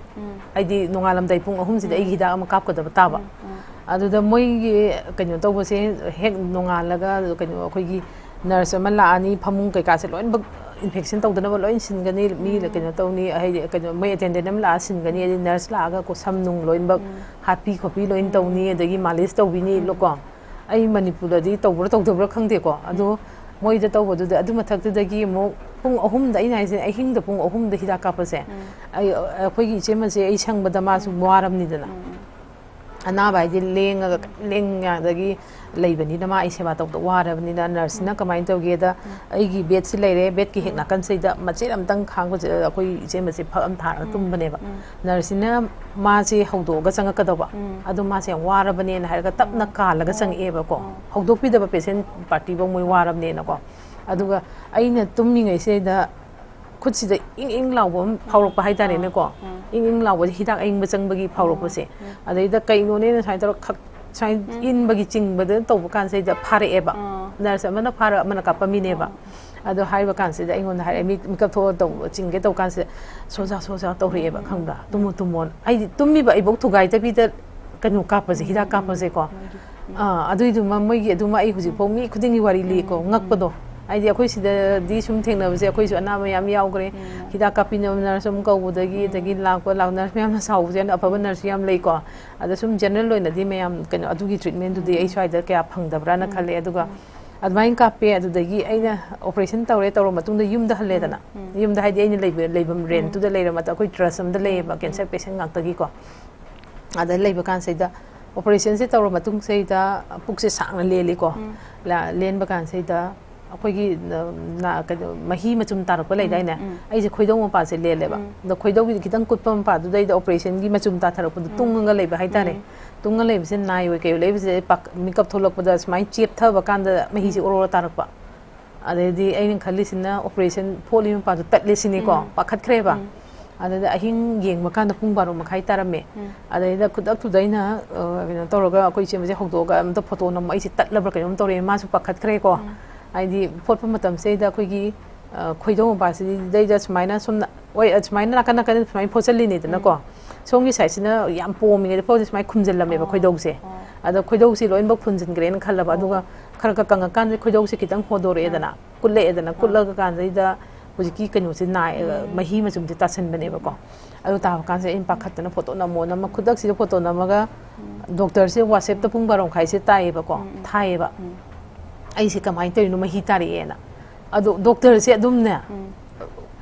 ꯍꯥꯏꯗꯤ ꯅꯣꯡꯉꯥꯜꯂꯝꯗꯥꯏ ꯄꯨꯡ ꯑꯍꯨꯝꯁꯤꯗ ꯑꯩꯒꯤ ꯍꯤꯗꯥꯛ ꯑꯃ ꯀꯥꯞꯀꯗꯕ ꯇꯥꯕ꯫ ꯑꯗꯨꯗ ꯃꯣꯏꯒꯤ ꯀꯩꯅꯣ ꯇꯧꯕꯁꯦ, ꯍꯦꯛ ꯅꯣꯡꯉꯥꯜꯂꯒ ꯀꯩꯅꯣ, ꯑꯩꯈꯣꯏꯒꯤ nurse ꯑꯃ ꯂꯥꯛꯑꯅꯤ, ꯐꯃꯨꯡ ꯀꯩꯀꯥꯁꯦ ꯂꯣꯏꯅꯃꯛ infection ꯇꯧꯗꯅꯕ ꯂꯣꯏ ꯁꯤꯟꯒꯅꯤ, ꯃꯤ ꯀꯩꯅꯣ ꯇꯧꯅꯤ, ꯍꯥꯏꯗꯤ ꯀꯩꯅꯣ, ꯃꯣꯏ attendant ꯑꯃ ꯂꯥꯛꯑ ꯁꯤꯟꯒꯅꯤ, ꯑꯗꯩ nurse ꯂꯥꯛꯑꯒ ꯀꯣ, ꯁꯝ ꯅꯨꯡ ꯂꯣꯏꯅꯃꯛ ꯍꯥꯠꯄꯤ ꯈꯣꯠꯄꯤ ꯂꯣꯏꯅ ꯇꯧꯅꯤ, ꯑꯗꯒꯤ ꯃꯥꯂꯤꯁ ꯇꯧꯕꯤꯅꯤ ꯀꯣ꯫ ꯑꯩ ꯃꯅꯤꯄꯨꯔꯗꯗꯤ ꯇꯧꯕ꯭ꯔꯥ ꯇꯧꯗꯕ꯭ꯔꯥ ꯈꯪꯗꯦꯀꯣ꯫ ꯑꯗꯣ ꯃꯣꯏꯗ ꯇꯧꯕꯗꯨꯗ, ꯑꯗꯨ ꯃꯊꯛꯇꯨꯗꯒꯤ ꯑꯃꯨꯛ ꯄꯨꯡ ꯑꯍꯨꯝꯗ, ꯑꯩꯅ ꯍꯥꯏꯁꯦ ꯑꯍꯤꯡꯗ ꯄꯨꯡ ꯑꯍꯨꯝꯗ ꯍꯤꯗꯥꯛ ꯀꯥꯞꯄꯁꯦ, ꯑꯩ, ꯑꯩꯈꯣꯏꯒꯤ ꯏꯆꯦꯃꯁꯦ ꯑꯩ ꯁꯪꯕꯗ ꯃꯥꯁꯨ ꯋꯥꯔꯝꯅꯤꯗꯅ꯫ ꯑꯅꯥꯕ ꯍꯥꯏꯗꯤ ꯂꯦꯡꯉꯒ ꯂꯦꯡ ꯌꯥꯗꯒꯤ ꯂꯩꯕꯅꯤꯅ ꯃꯥ ꯑꯩ ꯁꯦꯕꯥ ꯇꯧꯕꯗ ꯋꯥꯔꯕꯅꯤꯅ ꯅꯔꯁꯁꯤꯅ ꯀꯃꯥꯏꯅ ꯇꯧꯒꯦꯗ, ꯑꯩꯒꯤ ꯕꯦꯗꯁꯤ ꯂꯩꯔꯦ, ꯕꯦꯗꯀꯤ ꯍꯦꯛ ꯅꯥꯀꯟꯁꯤꯗ ꯃꯆꯦꯠ ꯑꯃꯇꯪ ꯈꯥꯡꯕꯁꯤꯗ ꯑꯩꯈꯣꯏ ꯏꯆꯦ ꯃꯆꯦ ꯐꯛ ꯑꯃ ꯊꯥꯔꯒ ꯇꯨꯝꯕꯅꯦꯕ꯫ ꯅꯔꯁꯁꯤꯅ ꯃꯥꯁꯦ ꯍꯧꯗꯣꯛꯑꯒ ꯆꯪꯉꯛꯀꯗꯧꯕ꯫ ꯑꯗꯣ ꯃꯥꯁꯦ ꯌꯥꯝ ꯋꯥꯔꯕꯅꯦꯅ ꯍꯥꯏꯔꯒ ꯇꯞꯅ ꯀꯥꯜꯂꯒ ꯆꯪꯉꯛꯑꯦꯕꯀꯣ꯫ ꯍꯧꯗꯣꯛꯄꯤꯗꯕ ꯄꯦꯁꯦꯟ ꯄꯥꯔꯇꯤꯐꯧ ꯃꯣꯏ ꯋꯥꯔꯕꯅꯦꯅꯀꯣ꯫ ꯑꯗꯨꯒ ꯑꯩꯅ ꯇꯨꯝꯃꯤꯉꯩꯁꯤꯗ ꯈꯨꯠꯁꯤꯗ ꯏꯪ ꯏꯪ ꯂꯥꯎꯕ ꯑꯃ ꯐꯥꯎꯔꯛꯄ ꯍꯥꯏꯇꯥꯔꯦꯅꯦꯀꯣ꯫ ꯏꯪ ꯏꯪ ꯂꯥꯎꯕꯁꯦ ꯍꯤꯗꯥꯛ ꯑꯏꯪꯕ ꯆꯪꯕꯒꯤ ꯐꯥꯎꯔꯛꯄꯁꯦ꯫ ꯑꯗꯩꯗ ꯀꯩꯅꯣꯅꯦꯅ ꯁꯨꯃꯥꯏꯅ ꯇꯧꯔꯒ ꯈꯛ ꯁꯨꯃꯥꯏꯅ ꯏꯟꯕꯒꯤ ꯆꯤꯡꯕꯗ ꯇꯧꯕ ꯀꯥꯟꯁꯤꯗ ꯐꯥꯔꯛꯑꯦꯕ꯫ ꯅꯔꯁ ꯑꯃꯅ ꯐꯥꯔ ꯑꯃꯅ ꯀꯥꯞꯄꯝꯃꯤꯅꯦꯕ꯫ ꯑꯗꯣ ꯍꯥꯏꯕ ꯀꯥꯟꯁꯤꯗ ꯑꯩꯉꯣꯟꯗ ꯍꯥꯏꯔꯛꯑꯦ, ꯃꯤ ꯃꯤꯀꯞ ꯊꯣꯛꯑ ꯇꯧꯕ ꯆꯤꯡꯒꯦ ꯇꯧꯕ ꯀꯥꯟꯁꯤꯗ ꯁꯣꯖꯥ ꯁꯣꯖꯥ ꯇꯧꯔꯛꯑꯦꯕ, ꯈꯪꯕ꯭ꯔꯥ? ꯇꯨꯝꯃꯣ ꯇꯨꯝꯃꯣꯅ꯫ ꯑꯩꯗꯤ ꯇꯨꯝꯃꯤꯕ ꯑꯩꯕꯧ ꯊꯨꯒꯥꯏꯗꯕꯤꯗ ꯀꯩꯅꯣ ꯀꯥꯞꯄꯁꯦ, ꯍꯤꯗꯥꯛ ꯀꯥꯞꯄꯁꯦꯀꯣ꯫ ꯑꯥ, ꯑꯗꯨꯏꯗꯨꯃ ꯃꯣꯏꯒꯤ ꯑꯗꯨꯃ ꯑꯩ ꯍꯧꯖꯤꯛꯐꯥꯎ ꯃꯤ ꯈꯨꯗꯤꯡꯒꯤ ꯋꯥꯔꯤ ꯂꯤꯀꯣ, ꯉꯛꯄꯗꯣ꯫ ꯍꯥꯏꯗꯤ ꯑꯩꯈꯣꯏ ꯁꯤꯗꯗꯤ ꯁꯨꯝ ꯊꯦꯡꯅꯕꯁꯦ, ꯑꯩꯈꯣꯏꯁꯨ ꯑꯅꯥꯕ ꯌꯥꯝ ꯌꯥꯎꯈ꯭ꯔꯦ꯫ ꯍꯤꯗꯥꯛ ꯀꯥꯞꯄꯤꯅꯕ ꯅꯔꯁ ꯑꯃ ꯀꯧꯕꯗꯒꯤ, ꯑꯗꯒꯤ ꯂꯥꯛꯄ ꯂꯥꯛ ꯅꯔꯁ ꯃꯌꯥꯝꯅ ꯁꯥꯎꯕꯁꯦ, ꯌꯥꯝꯅ ꯑꯐꯕ ꯅꯔꯁ ꯌꯥꯝ ꯂꯩꯀꯣ꯫ ꯑꯗ ꯁꯨꯝ ꯖꯦꯅꯔꯦꯜ ꯑꯣꯏꯅꯗꯤ ꯃꯌꯥꯝ ꯀꯩꯅꯣ ꯑꯗꯨꯒꯤ ꯇ꯭ꯔꯤꯠꯃꯦꯟꯗꯨꯗꯤ ꯑꯩ ꯁ꯭ꯋꯥꯏꯗ ꯀꯌꯥ ꯐꯪꯗꯕ꯭ꯔꯥꯅ ꯈꯜꯂꯦ꯫ ꯑꯗꯨꯒ ꯑꯗꯨꯃꯥꯏꯅ ꯀꯥꯞꯄꯦ, ꯑꯗꯨꯗꯒꯤ ꯑꯩꯅ ꯑꯣꯄꯔꯦꯁꯟ ꯇꯧꯔꯦ, ꯇꯧꯔ ꯃꯇꯨꯡꯗ ꯌꯨꯝꯗ ꯍꯜꯂꯦꯗꯅ꯫ ꯌꯨꯝꯗ ꯍꯥꯏꯗꯤ ꯑꯩꯅ ꯂꯩꯕ ꯂꯩꯐꯝ ꯔꯦꯟꯠꯇꯨꯗ ꯂꯩꯔ ꯃꯇꯝ ꯑꯩꯈꯣꯏ ꯇ꯭ꯔꯁ ꯑꯃꯗ ꯂꯩꯌꯦꯕ, ꯀꯦꯟꯁꯔ ꯄꯦꯁꯦꯟ ꯉꯥꯛꯇꯒꯤꯀꯣ꯫ ꯑꯗ ꯂꯩꯕ ꯀꯥꯟꯁꯤꯗ ꯑꯣꯄꯔꯦꯁꯟꯁꯦ ꯇꯧꯔ ꯃꯇꯨꯡꯁꯤꯗ ꯄꯨꯛꯁꯦ ꯁꯥꯡꯅ ꯂꯦꯜꯂꯤꯀꯣ꯫ ꯂꯦꯟꯕ ꯀꯥꯟꯁꯤꯗ ꯑꯩꯈꯣꯏꯒꯤ ꯀꯩꯅꯣ ꯃꯍꯤ ꯃꯆꯨꯝ ꯇꯥꯔꯛꯄ ꯂꯩꯗꯥꯏꯅꯦ? ꯑꯩꯁꯦ ꯈꯣꯏꯗꯧ ꯃꯄꯥꯁꯦ ꯂꯦꯜꯂꯦꯕ꯫ ꯑꯗꯣ ꯈꯣꯏꯗꯧꯒꯤꯗꯤ ꯈꯤꯇꯪ ꯀꯨꯠꯄ ꯃꯄꯥꯗꯨꯗꯩꯗ ꯑꯣꯄꯔꯦꯁꯟꯒꯤ ꯃꯆꯨꯝ ꯇꯥꯊꯔꯛꯄꯗꯣ ꯇꯨꯡꯉꯒ ꯂꯩꯕ ꯍꯥꯏꯇꯥꯔꯦ꯫ ꯇꯨꯡꯉ ꯂꯩꯕꯁꯦ ꯅꯥꯏ ꯑꯣꯏ ꯀꯩ ꯑꯣꯏ ꯂꯩꯕꯁꯦ ꯃꯤꯀꯞ ꯊꯣꯛꯂꯛꯄꯗ ꯁꯨꯃꯥꯏꯅ ꯆꯦꯞꯊꯕ ꯀꯥꯟꯗ ꯃꯍꯤꯁꯦ ꯑꯣꯔꯣ ꯇꯥꯔꯛꯄ꯫ ꯑꯗꯩꯗꯤ ꯑꯩꯅ ꯈꯜꯂꯤꯁꯤꯅ ꯑꯣꯄꯔꯦꯁꯟ ꯐꯣꯠꯂꯤꯕ ꯃꯄꯥꯗꯣ ꯇꯠꯂꯦ ꯁꯤꯅꯤꯀꯣ꯫ ꯄꯥꯈꯠꯈ꯭ꯔꯦꯕ꯫ ꯑꯗꯨꯗ ꯑꯍꯤꯡ ꯌꯦꯡꯕ ꯀꯥꯟꯗ ꯄꯨꯡ ꯕꯥꯔꯣ ꯃꯈꯥꯏ ꯇꯥꯔꯝꯃꯦ꯫ ꯑꯗꯩꯗ ꯈꯨꯗꯛꯇꯨꯗ ꯑꯩꯅ ꯀꯩꯅꯣ ꯇꯧꯔꯒ ꯑꯩꯈꯣꯏ ꯏꯆꯦ ꯑꯃꯁꯦ ꯍꯧꯗꯣꯛꯑꯒ ꯑꯝꯇ ꯐꯣꯇꯣ ꯅꯝꯃꯣ, ꯑꯩꯁꯦ ꯇꯠꯂꯕ꯭ꯔꯥ ꯀꯩꯅꯣꯝ ꯇꯧꯔꯦ, ꯃꯥꯁꯨ ꯄꯥꯈꯠꯈ꯭ꯔꯦꯀꯣ꯫ ꯍꯥꯏꯗꯤ ꯐꯣꯠꯄ ꯃꯇꯝꯁꯤꯗꯩꯗ ꯑꯩꯈꯣꯏꯒꯤ ꯈꯣꯏꯗꯧ ꯃꯄꯥꯁꯤꯗꯩꯗ ꯁꯨꯃꯥꯏꯅ ꯁꯨꯝ, ꯍꯣꯏ, ꯁꯨꯃꯥꯏꯅ ꯅꯥꯀꯟ ꯅꯥꯀꯟꯗ ꯁꯨꯃꯥꯏꯅ ꯐꯣꯠꯆꯜꯂꯤꯅꯤꯗꯅꯀꯣ꯫ ꯁꯣꯝꯒꯤ ꯁꯥꯏꯠꯁꯤꯅ ꯌꯥꯝ ꯄꯣꯝꯃꯤꯉꯩꯗ ꯐꯣꯠꯁꯦ ꯁꯨꯃꯥꯏꯅ ꯈꯨꯝꯖꯤꯜꯂꯝꯃꯦꯕ ꯈꯣꯏꯗꯧꯁꯦ꯫ ꯑꯗꯣ ꯈꯣꯏꯗꯧꯁꯦ ꯂꯣꯏꯅꯃꯛ ꯐꯨꯟꯖꯤꯟꯈ꯭ꯔꯦꯅ ꯈꯜꯂꯕ꯫ ꯑꯗꯨꯒ ꯈꯔ ꯈꯔ ꯀꯪꯉꯀꯥꯟꯗ ꯈꯣꯏꯗꯧꯁꯦ ꯈꯤꯇꯪ ꯍꯣꯗꯣꯔꯛꯑꯦꯗꯅ, ꯀꯨꯠꯂꯛꯑꯦꯗꯅ꯫ ꯀꯨꯠꯂꯒ ꯀꯥꯟꯁꯤꯗ ꯍꯧꯖꯤꯛꯀꯤ ꯀꯩꯅꯣꯁꯦ ꯅꯥꯏ, ꯃꯍꯤ ꯃꯆꯨꯝꯁꯦ ꯇꯥꯁꯟꯕꯅꯦꯕꯀꯣ꯫ ꯑꯗꯨ ꯇꯥꯕ ꯀꯥꯟꯁꯤꯗ ꯑꯩꯅ ꯄꯥꯈꯠꯇꯅ ꯐꯣꯇꯣ ꯅꯝꯃꯣ ꯅꯝꯃ, ꯈꯨꯗꯛꯁꯤꯗ ꯐꯣꯇꯣ ꯅꯝꯃꯒ ꯗꯣꯛꯇꯔꯁꯦ ꯋꯥꯆꯦꯞꯇ ꯄꯨꯡ ꯕꯥꯔꯣ ꯃꯈꯥꯏꯁꯦ ꯇꯥꯏꯌꯦꯕꯀꯣ, ꯊꯥꯏꯌꯦꯕ꯫ ꯑꯩꯁꯦ ꯀꯃꯥꯏꯅ ꯇꯧꯔꯤꯅꯣ, ꯃꯍꯤ ꯇꯥꯔꯛꯑꯦꯅ꯫ ꯑꯗꯣ ꯗꯣꯛꯇꯔꯁꯦ ꯑꯗꯨꯝꯅꯦ,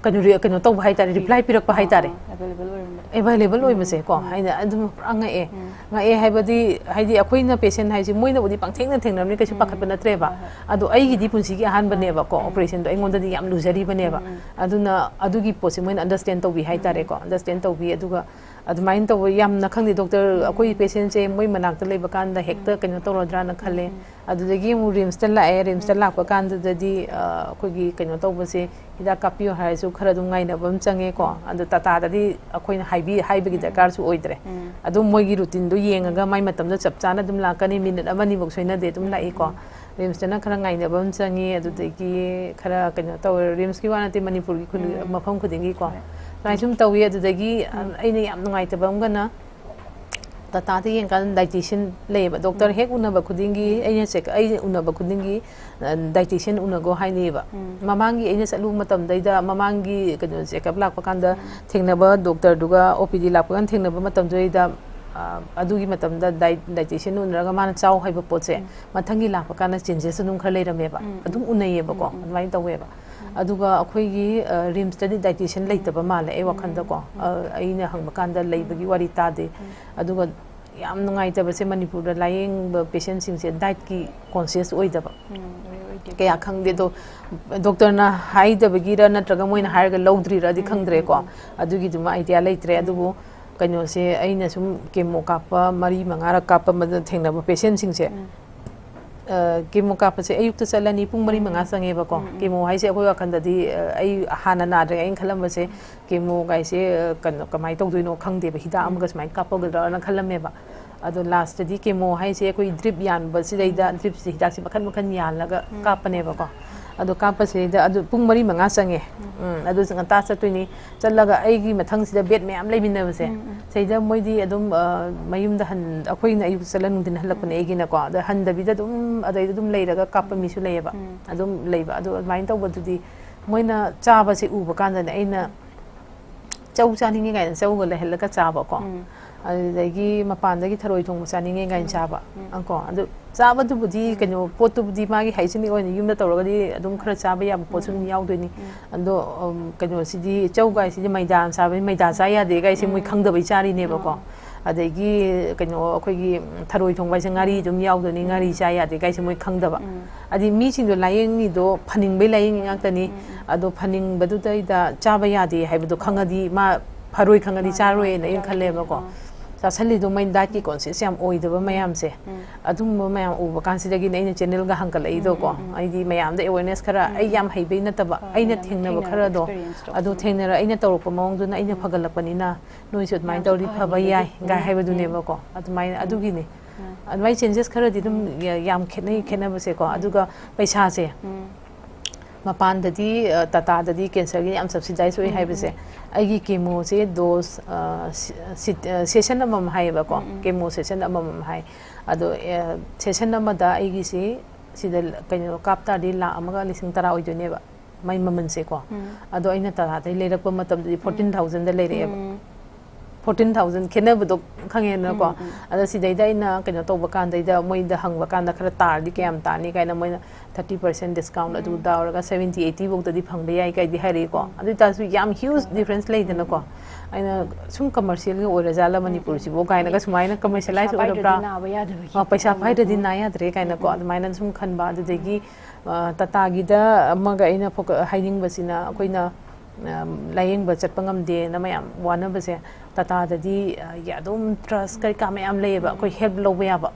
ꯀꯩꯅꯣ ꯔꯤ- ꯀꯩꯅꯣ ꯇꯧꯕ ꯍꯥꯏꯇꯥꯔꯦ, ꯔꯤꯄ꯭ꯂꯥꯏ ꯄꯤꯔꯛꯄ ꯍꯥꯏꯇꯥꯔꯦ꯫ ꯑꯦꯕꯥꯏꯂꯦꯕꯜ ꯑꯣꯏꯔꯝꯕꯗꯣ꯫ ꯑꯦꯕꯥꯏꯂꯦꯕꯜ ꯑꯣꯏꯕꯁꯦꯀꯣ, ꯍꯥꯏꯅ ꯑꯗꯨꯝ ꯄꯨꯔꯥ ꯉꯛꯑꯦ꯫ ꯉꯛꯑꯦ ꯍꯥꯏꯕꯗꯤ, ꯍꯥꯏꯗꯤ ꯑꯩꯈꯣꯏꯅ ꯄꯦꯁꯦꯟ ꯍꯥꯏꯁꯦ ꯃꯣꯏꯅꯕꯨꯗꯤ ꯄꯪꯊꯦꯡꯅ ꯊꯦꯡꯅꯔꯝꯅꯤ, ꯀꯩꯁꯨ ꯄꯥꯈꯠꯄ ꯅꯠꯇ꯭ꯔꯦꯕ꯫ ꯑꯗꯣ ꯑꯩꯒꯤꯗꯤ ꯄꯨꯟꯁꯤꯒꯤ ꯑꯍꯥꯟꯕꯅꯦꯕꯀꯣ, ꯑꯣꯄꯔꯦꯁꯟꯗꯣ ꯑꯩꯉꯣꯟꯗꯗꯤ ꯌꯥꯝ ꯂꯨꯖꯔꯤꯕꯅꯦꯕ꯫ ꯑꯗꯨꯅ ꯑꯗꯨꯒꯤ ꯄꯣꯠꯁꯦ ꯃꯣꯏꯅ ꯑꯟꯗꯔꯁꯇꯦꯟ ꯇꯧꯕꯤ ꯍꯥꯏꯇꯥꯔꯦꯀꯣ, ꯑꯟꯗꯔꯁꯇꯦꯟ ꯇꯧꯕꯤ꯫ ꯑꯗꯨꯒ ꯑꯗꯨꯃꯥꯏꯅ ꯇꯧꯕ ꯌꯥꯝꯅ, ꯈꯪꯗꯦ, ꯗꯣꯛꯇꯔ, ꯑꯩꯈꯣꯏ ꯄꯦꯁꯦꯟꯁꯦ ꯃꯣꯏ ꯃꯅꯥꯛꯇ ꯂꯩꯕ ꯀꯥꯟꯗ ꯍꯦꯛꯇ ꯀꯩꯅꯣ ꯇꯧꯔꯗ꯭ꯔꯥꯅ ꯈꯜꯂꯦ꯫ ꯑꯗꯨꯗꯒꯤ ꯑꯃꯨꯛ ꯔꯤꯝꯁꯇ ꯂꯥꯛꯑꯦ꯫ ꯔꯤꯝꯁꯇ ꯂꯥꯛꯄ ꯀꯥꯟꯗꯨꯗꯗꯤ ꯑ, ꯑꯩꯈꯣꯏꯒꯤ ꯀꯩꯅꯣ ꯇꯧꯕꯁꯦ, ꯍꯤꯗꯥꯛ ꯀꯥꯞꯄꯤꯌꯨ ꯍꯥꯏꯔꯁꯨ ꯈꯔ ꯑꯗꯨꯝ ꯉꯥꯏꯅꯕ ꯑꯃ ꯆꯪꯉꯦꯀꯣ꯫ ꯑꯗꯣ ꯇꯥꯇꯥꯗꯗꯤ ꯑꯩꯈꯣꯏꯅ ꯍꯥꯏꯕꯤ ꯍꯥꯏꯕꯒꯤ ꯗꯔꯀꯥꯔꯁꯨ ꯑꯣꯏꯗ꯭ꯔꯦ꯫ ꯑꯗꯨꯝ ꯃꯣꯏꯒꯤ ꯔꯨꯇꯤꯟꯗꯣ ꯌꯦꯡꯉꯒ ꯃꯥꯏ ꯃꯇꯝꯗꯣ ꯆꯞ ꯆꯥꯅ ꯑꯗꯨꯝ ꯂꯥꯛꯀꯅꯤ, ꯃꯤꯅꯤꯠ ꯑꯃ ꯑꯅꯤꯐꯧ ꯁꯣꯏꯅꯗꯦ ꯑꯗꯨꯝ ꯂꯥꯛꯏꯀꯣ꯫ ꯔꯤꯝꯁꯇꯅ ꯈꯔ ꯉꯥꯏꯅꯕ ꯑꯃ ꯆꯪꯉꯤ꯫ ꯑꯗꯨꯗꯒꯤ ꯈꯔ ꯀꯩꯅꯣ ꯇꯧꯋꯦ, ꯔꯤꯝꯁꯀꯤ ꯋꯥ ꯅꯠꯇꯦ, ꯃꯅꯤꯄꯨꯔꯒꯤ ꯈꯨꯟ ꯃꯐꯝ ꯈꯨꯗꯤꯡꯒꯤꯀꯣ ꯁꯨꯃꯥꯏꯅ ꯁꯨꯝ ꯇꯧꯋꯤ꯫ ꯑꯗꯨꯗꯒꯤ ꯑ, ꯑꯩꯅ ꯌꯥꯝ ꯅꯨꯡꯉꯥꯏꯇꯕ ꯑꯃꯒꯅ, ꯇꯥꯇꯥꯗ ꯌꯦꯡꯀꯥꯟꯗ ꯗꯥꯏꯇꯤꯁꯤꯌꯟ ꯂꯩꯌꯦꯕ꯫ ꯗꯣꯛꯇꯔ ꯍꯦꯛ ꯎꯅꯕ ꯈꯨꯗꯤꯡꯒꯤ, ꯑꯩꯅ ꯆꯦꯛ ꯑꯩ ꯎꯅꯕ ꯈꯨꯗꯤꯡꯒꯤ ꯗꯥꯏꯇꯤꯁꯤꯌꯟ ꯎꯅꯒꯣ ꯍꯥꯏꯅꯩꯌꯦꯕ꯫ ꯃꯃꯥꯡꯒꯤ ꯑꯩꯅ ꯆꯠꯂꯨꯕ ꯃꯇꯝꯗꯩꯗ, ꯃꯃꯥꯡꯒꯤ ꯀꯩꯅꯣ ꯆꯦꯛꯑꯞ ꯂꯥꯛꯄ ꯀꯥꯟꯗ ꯊꯦꯡꯅꯕ ꯗꯣꯛꯇꯔꯗꯨꯒ, ꯑꯣ ꯄꯤ ꯗꯤ ꯂꯥꯛꯄ ꯀꯥꯟꯗ ꯊꯦꯡꯅꯕ ꯃꯇꯝꯗꯨꯗꯩꯗ, ꯑ, ꯑꯗꯨꯒꯤ ꯃꯇꯝꯗ ꯗꯥꯏ ꯗꯥꯏꯇꯤꯁꯤꯌꯟ ꯎꯅꯔꯒ ꯃꯥꯅ ꯆꯥꯎ ꯍꯥꯏꯕ ꯄꯣꯠꯁꯦ ꯃꯊꯪꯒꯤ ꯂꯥꯛꯄ ꯀꯥꯟꯗ ꯆꯦꯟꯖꯦꯁ ꯑꯗꯨꯝ ꯈꯔ ꯂꯩꯔꯝꯃꯦꯕ꯫ ꯑꯗꯨꯝ ꯎꯅꯩꯌꯦꯕꯀꯣ, ꯑꯗꯨꯃꯥꯏꯅ ꯇꯧꯋꯦꯕ꯫ ꯑꯗꯨꯒ ꯑꯩꯈꯣꯏꯒꯤ, ꯑ, ꯔꯤꯝꯁꯇꯗꯤ ꯗꯥꯏꯇꯤꯁꯤꯌꯟ ꯂꯩꯇꯕ ꯃꯥꯜꯂꯦ ꯑꯩ ꯋꯥꯈꯜꯗꯀꯣ꯫ ꯑ, ꯑꯩꯅ ꯍꯪꯕ ꯀꯥꯟꯗ ꯂꯩꯕꯒꯤ ꯋꯥꯔꯤ ꯇꯥꯗꯦ꯫ ꯑꯗꯨꯒ ꯌꯥꯝ ꯅꯨꯡꯉꯥꯏꯇꯕꯁꯦ, ꯃꯅꯤꯄꯨꯔꯗ ꯂꯥꯏꯌꯦꯡꯕ ꯄꯦꯁꯦꯟꯁꯤꯡꯁꯦ ꯗꯥꯏꯠꯀꯤ ꯀꯣꯟꯁꯤꯌꯁ ꯑꯣꯏꯗꯕ, ꯀꯌꯥ ꯈꯪꯗꯦ꯫ ꯑꯗꯣ ꯗꯣꯛꯇꯔꯅ ꯍꯥꯏꯗꯕꯒꯤꯔ ꯅꯠꯇ꯭ꯔꯒ ꯃꯣꯏꯅ ꯍꯥꯏꯔꯒ ꯂꯧꯗ꯭ꯔꯤꯔꯗꯤ ꯈꯪꯗ꯭ꯔꯦꯀꯣ꯫ ꯑꯗꯨꯒꯤꯗꯨꯃ ꯑꯥꯏꯗꯤꯌꯥ ꯂꯩꯇ꯭ꯔꯦ꯫ ꯑꯗꯨꯕꯨ ꯀꯩꯅꯣꯁꯦ, ꯑꯩꯅ ꯁꯨꯝ ꯀꯦꯃꯣ ꯀꯥꯞꯄ ꯃꯔꯤ ꯃꯉꯥꯔꯛ ꯀꯥꯞꯄ ꯃꯗ ꯊꯦꯡꯅꯕ ꯄꯦꯁꯦꯟꯁꯤꯡꯁꯦ, ꯑ, ꯀꯦꯃꯣ ꯀꯥꯞꯄꯁꯦ ꯑꯌꯨꯛꯇ ꯆꯠꯂꯅꯤ, ꯄꯨꯡ ꯃꯔꯤ ꯃꯉꯥ ꯆꯪꯉꯦꯕꯀꯣ꯫ ꯀꯦꯃꯣ ꯍꯥꯏꯁꯦ ꯑꯩꯈꯣꯏ ꯋꯥꯈꯜꯗꯗꯤ, ꯑ, ꯑꯩ ꯍꯥꯟꯅ ꯅꯥꯗ꯭ꯔꯤꯉꯩ ꯑꯩꯅ ꯈꯜꯂꯝꯕꯁꯦ, ꯀꯦꯃꯣ ꯀꯥꯏꯁꯦ, ꯑ, ꯀꯩꯅꯣ, ꯀꯃꯥꯏꯅ ꯇꯧꯗꯣꯏꯅꯣ ꯈꯪꯗꯦꯕ, ꯍꯤꯗꯥꯛ ꯑꯃꯒ ꯁꯨꯃꯥꯏꯅ ꯀꯥꯞꯄꯒꯗ꯭ꯔꯥꯅ ꯈꯜꯂꯝꯃꯦꯕ꯫ ꯑꯗꯣ ꯂꯥꯁꯇꯗꯤ ꯀꯦꯃꯣ ꯍꯥꯏꯁꯦ ꯑꯩꯈꯣꯏ ꯗ꯭ꯔꯤꯞ ꯌꯥꯟꯕꯁꯤꯗꯩꯗ, ꯗ꯭ꯔꯤꯞꯁꯦ ꯍꯤꯗꯥꯛꯁꯦ ꯃꯈꯟ ꯃꯈꯟ ꯌꯥꯜꯂꯒ ꯀꯥꯞꯄꯅꯦꯕꯀꯣ꯫ ꯑꯗꯣ ꯀꯥꯞꯄꯁꯤꯗꯩꯗ ꯑꯗꯨ ꯄꯨꯡ ꯃꯔꯤ ꯃꯉꯥ ꯆꯪꯉꯦ꯫ ꯎꯝ, ꯑꯗꯨ ꯉꯟꯇꯥ ꯆꯠꯇꯣꯏꯅꯤ꯫ ꯆꯠꯂꯒ ꯑꯩꯒꯤ ꯃꯊꯪꯁꯤꯗ ꯕꯦꯠ ꯃꯌꯥꯝ ꯂꯩꯃꯤꯟꯅꯕꯁꯦ, ꯁꯤꯗꯩꯗ ꯃꯣꯏꯗꯤ ꯑꯗꯨꯝ, ꯑ, ꯃꯌꯨꯝꯗ ꯍꯟ-, ꯑꯩꯈꯣꯏꯅ ꯑꯌꯨꯛ ꯆꯠꯂ ꯅꯨꯡꯊꯤꯟ ꯍꯜꯂꯛꯄꯅꯦ ꯑꯩꯒꯤꯅꯀꯣ꯫ ꯑꯗ ꯍꯟꯗꯕꯤꯗ ꯑꯗꯨꯝ ꯑꯗꯩꯗ ꯑꯗꯨꯝ ꯂꯩꯔꯒ ꯀꯥꯞꯄ ꯃꯤꯁꯨ ꯂꯩꯌꯦꯕ꯫ ꯑꯗꯨꯝ ꯂꯩꯕ꯫ ꯑꯗꯣ ꯑꯗꯨꯃꯥꯏꯅ ꯇꯧꯕꯗꯨꯗꯤ ꯃꯣꯏꯅ ꯆꯥꯕꯁꯦ ꯎꯕ ꯀꯥꯟꯗꯅꯦ ꯑꯩꯅ ꯆꯧ ꯆꯥꯅꯤꯡꯉꯤ ꯀꯥꯏꯅ ꯆꯧꯒ ꯂꯩꯍꯜꯂꯒ ꯆꯥꯕꯀꯣ꯫ ꯑꯗꯨꯗꯒꯤ ꯃꯄꯥꯟꯗꯒꯤ ꯊꯔꯣꯏ ꯊꯣꯡꯕ ꯆꯥꯅꯤꯡꯉꯦ ꯀꯥꯏꯅ ꯆꯥꯕ꯫ ꯎꯝ꯫ ꯑꯪꯀꯣ, ꯑꯗꯨ ꯆꯥꯕꯗꯨꯕꯨꯗꯤ ꯀꯩꯅꯣ, ꯄꯣꯠꯇꯨꯕꯨꯗꯤ ꯃꯥꯒꯤ hygienic ꯑꯣꯏꯅ ꯌꯨꯝꯗ ꯇꯧꯔꯒꯗꯤ ꯑꯗꯨꯝ ꯈꯔ ꯆꯥꯕ ꯌꯥꯕ ꯄꯣꯠꯁꯨ ꯑꯗꯨꯝ ꯎꯝ꯫ ꯌꯥꯎꯗꯣꯏꯅꯤ꯫ ꯎꯝ꯫ ꯑꯗꯣ, ꯎꯝ, ꯀꯩꯅꯣꯁꯤꯗꯤ, ꯆꯧ ꯀꯥꯏꯁꯤꯗꯤ ꯃꯩꯗꯥꯅ ꯆꯥꯕꯅꯤ, ꯃꯩꯗꯥ ꯆꯥ ꯌꯥꯗꯦ ꯀꯥꯏꯁꯦ ꯃꯣꯏ ꯎꯝ꯫ ꯈꯪꯗꯕꯩ ꯆꯥꯔꯤꯅꯦꯕꯀꯣ꯫ ꯎꯝ꯫ ꯑꯗꯒꯤ ꯀꯩꯅꯣ, ꯑꯩꯈꯣꯏꯒꯤ ꯊꯔꯣꯏ ꯊꯣꯡꯕ ꯍꯥꯏꯁꯦ ꯉꯥꯔꯤ ꯑꯗꯨꯝ ꯌꯥꯎꯗꯣꯏꯅꯤ, ꯉꯥꯔꯤ ꯎꯝ꯫ ꯆꯥ ꯌꯥꯗꯦ ꯀꯥꯏꯁꯦ ꯃꯣꯏ ꯈꯪꯗꯕ꯫ ꯎꯝ꯫ ꯍꯥꯏꯗꯤ ꯃꯤꯁꯤꯡꯗꯣ ꯂꯥꯏꯌꯦꯡꯉꯤꯗꯣ ꯐꯅꯤꯡꯕꯩ ꯂꯥꯏꯌꯦꯡꯉꯤ ꯉꯥꯛꯇꯅꯤ꯫ ꯎꯝ, ꯎꯝ꯫ ꯑꯗꯣ ꯐꯅꯤꯡꯕꯗꯨꯗꯩꯗ ꯆꯥꯕ ꯌꯥꯗꯦ ꯍꯥꯏꯕꯗꯣ ꯈꯪꯉꯗꯤ ꯃꯥ ꯐꯔꯣꯏ ꯈꯪꯉꯗꯤ ꯃꯥꯅꯦ, ꯆꯥꯔꯣꯏꯅ ꯃꯥꯅꯦ, ꯑꯩꯅ ꯆꯥꯔꯣꯏ꯫ ꯈꯜꯂꯦꯕꯀꯣ꯫ ꯑꯥ꯫ ꯆꯥꯁꯜꯂꯤꯗꯣ ꯃꯣꯏ dietꯀꯤ conscious ꯌꯥꯝ ꯑꯣꯏꯗꯕ ꯎꯝ, ꯃꯌꯥꯝꯁꯦ꯫ ꯎꯝ꯫ ꯑꯗꯨꯝꯕ ꯃꯌꯥꯝ ꯎꯕ ꯀꯥꯟꯁꯤꯗꯒꯤꯅꯦ ꯑꯩꯅ channelꯒ ꯍꯪꯒꯠꯂꯛꯏꯗꯣꯀꯣ꯫ ꯎꯝ, ꯎꯝ, ꯎꯝ꯫ ꯑꯩꯗꯤ ꯃꯌꯥꯝꯗ awareness ꯈꯔ, ꯎꯝ, ꯑꯩ ꯎꯝ꯫ ꯌꯥꯝ ꯍꯩꯕꯩ ꯅꯠꯇꯕ, ꯍꯣꯏ, ꯍꯣꯏ, ꯑꯩꯅ ꯃꯌꯥꯝꯅ ꯊꯦꯡꯅꯕ ꯊꯦꯡꯅꯔꯛꯄ ꯈꯔꯗꯣ, experienceꯇꯣ꯫ ꯑꯗꯨ ꯎꯝ꯫ ꯊꯦꯡꯅꯔ-, ꯑꯩꯅ ꯇꯧꯔꯛꯄ ꯃꯑꯣꯡꯗꯨꯅ ꯑꯩꯅ ꯎꯝ꯫ ꯐꯒꯠꯂꯛꯄꯅꯤꯅ ꯅꯣꯏꯁꯨ ꯑꯗꯨꯃꯥꯏꯅ ꯃꯌꯥꯝꯁꯨ ꯇꯧꯔꯗꯤ ꯐꯕ ꯐꯍꯟꯅꯤꯡꯕꯒꯤ꯫ ꯌꯥꯏ ꯒꯥꯏ ꯎꯝ, ꯍꯥꯏꯕꯗꯨꯅꯦꯕꯀꯣ꯫ ꯎꯝ꯫ ꯑꯗꯨꯃꯥꯏꯅ, ꯎꯝ꯫ ꯑꯗꯨꯒꯤꯅꯤ꯫ ꯎꯝ꯫ ꯑꯗꯨꯃꯥꯏꯅ changes ꯈꯔꯗꯤ ꯑꯗꯨꯝ ꯎꯝ꯫ ꯌꯥ-, ꯌꯥꯝ ꯈꯦꯠꯅꯩ, ꯎꯝ꯫ ꯈꯦꯠꯅꯕꯁꯦꯀꯣ꯫ ꯎꯝ꯫ ꯑꯗꯨꯒ ꯄꯩꯁꯥꯁꯦ꯫ ꯎꯝ꯫ ꯃꯄꯥꯟꯗꯗꯤ, ꯑ, ꯇꯥꯇꯥꯗꯗꯤ cancerꯒꯤ ꯌꯥꯝ subsidize ꯑꯣꯏ ꯎꯝ, ꯍꯥꯏꯕꯁꯦ, ꯎꯝ꯫ ꯑꯩꯒꯤ chemoꯁꯦ dose, ꯑ, ꯁꯤ-, ꯑ, ꯁꯤ-, ꯑ, session ꯑꯃꯃꯝ ꯍꯥꯏꯌꯦꯕꯀꯣ, ꯎꯝ, ꯎꯝ꯫ Chemo session ꯑꯃꯃꯝ ꯍꯥꯏ꯫ ꯑꯗꯣ, ꯑ, session ꯑꯃꯗ ꯑꯩꯒꯤꯁꯤ ꯁꯤꯗ ꯀꯩꯅꯣ ꯀꯥꯞ ꯇꯥꯔꯗꯤ ꯂꯥꯛ ꯑꯃꯒ ꯂꯤꯁꯤꯡ ꯇꯔꯥ ꯑꯣꯏꯗꯣꯏꯅꯦꯕ, ꯃꯥꯏ ꯃꯃꯜꯁꯦꯀꯣ꯫ ꯎꯝ꯫ ꯑꯗꯣ ꯑꯩꯅ ꯇꯥꯇꯥꯗꯩ ꯂꯩꯔꯛꯄ ꯃꯇꯝꯗꯗꯤ ꯎꯝ꯫ fourteen thousandꯗ ꯂꯩꯔꯛꯑꯦꯕ꯫ ꯎꯝ꯫ Fourteen thousand ꯈꯦꯠꯅꯕꯗꯣ ꯈꯪꯉꯦꯗꯅꯀꯣ꯫ ꯎꯝ, ꯎꯝ꯫ ꯑꯗꯣ ꯁꯤꯗꯩꯗ ꯑꯩꯅ ꯀꯩꯅꯣ ꯇꯧꯕ ꯀꯥꯟꯗꯩꯗ ꯃꯣꯏꯗ ꯍꯪꯕ ꯀꯥꯟꯗ ꯈꯔ ꯇꯥꯔꯗꯤ ꯀꯌꯥꯝ ꯎꯝ꯫ ꯇꯥꯅꯤ ꯀꯥꯏꯅ ꯃꯣꯏꯅ thirty percent discount ꯑꯗꯨ ꯎꯝ꯫ ꯇꯧꯔꯒ seventy eighty ꯐꯥꯎꯗꯗꯤ ꯐꯪꯕ ꯌꯥꯏ ꯀꯥꯏꯗꯤ ꯍꯥꯏꯔꯛꯏꯀꯣ꯫ ꯎꯝ꯫ ꯑꯗꯨ ꯑꯣꯏꯇꯥꯔꯁꯨ ꯌꯥꯝ huge ꯍꯣꯏ, ꯍꯣꯏ꯫ Difference ꯂꯩꯗꯅꯀꯣ꯫ ꯎꯝ, ꯎꯝ꯫ ꯑꯩꯅ ꯁꯨꯝ commercialꯒꯤ ꯑꯣꯏꯔꯖꯥꯠꯂ ꯎꯝ, ꯎꯝ꯫ ꯃꯅꯤꯄꯨꯔꯁꯤꯕꯨ ꯀꯥꯏꯅꯒ ꯁꯨꯃꯥꯏꯅ commercialize ꯄꯩꯁꯥ ꯑꯣꯏꯔꯕ꯭ꯔꯥ? ꯄꯥꯏꯗ꯭ꯔꯗꯤ ꯅꯥꯕ ꯌꯥꯗꯕꯒꯤ ꯑ, ꯄꯩꯁꯥ ꯃꯑꯣꯡꯗ꯫ ꯄꯥꯏꯗ꯭ꯔꯗꯤ ꯎꯝ꯫ ꯅꯥ ꯌꯥꯗ꯭ꯔꯦ ꯀꯥꯏꯅꯀꯣ꯫ ꯎꯝ, ꯎꯝ꯫ ꯑꯗꯨꯃꯥꯏꯅ ꯁꯨꯝ ꯈꯟꯕ꯫ ꯑꯗꯨꯗꯒꯤ, ꯎꯝ꯫ ꯑ, ꯇꯥꯇꯥꯒꯤꯗ ꯑꯃꯒ ꯑꯩꯅ ꯐꯣꯀ-, ꯍꯥꯏꯅꯤꯡꯕꯁꯤꯅ ꯑꯩꯈꯣꯏꯅ, ꯎꯝ꯫ ꯑ, ꯂꯥꯏꯌꯦꯡꯕ ꯆꯠꯄ ꯉꯝꯗꯦꯅ ꯃꯌꯥꯝ ꯋꯥꯅꯕꯁꯦ, ꯇꯥꯇꯥꯗꯗꯤ, ꯑ, ꯌꯥ-, ꯑꯗꯨꯝ trust ꯀꯔꯤ ꯀꯥ ꯃꯌꯥꯝ ꯂꯩꯌꯦꯕ, ꯎꯝ꯫ ꯑꯩꯈꯣꯏ help ꯂꯧꯕ ꯌꯥꯕ꯫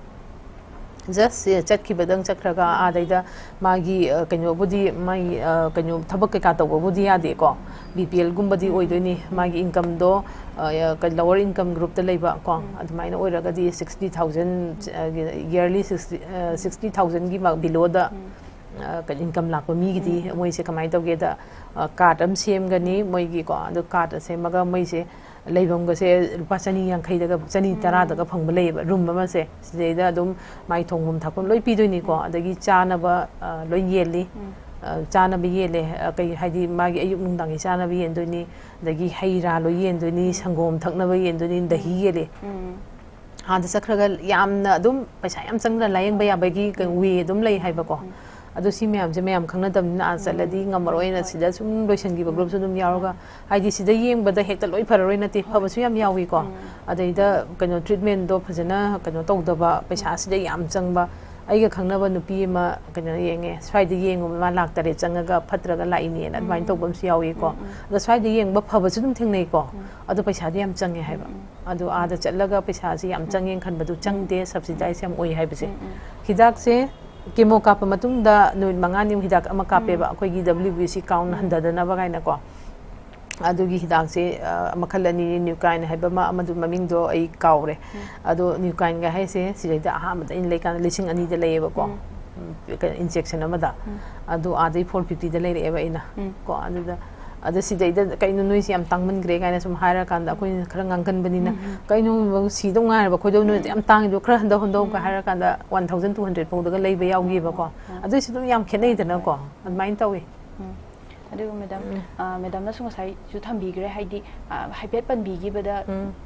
Just ꯁꯦ ꯆꯠꯈꯤꯕꯗꯪ ꯆꯠꯈ꯭ꯔꯒ ꯎꯝ꯫ ꯑꯥꯗꯩꯗ ꯃꯥꯒꯤ, ꯑ, ꯀꯩꯅꯣꯕꯨꯗꯤ, ꯃꯥꯒꯤ, ꯑ, ꯀꯩꯅꯣ ꯊꯕꯛ ꯀꯩꯀꯥ ꯇꯧꯕꯕꯨꯗꯤ ꯌꯥꯗꯦꯀꯣ, BPLꯒꯨꯝꯕꯗꯤ ꯎꯝ, ꯎꯝ, ꯑꯣꯏꯗꯣꯏꯅꯤ꯫ ꯎꯝ꯫ ꯃꯥꯒꯤ incomeꯗꯣ, ꯑ, ꯌ-, ꯀ-, lower income groupꯇ ꯂꯩꯕ ꯀꯣ, ꯎꯝ꯫ ꯑꯗꯨꯃꯥꯏꯅ ꯑꯣꯏꯔꯒꯗꯤ sixty thousand, ꯑ, yearly sixty, ꯑ, sixty thousandꯒꯤ ꯃ-, belowꯗ ꯎꯝ꯫ ꯑ, ꯀ-, income ꯂꯥꯛꯄ ꯃꯤꯒꯤꯗꯤ ꯎꯝ, ꯎꯝ꯫ ꯃꯣꯏꯁꯦ ꯀꯃꯥꯏꯅ ꯇꯧꯒꯦꯗ, ꯑ, card ꯑꯃ ꯁꯦꯝꯒꯅꯤ ꯎꯝ꯫ ꯃꯣꯏꯒꯤꯀꯣ, ꯑꯗꯨ card ꯁꯦꯝꯃꯒ ꯃꯣꯏꯁꯦ ꯂꯩꯐꯝꯒꯁꯦ ꯂꯨꯄꯥ ꯆꯅꯤ ꯌꯥꯡꯈꯩꯗꯒ, ꯆꯅꯤ ꯇꯔꯥꯗꯒ ꯎꯝ꯫ ꯐꯪꯕ ꯂꯩꯌꯦꯕ, room ꯑꯃꯁꯦ꯫ ꯁꯤꯗꯩꯗ ꯑꯗꯨꯝ ꯃꯥꯏ ꯊꯣꯡꯐꯝ ꯊꯥꯛꯐꯝ ꯂꯣꯏ ꯄꯤꯗꯣꯏꯅꯤꯀꯣ, ꯎꯝ꯫ ꯑꯗꯒꯤ ꯆꯥꯅꯕ, ꯑ, ꯂꯣꯏ ꯌꯦꯜꯂꯤ꯫ ꯎꯝ꯫ ꯑ, ꯆꯥꯅꯕ ꯌꯦꯜꯂꯦ꯫ ꯑ, ꯀꯩ ꯍꯥꯏꯗꯤ, ꯃꯥꯒꯤ ꯑꯌꯨꯛ ꯅꯨꯡꯗꯥꯡꯒꯤ ꯆꯥꯅꯕ ꯌꯦꯟꯗꯣꯏꯅꯤ, ꯑꯗꯒꯤ ꯍꯩ ꯔꯥ ꯂꯣꯏ ꯌꯦꯟꯗꯣꯏꯅꯤ, ꯁꯪꯒꯣꯝ ꯊꯛꯅꯕ ꯌꯦꯟꯗꯣꯏꯅꯤ, ꯗꯍꯤ ꯌꯦꯜꯂꯦ꯫ ꯎꯝ ꯑꯥꯗ ꯆꯠꯈ꯭ꯔꯒ ꯌꯥꯝꯅ ꯑꯗꯨꯝ ꯄꯩꯁꯥ ꯌꯥꯝ ꯆꯪꯗꯅ ꯂꯥꯏꯌꯦꯡꯕ ꯌꯥꯕꯒꯤ ꯀꯩꯅꯣ ꯋꯦ ꯑꯗꯨꯝ ꯂꯩ ꯍꯥꯏꯕꯀꯣ꯫ ꯑꯗꯣ ꯁꯤ ꯃꯌꯥꯝꯁꯦ ꯃꯌꯥꯝ ꯈꯪꯅꯗꯕꯅꯤꯅ, ꯑꯥ ꯆꯠꯂꯗꯤ ꯉꯝꯃꯔꯣꯏꯅ ꯁꯤꯗ ꯁꯨꯝ ꯂꯣꯏꯁꯤꯟꯈꯤꯕ ꯒ꯭ꯔꯨꯞꯁꯨ ꯑꯗꯨꯝ ꯌꯥꯎꯔꯒ, ꯍꯥꯏꯗꯤ ꯁꯤꯗ ꯌꯦꯡꯕꯗ ꯍꯦꯛꯇ ꯂꯣꯏ ꯐꯔꯔꯣꯏ ꯅꯠꯇꯦ, ꯐꯕꯁꯨ ꯌꯥꯝ ꯌꯥꯎꯏꯀꯣ꯫ ꯑꯗꯩꯗ ꯀꯩꯅꯣ, ꯇ꯭ꯔꯤꯠꯃꯦꯟꯗꯣ ꯐꯖꯅ ꯀꯩꯅꯣ ꯇꯧꯗꯕ, ꯄꯩꯁꯥꯁꯤꯗ ꯌꯥꯝ ꯆꯪꯕ꯫ ꯑꯩꯒ ꯈꯪꯅꯕ ꯅꯨꯄꯤ ꯑꯃ ꯀꯩꯅꯣ ꯌꯦꯡꯉꯦ, ꯁ꯭ꯋꯥꯏꯗ ꯌꯦꯡꯉꯨꯕ ꯃꯥ ꯂꯥꯛ ꯇꯔꯦꯠ ꯆꯪꯉꯒ ꯐꯠꯇ꯭ꯔꯒ ꯂꯥꯛꯏꯅꯦꯅ ꯑꯗꯨꯃꯥꯏꯅ ꯇꯧꯕ ꯑꯃꯁꯨ ꯌꯥꯎꯏꯀꯣ꯫ ꯑꯗꯣ ꯁ꯭ꯋꯥꯏꯗ ꯌꯦꯡꯕ ꯐꯕꯁꯨ ꯑꯗꯨꯝ ꯊꯦꯡꯅꯩꯀꯣ꯫ ꯑꯗꯣ ꯄꯩꯁꯥꯗꯤ ꯌꯥꯝ ꯆꯪꯉꯦ ꯍꯥꯏꯕ꯫ ꯑꯗꯣ ꯑꯥꯗ ꯆꯠꯂꯒ ꯄꯩꯁꯥꯁꯤ ꯌꯥꯝ ꯆꯪꯉꯦꯅ ꯈꯟꯕꯗꯨ ꯆꯪꯗꯦ, ꯁꯕꯁꯤꯗꯥꯏꯁ ꯌꯥꯝ ꯑꯣꯏ ꯍꯥꯏꯕꯁꯦ꯫ ꯍꯤꯗꯥꯛꯁꯦ ꯀꯦꯃꯣ ꯀꯥꯞꯄ ꯃꯇꯨꯡꯗ ꯅꯨꯃꯤꯠ ꯃꯉꯥꯅꯤꯃꯨꯛ ꯍꯤꯗꯥꯛ ꯑꯃ ꯀꯥꯞꯄꯦꯕ, ꯑꯩꯈꯣꯏꯒꯤ W B C ꯀꯥꯎꯟ ꯍꯟꯊꯗꯅꯕ ꯀꯥꯏꯅꯀꯣ꯫ ꯑꯗꯨꯒꯤ ꯍꯤꯗꯥꯛꯁꯦ, ꯑ, ꯃꯈꯜ ꯑꯅꯤ, ꯅ꯭ꯌꯨꯀꯥꯏꯟ ꯍꯥꯏꯕ ꯑꯃ, ꯑꯃꯗꯨ ꯃꯃꯤꯡꯗꯣ ꯑꯩ ꯀꯥꯎꯔꯦ꯫ ꯑꯗꯣ ꯅ꯭ꯌꯨꯀꯥꯏꯟꯒ ꯍꯥꯏꯁꯦ ꯁꯤꯗꯩꯗ ꯑꯍꯥꯟꯕꯗ ꯑꯩꯅ ꯂꯩꯀꯥꯟꯗ ꯂꯤꯁꯤꯡ ꯑꯅꯤꯗ ꯂꯩꯌꯦꯕꯀꯣ꯫ ꯎꯝ, ꯀꯩꯅꯣ, ꯏꯟꯖꯦꯛꯁꯟ ꯑꯃꯗ꯫ ꯑꯗꯣ ꯑꯥꯗꯩ four fiftyꯗ ꯂꯩꯔꯛꯑꯦꯕ ꯑꯩꯅ꯫ ꯀꯣ, ꯑꯗꯨꯗ, ꯑꯗ ꯁꯤꯗꯩꯗ "ꯀꯩꯅꯣ ꯅꯣꯏꯁꯦ ꯌꯥꯝ ꯇꯥꯡꯃꯟꯈ꯭ꯔꯦ" ꯀꯥꯏꯅ ꯁꯨꯝ ꯍꯥꯏꯔꯀꯥꯟꯗ, ꯑꯩꯈꯣꯏꯅ ꯈꯔ ꯉꯥꯡꯒꯟꯕꯅꯤꯅ, "ꯀꯩꯅꯣ ꯁꯤꯗꯧ ꯉꯥꯏꯔꯕ ꯑꯩꯈꯣꯏꯗꯧ, ꯅꯣꯏꯅ ꯌꯥꯝ ꯇꯥꯡꯉꯤꯗꯣ, ꯈꯔ ꯍꯟꯊꯧ, ꯍꯟꯊꯧ" ꯀ ꯍꯥꯏꯔꯀꯥꯟꯗ one thousand two hundred ꯐꯥꯎꯗꯒ ꯂꯩꯕ ꯌꯥꯎꯈꯤꯕꯀꯣ꯫ ꯑꯗꯨꯏꯁꯨ ꯑꯗꯨꯝ ꯌꯥꯝ ꯈꯦꯠꯅꯩꯗꯅꯀꯣ꯫ ꯑꯗꯨꯃꯥꯏꯅ ꯇꯧꯋꯤ꯫ ꯎꯝ꯫ ꯑꯗꯨꯒ ꯃꯦꯗꯥꯝ, ꯑ, ꯃꯦꯗꯥꯝꯅꯁꯨ ꯉꯁꯥꯏꯁꯨ ꯊꯝꯕꯤꯈ꯭ꯔꯦ, ꯍꯥꯏꯗꯤ, ꯑ, ꯍꯥꯏꯐꯦꯠ ꯄꯟꯕꯤꯈꯤꯕꯗ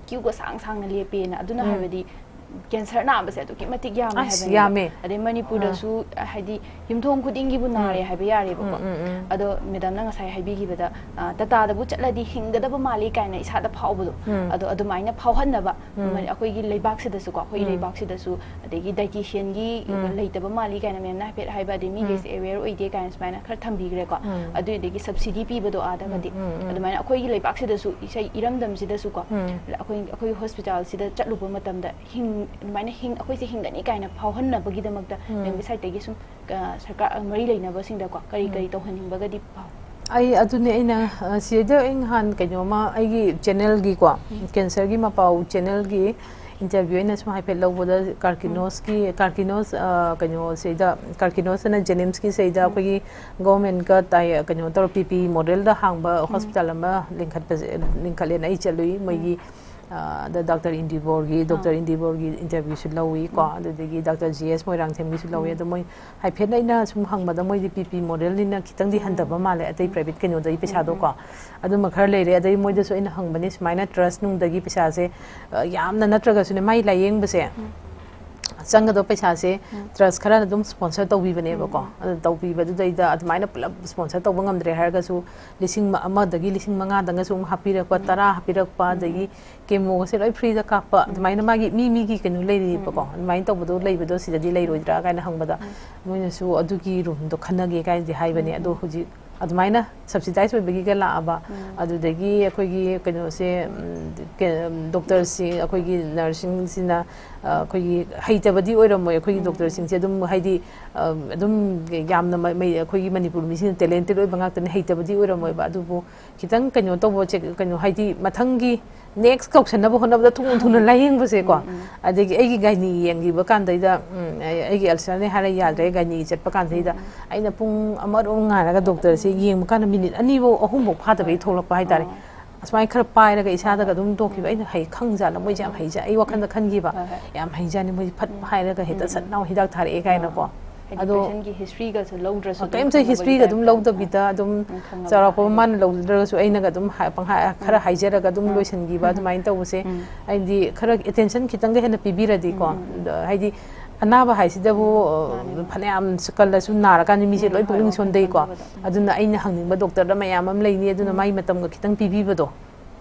ꯀ꯭ꯌꯨꯒ ꯁꯥꯡ ꯁꯥꯡꯅ ꯂꯦꯞꯄꯦꯅ꯫ ꯑꯗꯨꯅ ꯍꯥꯏꯕꯗꯤ ꯀꯦꯟꯁꯔ ꯅꯥꯕꯁꯦ ꯑꯗꯨꯛꯀꯤ ꯃꯇꯤꯛ ꯌꯥꯝꯃꯦ ꯑꯁ, ꯍꯥꯏꯕꯅꯦꯕ꯫ ꯌꯥꯝꯃꯦ꯫ ꯑꯗꯩ ꯃꯅꯤꯄꯨꯔꯗꯁꯨ, ꯑ, ꯍꯥꯏꯗꯤ ꯌꯨꯝꯊꯣꯡ ꯈꯨꯗꯤꯡꯒꯤꯕꯨ ꯅꯥꯔꯦ ꯍꯥꯏꯕ ꯌꯥꯔꯦꯕꯀꯣ꯫ ꯑꯗꯣ ꯃꯦꯗꯥꯝꯅ ꯉꯁꯥꯏ ꯍꯥꯏꯕꯤꯈꯤꯕꯗ, ꯑ, ꯇꯥꯇꯥꯗꯕꯨ ꯆꯠꯂꯗꯤ ꯍꯤꯡꯒꯗꯕ ꯃꯥꯜꯂꯤ ꯀꯥꯏꯅ ꯏꯁꯥꯗ ꯐꯥꯎꯕꯗꯣ, ꯑꯗꯣ ꯑꯗꯨꯃꯥꯏꯅ ꯐꯥꯎꯍꯟꯅꯕ, ꯃꯅꯤ-, ꯑꯩꯈꯣꯏꯒꯤ ꯂꯩꯕꯥꯛꯁꯤꯗꯁꯨꯀꯣ, ꯑꯩꯈꯣꯏꯒꯤ ꯂꯩꯕꯥꯛꯁꯤꯗꯁꯨ, ꯑꯗꯒꯤ ꯗꯥꯏꯇꯤꯁꯤꯌꯟꯒꯤ ꯂꯩꯇꯕ ꯃꯥꯜꯂꯤ ꯀꯥꯏꯅ ꯃꯦꯝꯅ ꯍꯥꯏꯐꯦꯠ ꯍꯥꯏꯕ, ꯑꯗꯩ ꯃꯤꯈꯩꯁꯦ ꯑꯦꯋꯦꯌꯔ ꯑꯣꯏꯗꯦ ꯀꯥꯏꯅ ꯁꯨꯃꯥꯏꯅ ꯈꯔ ꯊꯝꯕꯤꯈ꯭ꯔꯦꯀꯣ꯫ ꯑꯗꯨꯏꯗꯒꯤ ꯁꯕꯁꯤꯗꯤ ꯄꯤꯕꯗꯣ ꯑꯥꯗꯒꯗꯤ, ꯑꯗꯨꯃꯥꯏꯅ ꯑꯩꯈꯣꯏꯒꯤ ꯂꯩꯕꯥꯛꯁꯤꯗꯁꯨ, ꯏꯁꯩ ꯏꯔꯝꯗꯝꯁꯤꯗꯁꯨꯀꯣ, ꯑꯩꯈꯣꯏ, ꯑꯩꯈꯣꯏ ꯍꯣꯁꯄꯤꯇꯥꯜꯁꯤꯗ ꯆꯠꯂꯨꯕ ꯃꯇꯝꯗ ꯍꯤꯡ-, ꯑꯗꯨꯃꯥꯏꯅ ꯍꯤꯡ-, ꯑꯩꯈꯣꯏꯁꯦ ꯍꯤꯡꯒꯅꯤ ꯀꯥꯏꯅ ꯐꯥꯎꯍꯟꯅꯕꯒꯤꯗꯃꯛꯇ ꯃꯦꯝꯒꯤ ꯁꯥꯏꯠꯇꯒꯤ ꯁꯨꯝ, ꯑ, ꯁꯔꯀꯥꯔ ꯃꯔꯤ ꯂꯩꯅꯕꯁꯤꯡꯗꯀꯣ ꯀꯔꯤ ꯀꯔꯤ ꯇꯧꯍꯟꯅꯤꯡꯕꯒꯗꯤ ꯐꯥꯎ? ꯑꯩ ꯑꯗꯨꯅꯦ ꯑꯩꯅ, ꯑ, ꯁꯤꯗꯩꯗ ꯑꯩ ꯅꯍꯥꯟ ꯀꯩꯅꯣꯝꯃ ꯑꯩꯒꯤ ꯆꯦꯅꯦꯜꯒꯤꯀꯣ, ꯀꯦꯟꯁꯔꯒꯤ ꯃꯄꯥꯎ ꯆꯦꯅꯦꯜꯒꯤ ꯏꯟꯇꯔꯚ꯭ꯌꯨ ꯑꯩꯅ ꯁꯨꯝ ꯍꯥꯏꯐꯦꯠ ꯂꯧꯕꯗ, ꯀꯥꯔꯀꯤꯅꯣꯁꯀꯤ, ꯀꯥꯔꯀꯤꯅꯣꯁ, ꯑ, ꯀꯩꯅꯣ ꯁꯤꯗ, ꯀꯥꯔꯀꯤꯅꯣꯁ ꯑꯅ ꯖꯦꯅꯤꯝꯁꯀꯤ ꯁꯤꯗ ꯑꯩꯈꯣꯏꯒꯤ ꯒꯣꯔꯃꯦꯟꯒ ꯇꯥꯏ, ꯀꯩꯅꯣ ꯇꯧꯔ, P P model ꯗ ꯍꯥꯡꯕ ꯍꯣꯁꯄꯤꯇꯥꯜ ꯑꯃ ꯂꯤꯡꯈꯠꯄꯁꯦ, ꯂꯤꯡꯈꯠꯂꯦꯅ ꯑꯩ ꯆꯠꯂꯨꯏ꯫ ꯃꯣꯏꯒꯤ ꯑꯗ ꯗꯥꯛꯇꯔ ꯏꯟꯗꯤꯕꯣꯔꯒꯤ ꯗꯥꯛꯇꯔ ꯏꯟꯗꯤꯕꯣꯔꯒꯤ ꯏꯟꯇꯔꯚ꯭ꯌꯨꯁꯨ ꯂꯧꯏꯀꯣ, ꯑꯗꯨꯗꯒꯤ ꯗꯥꯛꯇꯔ ꯖꯤ ꯑꯦꯁ ꯃꯣꯏꯔꯥꯡꯊꯦꯝꯒꯤꯁꯨ ꯂꯧꯏ꯫ ꯑꯗꯣ ꯃꯣꯏ ꯍꯥꯏꯐꯦꯠ ꯑꯩꯅ ꯁꯨꯝ ꯍꯪꯕꯗ ꯃꯣꯏꯗꯤ ꯄꯤ ꯄꯤ ꯃꯣꯗꯦꯜꯅꯤꯅ ꯈꯤꯇꯪꯗꯤ ꯍꯟꯊꯕ ꯃꯥꯜꯂꯦ ꯑꯇꯩ ꯄ꯭ꯔꯥꯏꯚꯦꯠ ꯀꯩꯅꯣꯗꯒꯤ ꯄꯩꯁꯥꯗꯣꯀꯣ꯫ ꯑꯗꯨꯃ ꯈꯔ ꯂꯩꯔꯦ꯫ ꯑꯗꯩ ꯃꯣꯏꯗꯁꯨ ꯑꯩꯅ ꯍꯪꯕꯅꯤ ꯁꯨꯃꯥꯏꯅ ꯇ꯭ꯔꯁ ꯅꯨꯡꯗꯒꯤ ꯄꯩꯁꯥꯁꯦ, ꯑ, ꯌꯥꯝꯅ ꯅꯠꯇ꯭ꯔꯒꯁꯨꯅꯦ ꯃꯥꯏ ꯂꯥꯏꯌꯦꯡꯕꯁꯦ ꯆꯪꯒꯗꯕ ꯄꯩꯁꯥꯁꯦ ꯇ꯭ꯔꯁ ꯈꯔꯅ ꯑꯗꯨꯝ ꯁ꯭ꯄꯣꯟꯁꯔ ꯇꯧꯕꯤꯕꯅꯦꯕꯀꯣ꯫ ꯑꯗꯨ ꯇꯧꯕꯤꯕꯗꯨꯗꯩꯗ ꯑꯗꯨꯃꯥꯏꯅ ꯄꯨꯂꯞ ꯁ꯭ꯄꯣꯟꯁꯔ ꯇꯧꯕ ꯉꯝꯗ꯭ꯔꯦ ꯍꯥꯏꯔꯒꯁꯨ ꯂꯤꯁꯤꯡ ꯑꯃꯗꯒꯤ ꯂꯤꯁꯤꯡ ꯃꯉꯥꯗꯪꯒꯁꯨ ꯑꯃꯨꯛ ꯍꯥꯞꯄꯤꯔꯛꯄ, ꯇꯔꯥ ꯍꯥꯞꯄꯤꯔꯛꯄ, ꯑꯗꯒꯤ ꯀꯦꯃꯣꯒꯁꯦ ꯂꯣꯏ ꯐ꯭ꯔꯤꯗ ꯀꯥꯞꯄ, ꯑꯗꯨꯃꯥꯏꯅ ꯃꯥꯒꯤ ꯃꯤ ꯃꯤꯒꯤ ꯀꯩꯅꯣ ꯂꯩꯔꯤꯕꯀꯣ꯫ ꯑꯗꯨꯃꯥꯏꯅ ꯇꯧꯕꯗꯣ ꯂꯩꯕꯗꯣ ꯁꯤꯗꯗꯤ ꯂꯩꯔꯣꯏꯗ꯭ꯔꯥ ꯀꯥꯏꯅ ꯍꯪꯕꯗ ꯃꯣꯏꯅꯁꯨ ꯑꯗꯨꯒꯤ ꯔꯨꯝꯗꯣ ꯈꯟꯅꯒꯦ ꯀꯥꯏꯅꯗꯤ ꯍꯥꯏꯕꯅꯦ꯫ ꯑꯗꯣ ꯍꯧꯖꯤꯛ ꯑꯗꯨꯃꯥꯏꯅ ꯁꯕꯁꯤꯗꯥꯏꯁ ꯑꯣꯏꯕꯒꯤꯒ ꯂꯥꯛꯑꯕ, ꯑꯗꯨꯗꯒꯤ ꯑꯩꯈꯣꯏꯒꯤ ꯀꯩꯅꯣꯁꯦ, ꯎꯝ, ꯀꯦ-, ꯎꯝ, ꯗꯣꯛꯇꯔꯁꯤ, ꯑꯩꯈꯣꯏꯒꯤ ꯅꯔꯁꯤꯡꯁꯤꯅ, ꯑ, ꯑꯩꯈꯣꯏꯒꯤ ꯍꯩꯇꯕꯗꯤ ꯑꯣꯏꯔꯝꯃꯣꯏ ꯑꯩꯈꯣꯏꯒꯤ ꯗꯣꯛꯇꯔꯁꯤꯡꯁꯦ꯫ ꯑꯗꯨꯝ ꯍꯥꯏꯗꯤ, ꯑ, ꯑꯗꯨꯝ ꯌꯥꯝꯅ ꯃ-, ꯃꯩ-, ꯑꯩꯈꯣꯏꯒꯤ ꯃꯅꯤꯄꯨꯔ ꯃꯤꯁꯤꯡꯅ ꯇꯦꯂꯦꯟꯇꯦꯠ ꯑꯣꯏꯕ ꯉꯥꯛꯇꯅꯤ, ꯍꯩꯇꯕꯗꯤ ꯑꯣꯏꯔꯝꯃꯣꯏꯕ꯫ ꯑꯗꯨꯕꯨ ꯈꯤꯇꯪ ꯀꯩꯅꯣ ꯇꯧꯕ, ꯆꯦꯛ-, ꯀꯩꯅꯣ ꯍꯥꯏꯗꯤ ꯃꯊꯪꯒꯤ ꯅꯦꯛꯁ ꯀꯧꯁꯟꯅꯕ ꯍꯣꯠꯅꯕꯗ ꯊꯨꯅ ꯊꯨꯅ ꯂꯥꯏꯌꯦꯡꯕꯁꯦꯀꯣ꯫ ꯑꯗꯒꯤ ꯑꯩꯒꯤ ꯒꯥꯏꯅꯤ ꯌꯦꯡꯈꯤꯕ ꯀꯥꯟꯗꯩꯗ, ꯎꯝ, ꯑꯩ-, ꯑꯩꯒꯤ ꯑꯜꯁꯔꯅꯦ ꯍꯥꯏꯔ ꯌꯥꯗ꯭ꯔꯦ, ꯒꯥꯏꯅꯤ ꯆꯠꯄ ꯀꯥꯟꯁꯤꯗ ꯑꯩꯅ ꯄꯨꯡ ꯑꯃꯔꯣꯝ ꯉꯥꯏꯔꯒ ꯗꯣꯛꯇꯔꯁꯦ ꯌꯦꯡꯕ ꯀꯥꯟꯗ ꯃꯤꯅꯤꯠ ꯑꯅꯤꯐꯧ, ꯑꯍꯨꯝꯐꯧ ꯐꯥꯗꯕꯒꯤ ꯊꯣꯛꯂꯛꯄ ꯍꯥꯏꯇꯥꯔꯦ꯫ ꯑꯁꯨꯃꯥꯏꯅ ꯈꯔ ꯄꯥꯏꯔꯒ ꯏꯁꯥꯗꯒ ꯑꯗꯨꯝ ꯇꯣꯛꯈꯤꯕ꯫ ꯑꯩꯅ ꯍꯩ ꯈꯪꯖꯥꯠꯂ ꯃꯣꯏꯁꯦ ꯌꯥꯝ ꯍꯩꯖ-, ꯑꯩ ꯋꯥꯈꯜꯗ ꯈꯟꯈꯤꯕ꯫ ꯌꯥꯝ ꯍꯩꯖꯥꯠꯅꯤ ꯃꯣꯏꯁꯦ, ꯐꯠ ꯍꯥꯏꯔꯒ ꯍꯦꯛꯇ ꯁꯠ ꯂꯥꯎ ꯍꯤꯗꯥꯛ ꯊꯥꯔꯛꯑꯦ ꯀꯥꯏꯅꯀꯣ꯫ ꯍꯥꯏꯗꯤ ꯑꯗꯣ ꯄꯦꯁꯦꯟꯒꯤ ꯍꯤꯁꯇ꯭ꯔꯤꯒꯁꯨ ꯂꯧꯗ꯭ꯔꯁꯨ ꯑꯗꯨꯝ ꯀꯔꯤꯝꯇ ꯈꯪꯅꯕꯒꯤ ꯍꯤꯁꯇ꯭ꯔꯤꯒ ꯑꯗꯨꯝ ꯇꯥꯏꯞꯇ꯫ ꯂꯧꯗꯕꯤꯗ ꯑꯗꯨꯝ ꯎꯝ, ꯈꯪꯉꯕ ꯆꯥꯎꯔꯥꯛꯄ ꯍꯥꯏꯕꯗꯤ꯫ ꯃꯥꯅ ꯂꯧꯗ꯭ꯔꯒꯁꯨ ꯑꯩꯅꯒ ꯑꯗꯨꯝ ꯍꯥꯏ-, ꯄꯪꯍꯥꯏ ꯈꯔ ꯍꯥꯏꯖꯔꯒ ꯑꯗꯨꯝ ꯂꯣꯏꯁꯤꯟꯈꯤꯕ ꯑꯗꯨꯃꯥꯏꯅ ꯇꯧꯕꯁꯦ꯫ ꯍꯥꯏꯗꯤ ꯈꯔ ꯑꯦꯇꯦꯟꯁꯟ ꯈꯤꯇꯪꯒ ꯍꯦꯟꯅ ꯄꯤꯕꯤꯔꯗꯤꯀꯣ꯫ ꯑꯗ ꯍꯥꯏꯗꯤ ꯑꯅꯥꯕ ꯍꯥꯏꯁꯤꯗꯕꯨ, ꯑ, ꯐꯅꯌꯥꯝ ꯀꯜꯂꯁꯨ ꯅꯥꯔꯀꯥꯟꯗ ꯃꯤꯁꯦ ꯂꯣꯏ ꯄꯨꯛꯅꯤꯡ ꯁꯣꯟꯊꯩꯀꯣ꯫ ꯑꯗꯨꯅ ꯑꯩꯅ ꯍꯪꯅꯤꯡꯕ ꯗꯣꯛꯇꯔꯗ ꯃꯌꯥꯝ ꯑꯃ ꯂꯩꯅꯤ, ꯑꯗꯨꯅ ꯃꯥꯏ ꯃꯇꯝꯒ ꯈꯤꯇꯪ ꯄꯤꯕꯤꯕꯗꯣ꯫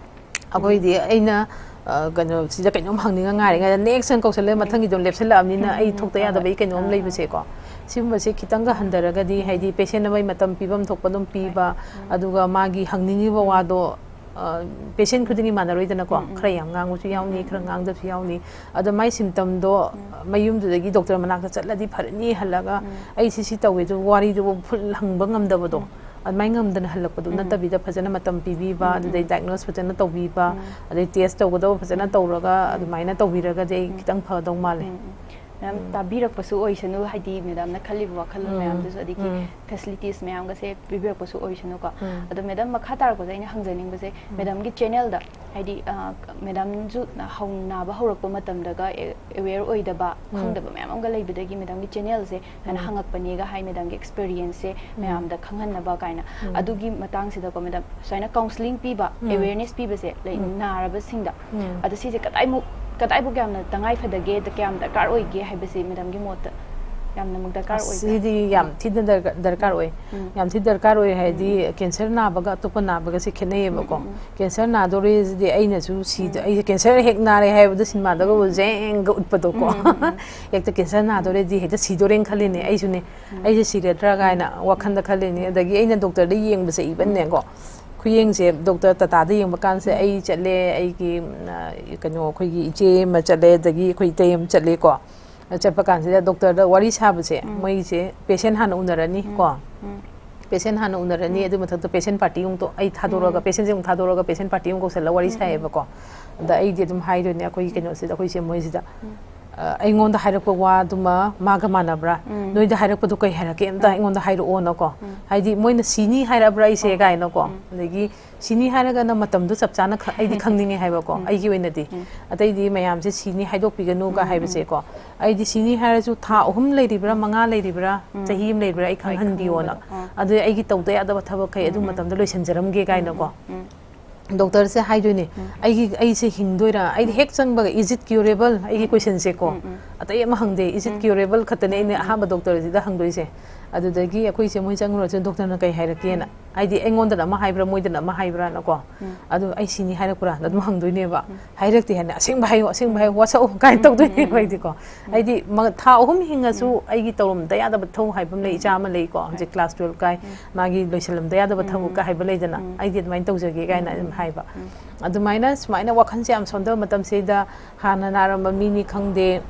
ꯑꯩꯈꯣꯏꯗꯤ ꯑꯩꯅ, ꯑ, ꯀꯩꯅꯣ, ꯁꯤꯗ ꯀꯩꯅꯣꯝ ꯍꯪꯅꯤꯡꯉ ꯉꯥꯏꯔꯤꯉꯩꯗ ꯅꯦꯛꯁ ꯑꯣꯏꯅ ꯀꯧꯁꯜꯂꯦ, ꯃꯊꯪꯒꯤꯗꯣ ꯂꯦꯞꯁꯜꯂꯛꯑꯕꯅꯤꯅ ꯑꯩ ꯊꯣꯛꯇ ꯌꯥꯗꯕꯒꯤ ꯀꯩꯅꯣꯝ ꯂꯩꯕꯁꯦꯀꯣ꯫ ꯁꯤꯒꯨꯝꯕꯁꯦ ꯈꯤꯇꯪꯒ ꯍꯟꯊꯔꯒꯗꯤ, ꯍꯥꯏꯗꯤ ꯄꯦꯁꯦꯟ ꯑꯃꯒꯤ ꯃꯇꯝ ꯄꯤꯐꯝ ꯊꯣꯛꯄ ꯑꯗꯨꯝ ꯄꯤꯕ, ꯑꯗꯨꯒ ꯃꯥꯒꯤ ꯍꯪꯅꯤꯡꯉꯤꯕ ꯋꯥꯗꯣ, ꯑ, ꯄꯦꯁꯦꯟ ꯈꯨꯗꯤꯡꯒꯤ ꯃꯥꯟꯅꯔꯣꯏꯗꯅꯀꯣ꯫ ꯈꯔ ꯌꯥꯝ ꯉꯥꯡꯕꯁꯨ ꯌꯥꯎꯅꯤ, ꯈꯔ ꯉꯥꯡꯗꯕꯁꯨ ꯌꯥꯎꯅꯤ꯫ ꯑꯗꯣ ꯃꯥꯏ ꯁꯤꯝꯇꯝꯗꯣ ꯃꯌꯨꯝꯗꯨꯗꯒꯤ ꯗꯣꯛꯇꯔ ꯃꯅꯥꯛꯇ ꯆꯠꯂꯗꯤ ꯐꯔꯅꯤ, ꯍꯜꯂꯒ ꯑꯩ ꯁꯤ ꯁꯤ ꯇꯧꯋꯦ ꯑꯗꯨ ꯋꯥꯔꯤꯗꯨꯕꯨ ꯐꯨꯜ ꯍꯪꯕ ꯉꯝꯗꯕꯗꯣ꯫ ꯑꯗꯨꯃꯥꯏꯅ ꯉꯝꯗꯅ ꯍꯜꯂꯛꯄꯗꯨ ꯅꯠꯇꯕꯤꯗ ꯐꯖꯅ ꯃꯇꯝ ꯄꯤꯕꯤꯕ, ꯑꯗꯨꯗꯩ ꯗꯥꯏꯒꯅꯣꯁ ꯐꯖꯅ ꯇꯧꯕꯤꯕ, ꯑꯗꯩ ꯇꯦꯁ ꯇꯧꯒꯗꯕ ꯐꯖꯅ ꯇꯧꯔꯒ ꯑꯗꯨꯃꯥꯏꯅ ꯇꯧꯕꯤꯔꯒꯗꯤ ꯑꯩ ꯈꯤꯇꯪ ꯐꯗꯧ ꯃꯥꯜꯂꯦ꯫ ꯃꯌꯥꯝ ꯇꯥꯕꯤꯔꯛꯄꯁꯨ ꯑꯣꯏꯁꯅꯨ, ꯍꯥꯏꯗꯤ ꯃꯦꯗꯥꯝꯅ ꯈꯜꯂꯤꯕ ꯋꯥꯈꯜꯂꯣꯟ ꯃꯌꯥꯝꯗꯨꯁꯨ, ꯑꯗꯒꯤ ꯐꯦꯁꯤꯂꯤꯇꯤꯁ ꯃꯌꯥꯝꯒꯁꯦ ꯄꯤꯕꯤꯔꯛꯄꯁꯨ ꯑꯣꯏꯁꯅꯨꯀꯣ꯫ ꯑꯗꯣ ꯃꯦꯗꯥꯝ, ꯃꯈꯥ ꯇꯥꯔꯛꯄꯗ ꯑꯩꯅ ꯍꯪꯖꯅꯤꯡꯕꯁꯦ, ꯃꯦꯗꯥꯝꯒꯤ ꯆꯦꯅꯦꯜꯗ, ꯍꯥꯏꯗꯤ, ꯑ, ꯃꯦꯗꯥꯝꯁꯨ ꯍꯧ-, ꯅꯥꯕ ꯍꯧꯔꯛꯄ ꯃꯇꯝꯗꯒ ꯑꯦ-, ꯑꯦꯋꯦꯌꯔ ꯑꯣꯏꯗꯕ, ꯈꯪꯗꯕ ꯃꯌꯥꯝ ꯑꯃꯒ ꯂꯩꯕꯗꯒꯤ ꯃꯦꯗꯥꯝꯒꯤ ꯆꯦꯅꯦꯜꯁꯦ ꯍꯥꯏꯅ ꯍꯪꯉꯛꯄꯅꯦꯒ ꯍꯥꯏ, ꯃꯦꯗꯥꯝꯒꯤ ꯑꯦꯛꯁꯄꯤꯔꯤꯌꯦꯟꯁꯁꯦ ꯃꯌꯥꯝꯗ ꯈꯪꯍꯟꯅꯕ ꯀꯥꯏꯅ꯫ ꯑꯗꯨꯒꯤ ꯃꯇꯥꯡꯁꯤꯗꯀꯣ ꯃꯦꯗꯥꯝ, ꯁꯨꯃꯥꯏꯅ ꯀꯥꯎꯟꯁꯤꯂꯤꯡ ꯄꯤꯕ, ꯑꯦꯋꯦꯌꯔꯅꯦꯁ ꯄꯤꯕꯁꯦ, ꯂꯩ, ꯅꯥꯔꯕꯁꯤꯡꯗ, ꯑꯗꯣ ꯁꯤꯁꯦ ꯀꯗꯥꯏꯃꯨꯛ, ꯀꯗꯥꯏꯕꯨꯛ ꯌꯥꯝꯅ ꯇꯉꯥꯏ ꯐꯗꯒꯦ, ꯀꯌꯥꯝ ꯗꯔꯀꯥꯔ ꯑꯣꯏꯒꯦ ꯍꯥꯏꯕꯁꯤ ꯃꯦꯗꯥꯝꯒꯤ ꯃꯣꯠꯇ ꯌꯥꯝꯅꯃꯛ ꯗꯔꯀꯥꯔ ꯑꯣꯏꯕ꯭ꯔꯥ? ꯁꯤꯗꯤ ꯌꯥꯝ ꯊꯤꯅ ꯗꯔꯀꯥꯔ, ꯗꯔꯀꯥꯔ ꯑꯣꯏ꯫ ꯌꯥꯝ ꯊꯤ ꯗꯔꯀꯥꯔ ꯑꯣꯏ ꯍꯥꯏꯗꯤ, ꯀꯦꯟꯁꯔ ꯅꯥꯕꯒ ꯑꯇꯣꯞꯄ ꯅꯥꯕꯒꯁꯦ ꯈꯦꯠꯅꯩꯌꯦꯕꯀꯣ꯫ ꯀꯦꯟꯁꯔ ꯅꯥꯗꯣꯔꯦꯁꯤꯗꯤ ꯑꯩꯅꯁꯨ ꯁꯤꯗ-, ꯑꯩꯁꯦ ꯀꯦꯟꯁꯔ ꯍꯦꯛ ꯅꯥꯔꯦ ꯍꯥꯏꯕꯗ ꯁꯤꯅꯦꯃꯥꯗꯒ ꯖꯦꯡꯒ ꯎꯠꯄꯗꯣꯀꯣ꯫ ꯍꯦꯛꯇ ꯀꯦꯟꯁꯔ ꯅꯥꯗꯣꯔꯦꯗꯤ ꯍꯦꯛꯇ ꯁꯤꯗꯣꯔꯦꯅ ꯈꯜꯂꯤꯅꯦ ꯑꯩꯁꯨꯅꯦ꯫ ꯑꯩꯁꯦ ꯁꯤꯔꯗ꯭ꯔꯥ ꯀꯥꯏꯅ ꯋꯥꯈꯟꯗ ꯈꯜꯂꯤꯅꯤ꯫ ꯑꯗꯒꯤ ꯑꯩꯅ ꯗꯣꯛꯇꯔꯗ ꯌꯦꯡꯕꯁꯦ ꯏꯚꯟꯅꯦꯀꯣ, ꯈꯨꯌꯦꯡꯁꯦ ꯗꯣꯛꯇꯔ ꯇꯥꯇꯥꯗ ꯌꯦꯡꯕ ꯀꯥꯟꯁꯦ ꯑꯩ ꯆꯠꯂꯦ, ꯑꯩꯒꯤ, ꯎꯝ, ꯑ, ꯀꯩꯅꯣ, ꯑꯩꯈꯣꯏꯒꯤ ꯏꯆꯦ ꯑꯃ ꯆꯠꯂꯦ, ꯑꯗꯒꯤ ꯑꯩꯈꯣꯏ ꯏꯇꯩ ꯑꯃ ꯆꯠꯂꯦꯀꯣ꯫ ꯆꯠꯄ ꯀꯥꯟꯁꯤꯗ ꯗꯣꯛꯇꯔꯗ ꯋꯥꯔꯤ ꯁꯥꯕꯁꯦ, ꯃꯣꯏꯁꯦ ꯄꯦꯁꯦꯟ ꯍꯥꯟꯅ ꯎꯅꯔꯅꯤ ꯀꯣ꯫ ꯄꯦꯁꯦꯟ ꯍꯥꯟꯅ ꯎꯅꯔꯅꯤ, ꯑꯗꯨ ꯃꯊꯛꯇ ꯄꯦꯁꯦꯟ ꯄꯥꯔꯇꯤ ꯑꯃꯨꯛ ꯇꯣ-, ꯑꯩ ꯊꯥꯗꯣꯔꯛꯑꯒ, ꯄꯦꯁꯦꯟꯁꯦ ꯑꯃꯨꯛ ꯊꯥꯗꯣꯔꯛꯑꯒ ꯄꯦꯁꯦꯟ ꯄꯥꯔꯇꯤ ꯑꯃꯨꯛ ꯀꯧꯁꯜꯂꯒ ꯋꯥꯔꯤ ꯁꯥꯏꯌꯦꯕꯀꯣ꯫ ꯑꯗ ꯑꯩꯗꯤ ꯑꯗꯨꯝ ꯍꯥꯏꯗꯣꯏꯅꯦ ꯑꯩꯈꯣꯏꯒꯤ ꯀꯩꯅꯣꯁꯤꯗ, ꯑꯩꯈꯣꯏ ꯏꯆꯦ ꯃꯣꯏꯁꯤꯗ, "ꯑ, ꯑꯩꯉꯣꯟꯗ ꯍꯥꯏꯔꯛꯄ ꯋꯥꯗꯨꯃ ꯃꯥꯒ ꯃꯥꯟꯅꯕ꯭ꯔꯥ? ꯅꯣꯏꯗ ꯍꯥꯏꯔꯛꯄꯗꯣ ꯀꯩ ꯍꯥꯏꯔꯛꯀꯦ? ꯑꯝꯇ ꯑꯩꯉꯣꯟꯗ ꯍꯥꯏꯔꯛꯑꯣꯅꯀꯣ"꯫ ꯍꯥꯏꯗꯤ ꯃꯣꯏꯅ "ꯁꯤꯅꯤ ꯍꯥꯏꯔꯛꯑꯕ꯭ꯔꯥ ꯑꯩꯁꯦ?" ꯀꯥꯏꯅꯀꯣ꯫ ꯑꯗꯒꯤ "ꯁꯤꯅꯤ ꯍꯥꯏꯔꯒꯅ ꯃꯇꯝꯗꯣ ꯆꯞ ꯆꯥꯅ ꯈ-, ꯑꯩꯗꯤ ꯈꯪꯅꯤꯡꯉꯦ" ꯍꯥꯏꯕꯀꯣ, ꯑꯩꯒꯤ ꯑꯣꯏꯅꯗꯤ꯫ "ꯑꯇꯩꯗꯤ ꯃꯌꯥꯝꯁꯦ ꯁꯤꯅꯤ ꯍꯥꯏꯗꯣꯛꯄꯤꯒꯅꯨꯒ" ꯍꯥꯏꯕꯁꯦꯀꯣ꯫ "ꯑꯩꯗꯤ ꯁꯤꯅꯤ ꯍꯥꯏꯔꯁꯨ ꯊꯥ ꯑꯍꯨꯝ ꯂꯩꯔꯤꯕ꯭ꯔꯥ, ꯃꯉꯥ ꯂꯩꯔꯤꯕ꯭ꯔꯥ, ꯆꯍꯤ ꯑꯃ ꯂꯩꯔꯤꯕ꯭ꯔꯥ, ꯑꯩ ꯈꯪꯍꯟꯕꯤꯌꯣꯅ꯫ ꯑꯗꯨ ꯑꯩꯒꯤ ꯇꯧꯗ ꯌꯥꯗꯕ ꯊꯕꯛꯈꯩ ꯑꯗꯨ ꯃꯇꯝꯗ ꯂꯣꯏꯁꯤꯟꯖꯔꯝꯒꯦ" ꯀꯥꯏꯅꯀꯣ꯫ ꯗꯣꯛꯇꯔꯁꯦ ꯍꯥꯏꯗꯣꯏꯅꯦ, "ꯑꯩꯒꯤ, ꯑꯩꯁꯦ ꯍꯤꯡꯗꯣꯏꯔꯥ?" ꯑꯩꯗꯤ ꯍꯦꯛ ꯆꯪꯕꯒ, "Is it curable?" ꯑꯩꯒꯤ ꯀꯣꯏꯁꯟꯁꯦꯀꯣ꯫ ꯑꯇꯩ ꯑꯃ ꯍꯪꯗꯦ, "Is it curable?" ꯈꯛꯇꯅꯦ ꯑꯩꯅ ꯑꯍꯥꯟꯕ ꯗꯣꯛꯇꯔꯁꯤꯗ ꯍꯪꯗꯣꯏꯁꯦ꯫ ꯑꯗꯨꯗꯒꯤ ꯑꯩꯈꯣꯏ ꯏꯆꯦ ꯃꯣꯏ ꯆꯪꯉꯨꯔꯁꯦ, ꯗꯣꯛꯇꯔꯅ ꯀꯩ ꯍꯥꯏꯔꯛꯀꯦꯅ꯫ ꯍꯥꯏꯗꯤ ꯑꯩꯉꯣꯟꯗꯅ ꯑꯃ ꯍꯥꯏꯕ꯭ꯔꯥ, ꯃꯣꯏꯗꯅ ꯑꯃ ꯍꯥꯏꯕ꯭ꯔꯥꯅꯀꯣ꯫ ꯑꯗꯨ "ꯑꯩ ꯁꯤꯅꯤ ꯍꯥꯏꯔꯛꯄ꯭ꯔꯥ?" ꯑꯗꯨꯝ ꯍꯪꯗꯣꯏꯅꯦꯕ꯫ ꯍꯥꯏꯔꯛꯇꯦ ꯍꯥꯏꯅ, "ꯑꯁꯦꯡꯕ ꯍꯥꯏꯌꯨ, ꯑꯁꯦꯡꯕ ꯍꯥꯏꯌꯨ, ꯋꯥꯁꯛꯎ" ꯀꯥꯏꯅ ꯇꯧꯗꯣꯏꯅꯦꯕ ꯑꯩꯗꯤꯀꯣ꯫ ꯍꯥꯏꯗꯤ ꯃ-, ꯊꯥ ꯑꯍꯨꯝ ꯍꯤꯡꯉꯁꯨ ꯑꯩꯒꯤ ꯇꯧꯔꯝꯗ ꯌꯥꯗꯕ ꯊꯧ ꯍꯥꯏꯕ ꯑꯃ ꯂꯩ, ꯏꯆꯥ ꯑꯃ ꯂꯩꯀꯣ, ꯍꯧꯖꯤꯛ ꯀ꯭ꯂꯥꯁ ꯇꯨꯋꯦꯜꯐ ꯀꯥꯏ, ꯃꯥꯒꯤ ꯂꯣꯏꯁꯤꯜꯂꯝꯗ ꯌꯥꯗꯕ ꯊꯕꯛꯀ ꯍꯥꯏꯕ ꯂꯩꯗꯅ, "ꯑꯩꯗꯤ ꯑꯗꯨꯃꯥꯏꯅ ꯇꯧꯖꯒꯦ" ꯀꯥꯏꯅ ꯑꯗꯨꯝ ꯍꯥꯏꯕ꯫ ꯑꯗꯨꯃꯥꯏꯅ ꯁꯨꯃꯥꯏꯅ ꯋꯥꯈꯜꯁꯦ ꯌꯥꯝ ꯁꯣꯟꯊꯕ ꯃꯇꯝꯁꯤꯗ ꯍꯥꯟꯅ ꯅꯥꯔꯝꯕ ꯃꯤꯅꯤ ꯈꯪꯗꯦ,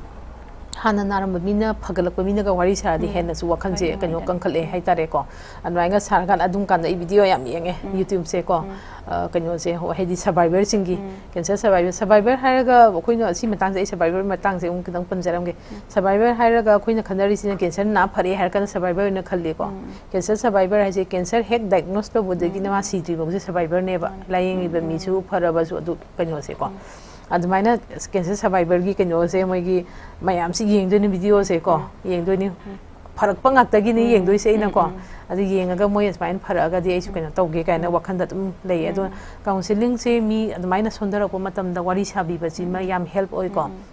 ꯍꯥꯟꯅ ꯅꯥꯔꯝꯕ ꯃꯤꯅ ꯐꯒꯠꯂꯛꯄ ꯃꯤꯅꯒ ꯋꯥꯔꯤ ꯁꯥꯔꯗꯤ ꯎꯝ. ꯍꯦꯟꯅꯁꯨ ꯋꯥꯈꯜꯁꯦ ꯍꯣꯏ, ꯀꯩꯅꯣ ꯅꯨꯡꯉꯥꯏꯇꯅ. ꯀꯟꯈꯠꯂꯦ ꯎꯝ. ꯍꯥꯏꯇꯥꯔꯦꯀꯣ꯫ ꯑꯗꯨꯃꯥꯏꯅ ꯁꯥꯔꯀꯥꯟꯗ ꯑꯗꯨꯝ ꯀꯥꯟꯗ ꯑꯩ ꯚꯤꯗꯤꯑꯣ ꯌꯥꯝ ꯌꯦꯡꯉꯦ ꯎꯝ. ꯌꯨꯇ꯭ꯌꯨꯕꯁꯦꯀꯣ꯫ ꯎꯝ. ꯑ, ꯀꯩꯅꯣꯁꯦ, ꯍꯣ-, ꯍꯥꯏꯗꯤ ꯁꯔꯚꯥꯏꯚꯔꯁꯤꯡꯒꯤ, ꯎꯝ. ꯀꯦꯟꯁꯔ ꯁꯔꯚꯥꯏꯚꯔ, ꯁꯔꯚꯥꯏꯚꯔ ꯍꯥꯏꯔꯒ ꯑꯩꯈꯣꯏꯅ ꯁꯤ ꯃꯇꯥꯡꯁꯦ, ꯑꯩ ꯁꯔꯚꯥꯏꯚꯔ ꯃꯇꯥꯡꯁꯦ ꯑꯃꯨꯛ ꯈꯤꯇꯪ ꯄꯟꯖꯔꯝꯒꯦ꯫ ꯎꯝ. ꯁꯔꯚꯥꯏꯚꯔ ꯍꯥꯏꯔꯒ ꯑꯩꯈꯣꯏꯅ ꯈꯟꯅꯔꯤꯁꯤꯅ ꯀꯦꯟꯁꯔ ꯅꯥ ꯐꯔꯦ ꯍꯥꯏꯔ ꯀꯥꯟꯗ ꯁꯔꯚꯥꯏꯚꯔ ꯑꯣꯏꯅ ꯈꯜꯂꯤꯀꯣ꯫ ꯎꯝ. ꯀꯦꯟꯁꯔ ꯁꯔꯚꯥꯏꯚꯔ ꯍꯥꯏꯁꯦ ꯀꯦꯟꯁꯔ ꯍꯦꯛ ꯗꯥꯏꯒꯅꯣꯁ ꯇꯧꯕꯗꯒꯤꯅ ꯎꯝ. ꯃꯥ ꯁꯤꯗ꯭ꯔꯤꯐꯥꯎꯁꯦ ꯁꯔꯚꯥꯏꯚꯔꯅꯦꯕ꯫ ꯃꯥꯅꯦ. ꯂꯥꯏꯌꯦꯡꯉꯤꯕ ꯎꯝ. ꯃꯤꯁꯨ ꯐꯔꯕꯁꯨ ꯑꯗꯨ ꯀꯩꯅꯣꯁꯦꯀꯣ꯫ ꯎꯝ. ꯑꯗꯨꯃꯥꯏꯅ ꯀꯦꯟꯁꯔ ꯁꯔꯚꯥꯏꯚꯔꯒꯤ ꯀꯩꯅꯣꯁꯦ ꯃꯣꯏꯒꯤ ꯃꯌꯥꯝꯁꯤ ꯌꯦꯡꯗꯣꯏꯅꯤ ꯚꯤꯗꯤꯑꯣꯁꯦꯀꯣ, ꯎꯝ. ꯌꯦꯡꯗꯣꯏꯅꯤ꯫ ꯎꯝ. ꯐꯔꯛꯄ ꯉꯥꯛꯇꯒꯤꯅꯤ ꯎꯝ. ꯌꯦꯡꯗꯣꯏꯁꯦ ꯑꯩꯅꯀꯣ꯫ ꯎꯝ, ꯎꯝ. ꯑꯗꯨ ꯌꯦꯡꯉꯒ ꯃꯣꯏ ꯑꯁꯨꯃꯥꯏꯅ ꯐꯔꯛꯑꯒꯗꯤ ꯑꯩꯁꯨ ꯎꯝ. ꯀꯩꯅꯣ ꯇꯧꯒꯦ ꯀꯥꯏꯅ ꯎꯝ. ꯋꯥꯈꯟꯗ ꯑꯗꯨꯝ ꯂꯩꯌꯦ꯫ ꯑꯗꯣ ꯎꯝ. ꯀꯥꯎꯟꯁꯤꯂꯤꯡꯁꯦ ꯃꯤ ꯑꯗꯨꯃꯥꯏꯅ ꯁꯣꯟꯊꯔꯛꯄ ꯃꯇꯝꯗ ꯋꯥꯔꯤ ꯁꯥꯕꯤꯕꯁꯤꯃ ꯎꯝ. ꯌꯥꯝ ꯍꯦꯜꯞ ꯑꯣꯏꯀꯣ꯫ ꯎꯝ, ꯎꯝ.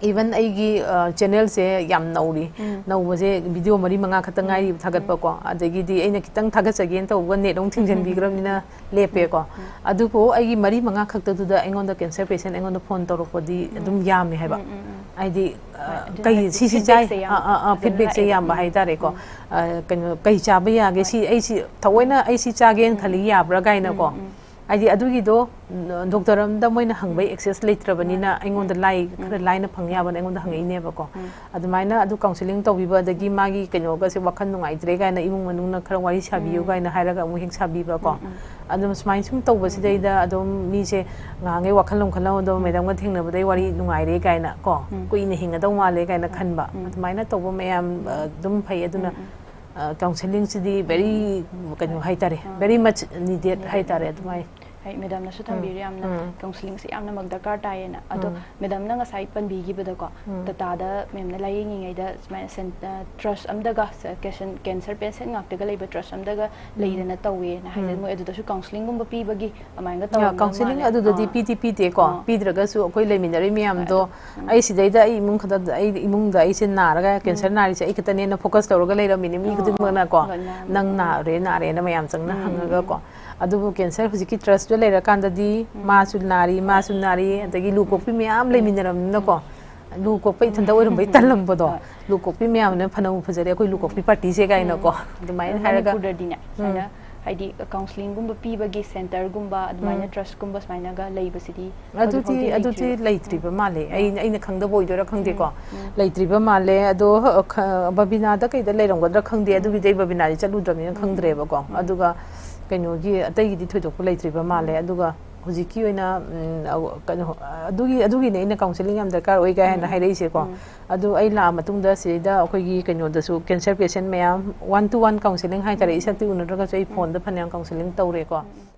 Even ꯑꯩꯒꯤ, ꯑ, ꯆꯦꯅꯦꯜꯁꯦ ꯌꯥꯝ ꯅꯧꯔꯤ꯫ ꯎꯝ. ꯅꯧꯕꯁꯦ ꯚꯤꯗꯤꯑꯣ ꯃꯔꯤ ꯃꯉꯥ ꯈꯛꯇ ꯎꯝ. ꯉꯥꯏꯔꯤꯕ ꯊꯥꯒꯠꯄꯀꯣ꯫ ꯎꯝ. ꯑꯗꯒꯤꯗꯤ ꯑꯩꯅ ꯈꯤꯇꯪ ꯊꯥꯒꯠꯆꯒꯦꯅ ꯇꯧꯕ ꯅꯦꯠ ꯑꯃꯨꯛ ꯊꯤꯡꯖꯤꯟꯕꯤꯈ꯭ꯔꯕꯅꯤꯅ ꯎꯝ. ꯂꯦꯞꯄꯦꯀꯣ꯫ ꯎꯝ. ꯑꯗꯨꯕꯨ ꯑꯩꯒꯤ ꯃꯔꯤ ꯃꯉꯥ ꯈꯛꯇꯗꯨꯗ ꯑꯩꯉꯣꯟꯗ ꯀꯦꯟꯁꯔ ꯄꯦꯁꯦꯟ ꯑꯩꯉꯣꯟꯗ ꯐꯣꯟ ꯇꯧꯔꯛꯄꯗꯤ ꯎꯝ. ꯑꯗꯨꯝ ꯌꯥꯝꯃꯦ ꯍꯥꯏꯕ꯫ ꯎꯝ, ꯎꯝ, ꯎꯝ. ꯍꯥꯏꯗꯤ, ꯑ, ꯍꯣꯏ, ꯑꯗꯨꯅ ꯀꯩ, ꯍꯥꯏꯗꯤ ꯁꯤ, ꯁꯤ ꯆꯥꯏ, feedbackꯁꯦ ꯌꯥꯝ ꯑ, ꯑ, ꯑ, ꯐꯖꯅ feedbackꯁꯦ ꯂꯥꯛꯑꯦꯕ꯫ ꯌꯥꯝꯕ ꯎꯝ. ꯍꯥꯏꯇꯥꯔꯦꯀꯣ꯫ ꯎꯝ. ꯑ, ꯀꯩꯅꯣ, ꯀꯩ ꯆꯥꯕ ꯌꯥꯒꯦ? ꯍꯣꯏ. ꯁꯤ, ꯑꯩ ꯁꯤ ꯊꯑꯣꯏꯅ ꯎꯝ. ꯑꯩ ꯁꯤ ꯆꯥꯒꯦꯅ ꯎꯝ. ꯈꯜꯂꯤ, ꯌꯥꯕ꯭ꯔꯥ ꯀꯥꯏꯅꯀꯣ꯫ ꯎꯝ, ꯎꯝ. ꯍꯥꯏꯗꯤ ꯑꯗꯨꯒꯤꯗꯣ, ꯎꯝ, ꯗꯣꯛꯇꯔ ꯑꯝꯗ ꯃꯣꯏꯅ ꯍꯪꯕꯩ ꯎꯝ. ꯑꯦꯛꯁꯦꯁ ꯂꯩꯇ꯭ꯔꯕꯅꯤꯅ ꯎꯝ. ꯑꯩꯉꯣꯟꯗ ꯎꯝ. ꯂꯥꯏ, ꯈꯔ ꯎꯝ. ꯂꯥꯏꯅ ꯐꯪ ꯎꯝ. ꯌꯥꯕꯅ ꯑꯩꯉꯣꯟꯗ ꯎꯝ. ꯍꯪꯉꯛꯏꯅꯦꯕꯀꯣ꯫ ꯎꯝ. ꯑꯗꯨꯃꯥꯏꯅ ꯑꯗꯨ ꯀꯥꯎꯟꯁꯤꯂꯤꯡ ꯇꯧꯕꯤꯕ, ꯑꯗꯒꯤ ꯃꯥꯒꯤ ꯀꯩꯅꯣꯒꯁꯦ ꯋꯥꯈꯜ ꯅꯨꯡꯉꯥꯏꯇ꯭ꯔꯦ ꯀꯥꯏꯅ ꯏꯃꯨꯡ ꯃꯅꯨꯡꯅ ꯈꯔ ꯋꯥꯔꯤ ꯁꯥꯕꯤꯌꯨ ꯎꯝ. ꯀꯥꯏꯅ ꯍꯥꯏꯔꯒ ꯑꯃꯨꯛ ꯍꯦꯛ ꯁꯥꯕꯤꯕꯀꯣ꯫ ꯎꯝ, ꯎꯝ. ꯑꯗꯨꯝ ꯁꯨꯃꯥꯏꯅ ꯁꯨꯝ ꯎꯝ. ꯇꯧꯕꯁꯤꯗꯩꯗ ꯑꯗꯨꯝ ꯃꯤꯁꯦ ꯉꯍꯥꯟꯈꯩ ꯋꯥꯈꯜ ꯂꯧꯈꯠꯂꯝꯕꯗꯣ ꯎꯝ. ꯃꯦꯗꯥꯝꯒ ꯊꯦꯡꯅꯕꯗꯩ ꯋꯥꯔꯤ ꯎꯝ. ꯅꯨꯡꯉꯥꯏꯔꯦ ꯀꯥꯏꯅ ꯀꯣ, ꯎꯝ. ꯀꯨꯏꯅ ꯍꯤꯡꯒꯗꯧ ꯃꯥꯜꯂꯦ ꯀꯥꯏꯅ ꯎꯝ. ꯈꯟꯕ, ꯎꯝ. ꯑꯗꯨꯃꯥꯏꯅ ꯇꯧꯕ ꯃꯌꯥꯝ, ꯎꯝ. ꯑ, ꯑꯗꯨꯝ ꯐꯩ꯫ ꯑꯗꯨꯅ, ꯎꯝ, ꯎꯝ. ꯑ, ꯀꯥꯎꯟꯁꯤꯂꯤꯡꯁꯤꯗꯤ very, ꯎꯝ. ꯀꯩꯅꯣ ꯍꯥꯏꯇꯥꯔꯦ, ꯑꯥ. Very much needed ꯍꯥꯏꯇꯥꯔꯦ꯫ ꯑꯗꯨꯃꯥꯏꯅ ꯍꯣꯏ, ꯃꯦꯗꯥꯝꯅꯁꯨ ꯎꯝ. ꯊꯝꯕꯤꯔꯦ ꯌꯥꯝꯅ, ꯎꯝ. ꯀꯥꯎꯟꯁꯤꯂꯤꯡꯁꯦ ꯌꯥꯝꯅꯃꯛ ꯗꯔꯀꯥꯔ ꯇꯥꯏꯌꯦꯅ꯫ ꯑꯗꯣ ꯎꯝ. ꯃꯦꯗꯥꯝꯅ ꯉꯁꯥꯏ ꯄꯟꯕꯤꯈꯤꯕꯗ ꯀꯣ, ꯎꯝ. ꯇꯥꯇꯥꯗ ꯃꯦꯝꯅ ꯂꯥꯏꯌꯦꯡꯉꯤꯉꯩꯗ ꯁꯨꯃꯥꯏꯅ ꯁꯦꯟ-, ꯑ, ꯇ꯭ꯔꯁ ꯑꯝꯗꯒ, ꯁ-, ꯀꯦꯁꯟ-, ꯀꯦꯟꯁꯔ ꯄꯦꯁꯦꯟ ꯉꯥꯛꯇꯒ ꯂꯩꯕ ꯇ꯭ꯔꯁ ꯑꯝꯗꯒ ꯎꯝ. ꯂꯩꯗꯅ ꯇꯧꯋꯦꯅ ꯍꯥꯏꯗꯅ ꯎꯝ. ꯃꯣꯏ ꯑꯗꯨꯗꯁꯨ ꯀꯥꯎꯟꯁꯤꯂꯤꯡꯒꯨꯝꯕ ꯄꯤꯕꯒꯤ ꯑꯗꯨꯃꯥꯏꯅꯒ ꯌꯥ, ꯇꯧꯔꯝꯗꯧ ꯀꯥꯎꯟꯁꯤꯂꯤꯡ ꯃꯥꯜꯂꯦ꯫ ꯑꯗꯨꯗꯗꯤ ꯑꯥ. ꯄꯤꯗꯤ ꯄꯤꯗꯦꯀꯣ꯫ ꯑꯥ. ꯄꯤꯗ꯭ꯔꯒꯁꯨ ꯑꯩꯈꯣꯏ ꯂꯩꯃꯤꯟꯅꯔꯤ ꯃꯌꯥꯝꯗꯣ, ꯑꯗꯣ, ꯎꯝ. ꯑꯩ ꯁꯤꯗꯩꯗ ꯑꯩ ꯏꯃꯨꯡ ꯈꯛꯇ, ꯑꯩ ꯏꯃꯨꯡꯗ ꯑꯩꯁꯦ ꯅꯥꯔꯒ ꯀꯦꯟꯁꯔ ꯎꯝ. ꯅꯥꯔꯤꯁꯦ ꯑꯩ ꯈꯛꯇꯅꯦꯅ ꯐꯣꯀꯁ ꯇꯧꯔꯒ ꯂꯩꯔꯝꯃꯤꯅꯦ ꯃꯤ ꯑꯣ, ꯈꯨꯗꯤꯡꯃꯛꯅꯀꯣ꯫ ꯂꯣꯏꯅ꯫ ꯅꯪ ꯎꯝ. ꯅꯥꯔꯦ, ꯅꯥꯔꯦꯅ ꯃꯌꯥꯝ ꯆꯪꯅ ꯎꯝ, ꯎꯝ, ꯍꯪꯉꯒꯀꯣ꯫ ꯎꯝ. ꯑꯗꯨꯕꯨ ꯀꯦꯟꯁꯔ ꯍꯧꯖꯤꯛꯀꯤ ꯇ꯭ꯔꯁꯇꯨ ꯂꯩꯔꯀꯥꯟꯗꯗꯤ ꯎꯝ. ꯃꯥꯁꯨ ꯅꯥꯔꯤ, ꯃꯥꯁꯨ ꯅꯥꯔꯤ, ꯎꯝ. ꯑꯗꯒꯤ ꯂꯨ ꯎꯝ. ꯀꯣꯛꯄꯤ ꯃꯌꯥꯝ ꯎꯝ. ꯂꯩꯃꯤꯟꯅꯔꯕꯅꯤꯅꯀꯣ꯫ ꯎꯝ. ꯂꯨ ꯀꯣꯛꯄ ꯎꯝ. ꯏꯊꯟꯇ ꯑꯣꯏꯔꯝꯕꯩ ꯍꯣꯏ. ꯇꯜꯂꯝꯕꯗꯣ꯫ ꯂꯨ ꯀꯣꯛꯄꯤ ꯃꯌꯥꯝꯅ ꯐꯅꯕꯨ ꯐꯖꯔꯦ, ꯑꯩꯈꯣꯏ ꯂꯨ ꯀꯣꯛꯄꯤ ꯎꯝ. ꯄꯥꯔꯇꯤꯁꯦ ꯀꯥꯏꯅꯀꯣ꯫ ꯎꯝ. ꯑꯗꯨꯃꯥꯏꯅ ꯑꯗꯣ ꯍꯥꯏꯔꯒ ꯃꯅꯤꯄꯨꯔꯗꯗꯤꯅꯦ, ꯎꯝ. ꯁꯨꯃꯥꯏꯅ ꯍꯥꯏꯗꯤ ꯀꯥꯎꯟꯁꯤꯂꯤꯡꯒꯨꯝꯕ ꯄꯤꯕꯒꯤ ꯁꯦꯟꯇꯔꯒꯨꯝꯕ ꯑꯗꯨꯃꯥꯏꯅ ꯎꯝ꯫ ꯇ꯭ꯔꯁꯀꯨꯝꯕ ꯁꯨꯃꯥꯏꯅꯒ ꯂꯩꯕꯁꯤꯗꯤ ꯑꯗꯨꯗꯤ ꯍꯧꯖꯤꯛꯐꯥꯎꯗꯤ ꯑꯗꯨꯗꯤ ꯂꯩꯇ꯭ꯔꯤꯕ? ꯂꯩꯇ꯭ꯔꯤꯕ ꯃꯥꯜꯂꯦ꯫ ꯑꯩ ꯑꯩꯅ ꯈꯪꯗꯕ ꯑꯣꯏꯗꯣꯏꯔꯥ ꯈꯪꯗꯦꯀꯣ꯫ ꯎꯝ꯫ ꯂꯩꯇ꯭ꯔꯤꯕ ꯃꯥꯜꯂꯦ꯫ ꯑꯗꯣ ꯈ- ꯕꯕꯤꯅꯥꯗ ꯀꯩꯗ ꯂꯩꯔꯝꯒꯗ꯭ꯔꯥ ꯈꯪꯗꯦ꯫ ꯎꯝ꯫ ꯑꯗꯨꯒꯤꯗꯤ ꯑꯩ ꯕꯕꯤꯅꯥꯗꯤ ꯆꯠꯂꯨꯗ꯭ꯔꯕꯅꯤꯅ ꯎꯝ꯫ ꯈꯪꯗ꯭ꯔꯦꯕꯀꯣ꯫ ꯎꯝ꯫ ꯑꯗꯨꯒ ꯀꯩꯅꯣꯒꯤ ꯑꯇꯩꯒꯤꯗꯤ ꯊꯣꯏꯗꯣꯛꯄ ꯂꯩꯇ꯭ꯔꯤꯕ ꯃꯥꯜꯂꯦ꯫ ꯎꯝ꯫ ꯑꯗꯨꯒ ꯍꯧꯖꯤꯛꯀꯤ ꯑꯣꯏꯅ ꯎꯝ, ꯑ, ꯀꯩꯅꯣ ꯑꯗꯨꯒꯤ ꯑꯗꯨꯒꯤꯅꯦ ꯑꯩꯅ ꯀꯥꯎꯟꯁꯤꯂꯤꯡ ꯌꯥꯝ ꯗꯔꯀꯥꯔ ꯑꯣꯏ ꯀꯥꯏ ꯍꯥꯏꯅ ꯎꯝ꯫ ꯍꯥꯏꯔꯛꯏꯁꯦꯀꯣ꯫ ꯎꯝ꯫ ꯑꯗꯨ ꯑꯩ ꯂꯥꯛꯑ ꯃꯇꯨꯡꯗ ꯁꯤꯗꯩꯗ ꯑꯩꯈꯣꯏꯒꯤ ꯀꯩꯅꯣꯗꯁꯨ ꯀꯦꯟꯁꯔ ꯄꯦꯁꯦꯟ ꯃꯌꯥꯝ ꯋꯥꯟ ꯇꯨ ꯋꯥꯟ ꯀꯥꯎꯟꯁꯤꯂꯤꯡ ꯍꯥꯏꯇꯥꯔꯦ꯫ ꯎꯝ꯫ ꯏꯁꯛꯇꯤ ꯎꯅꯗ꯭ꯔꯒꯁꯨ ꯑꯩ ꯎꯝ꯫ ꯐꯣꯟꯗ ꯐꯅꯌꯥꯝ ꯀꯥꯎꯟꯁꯤꯂꯤꯡ ꯇꯧꯔꯦꯀꯣ꯫ ꯎꯝ꯫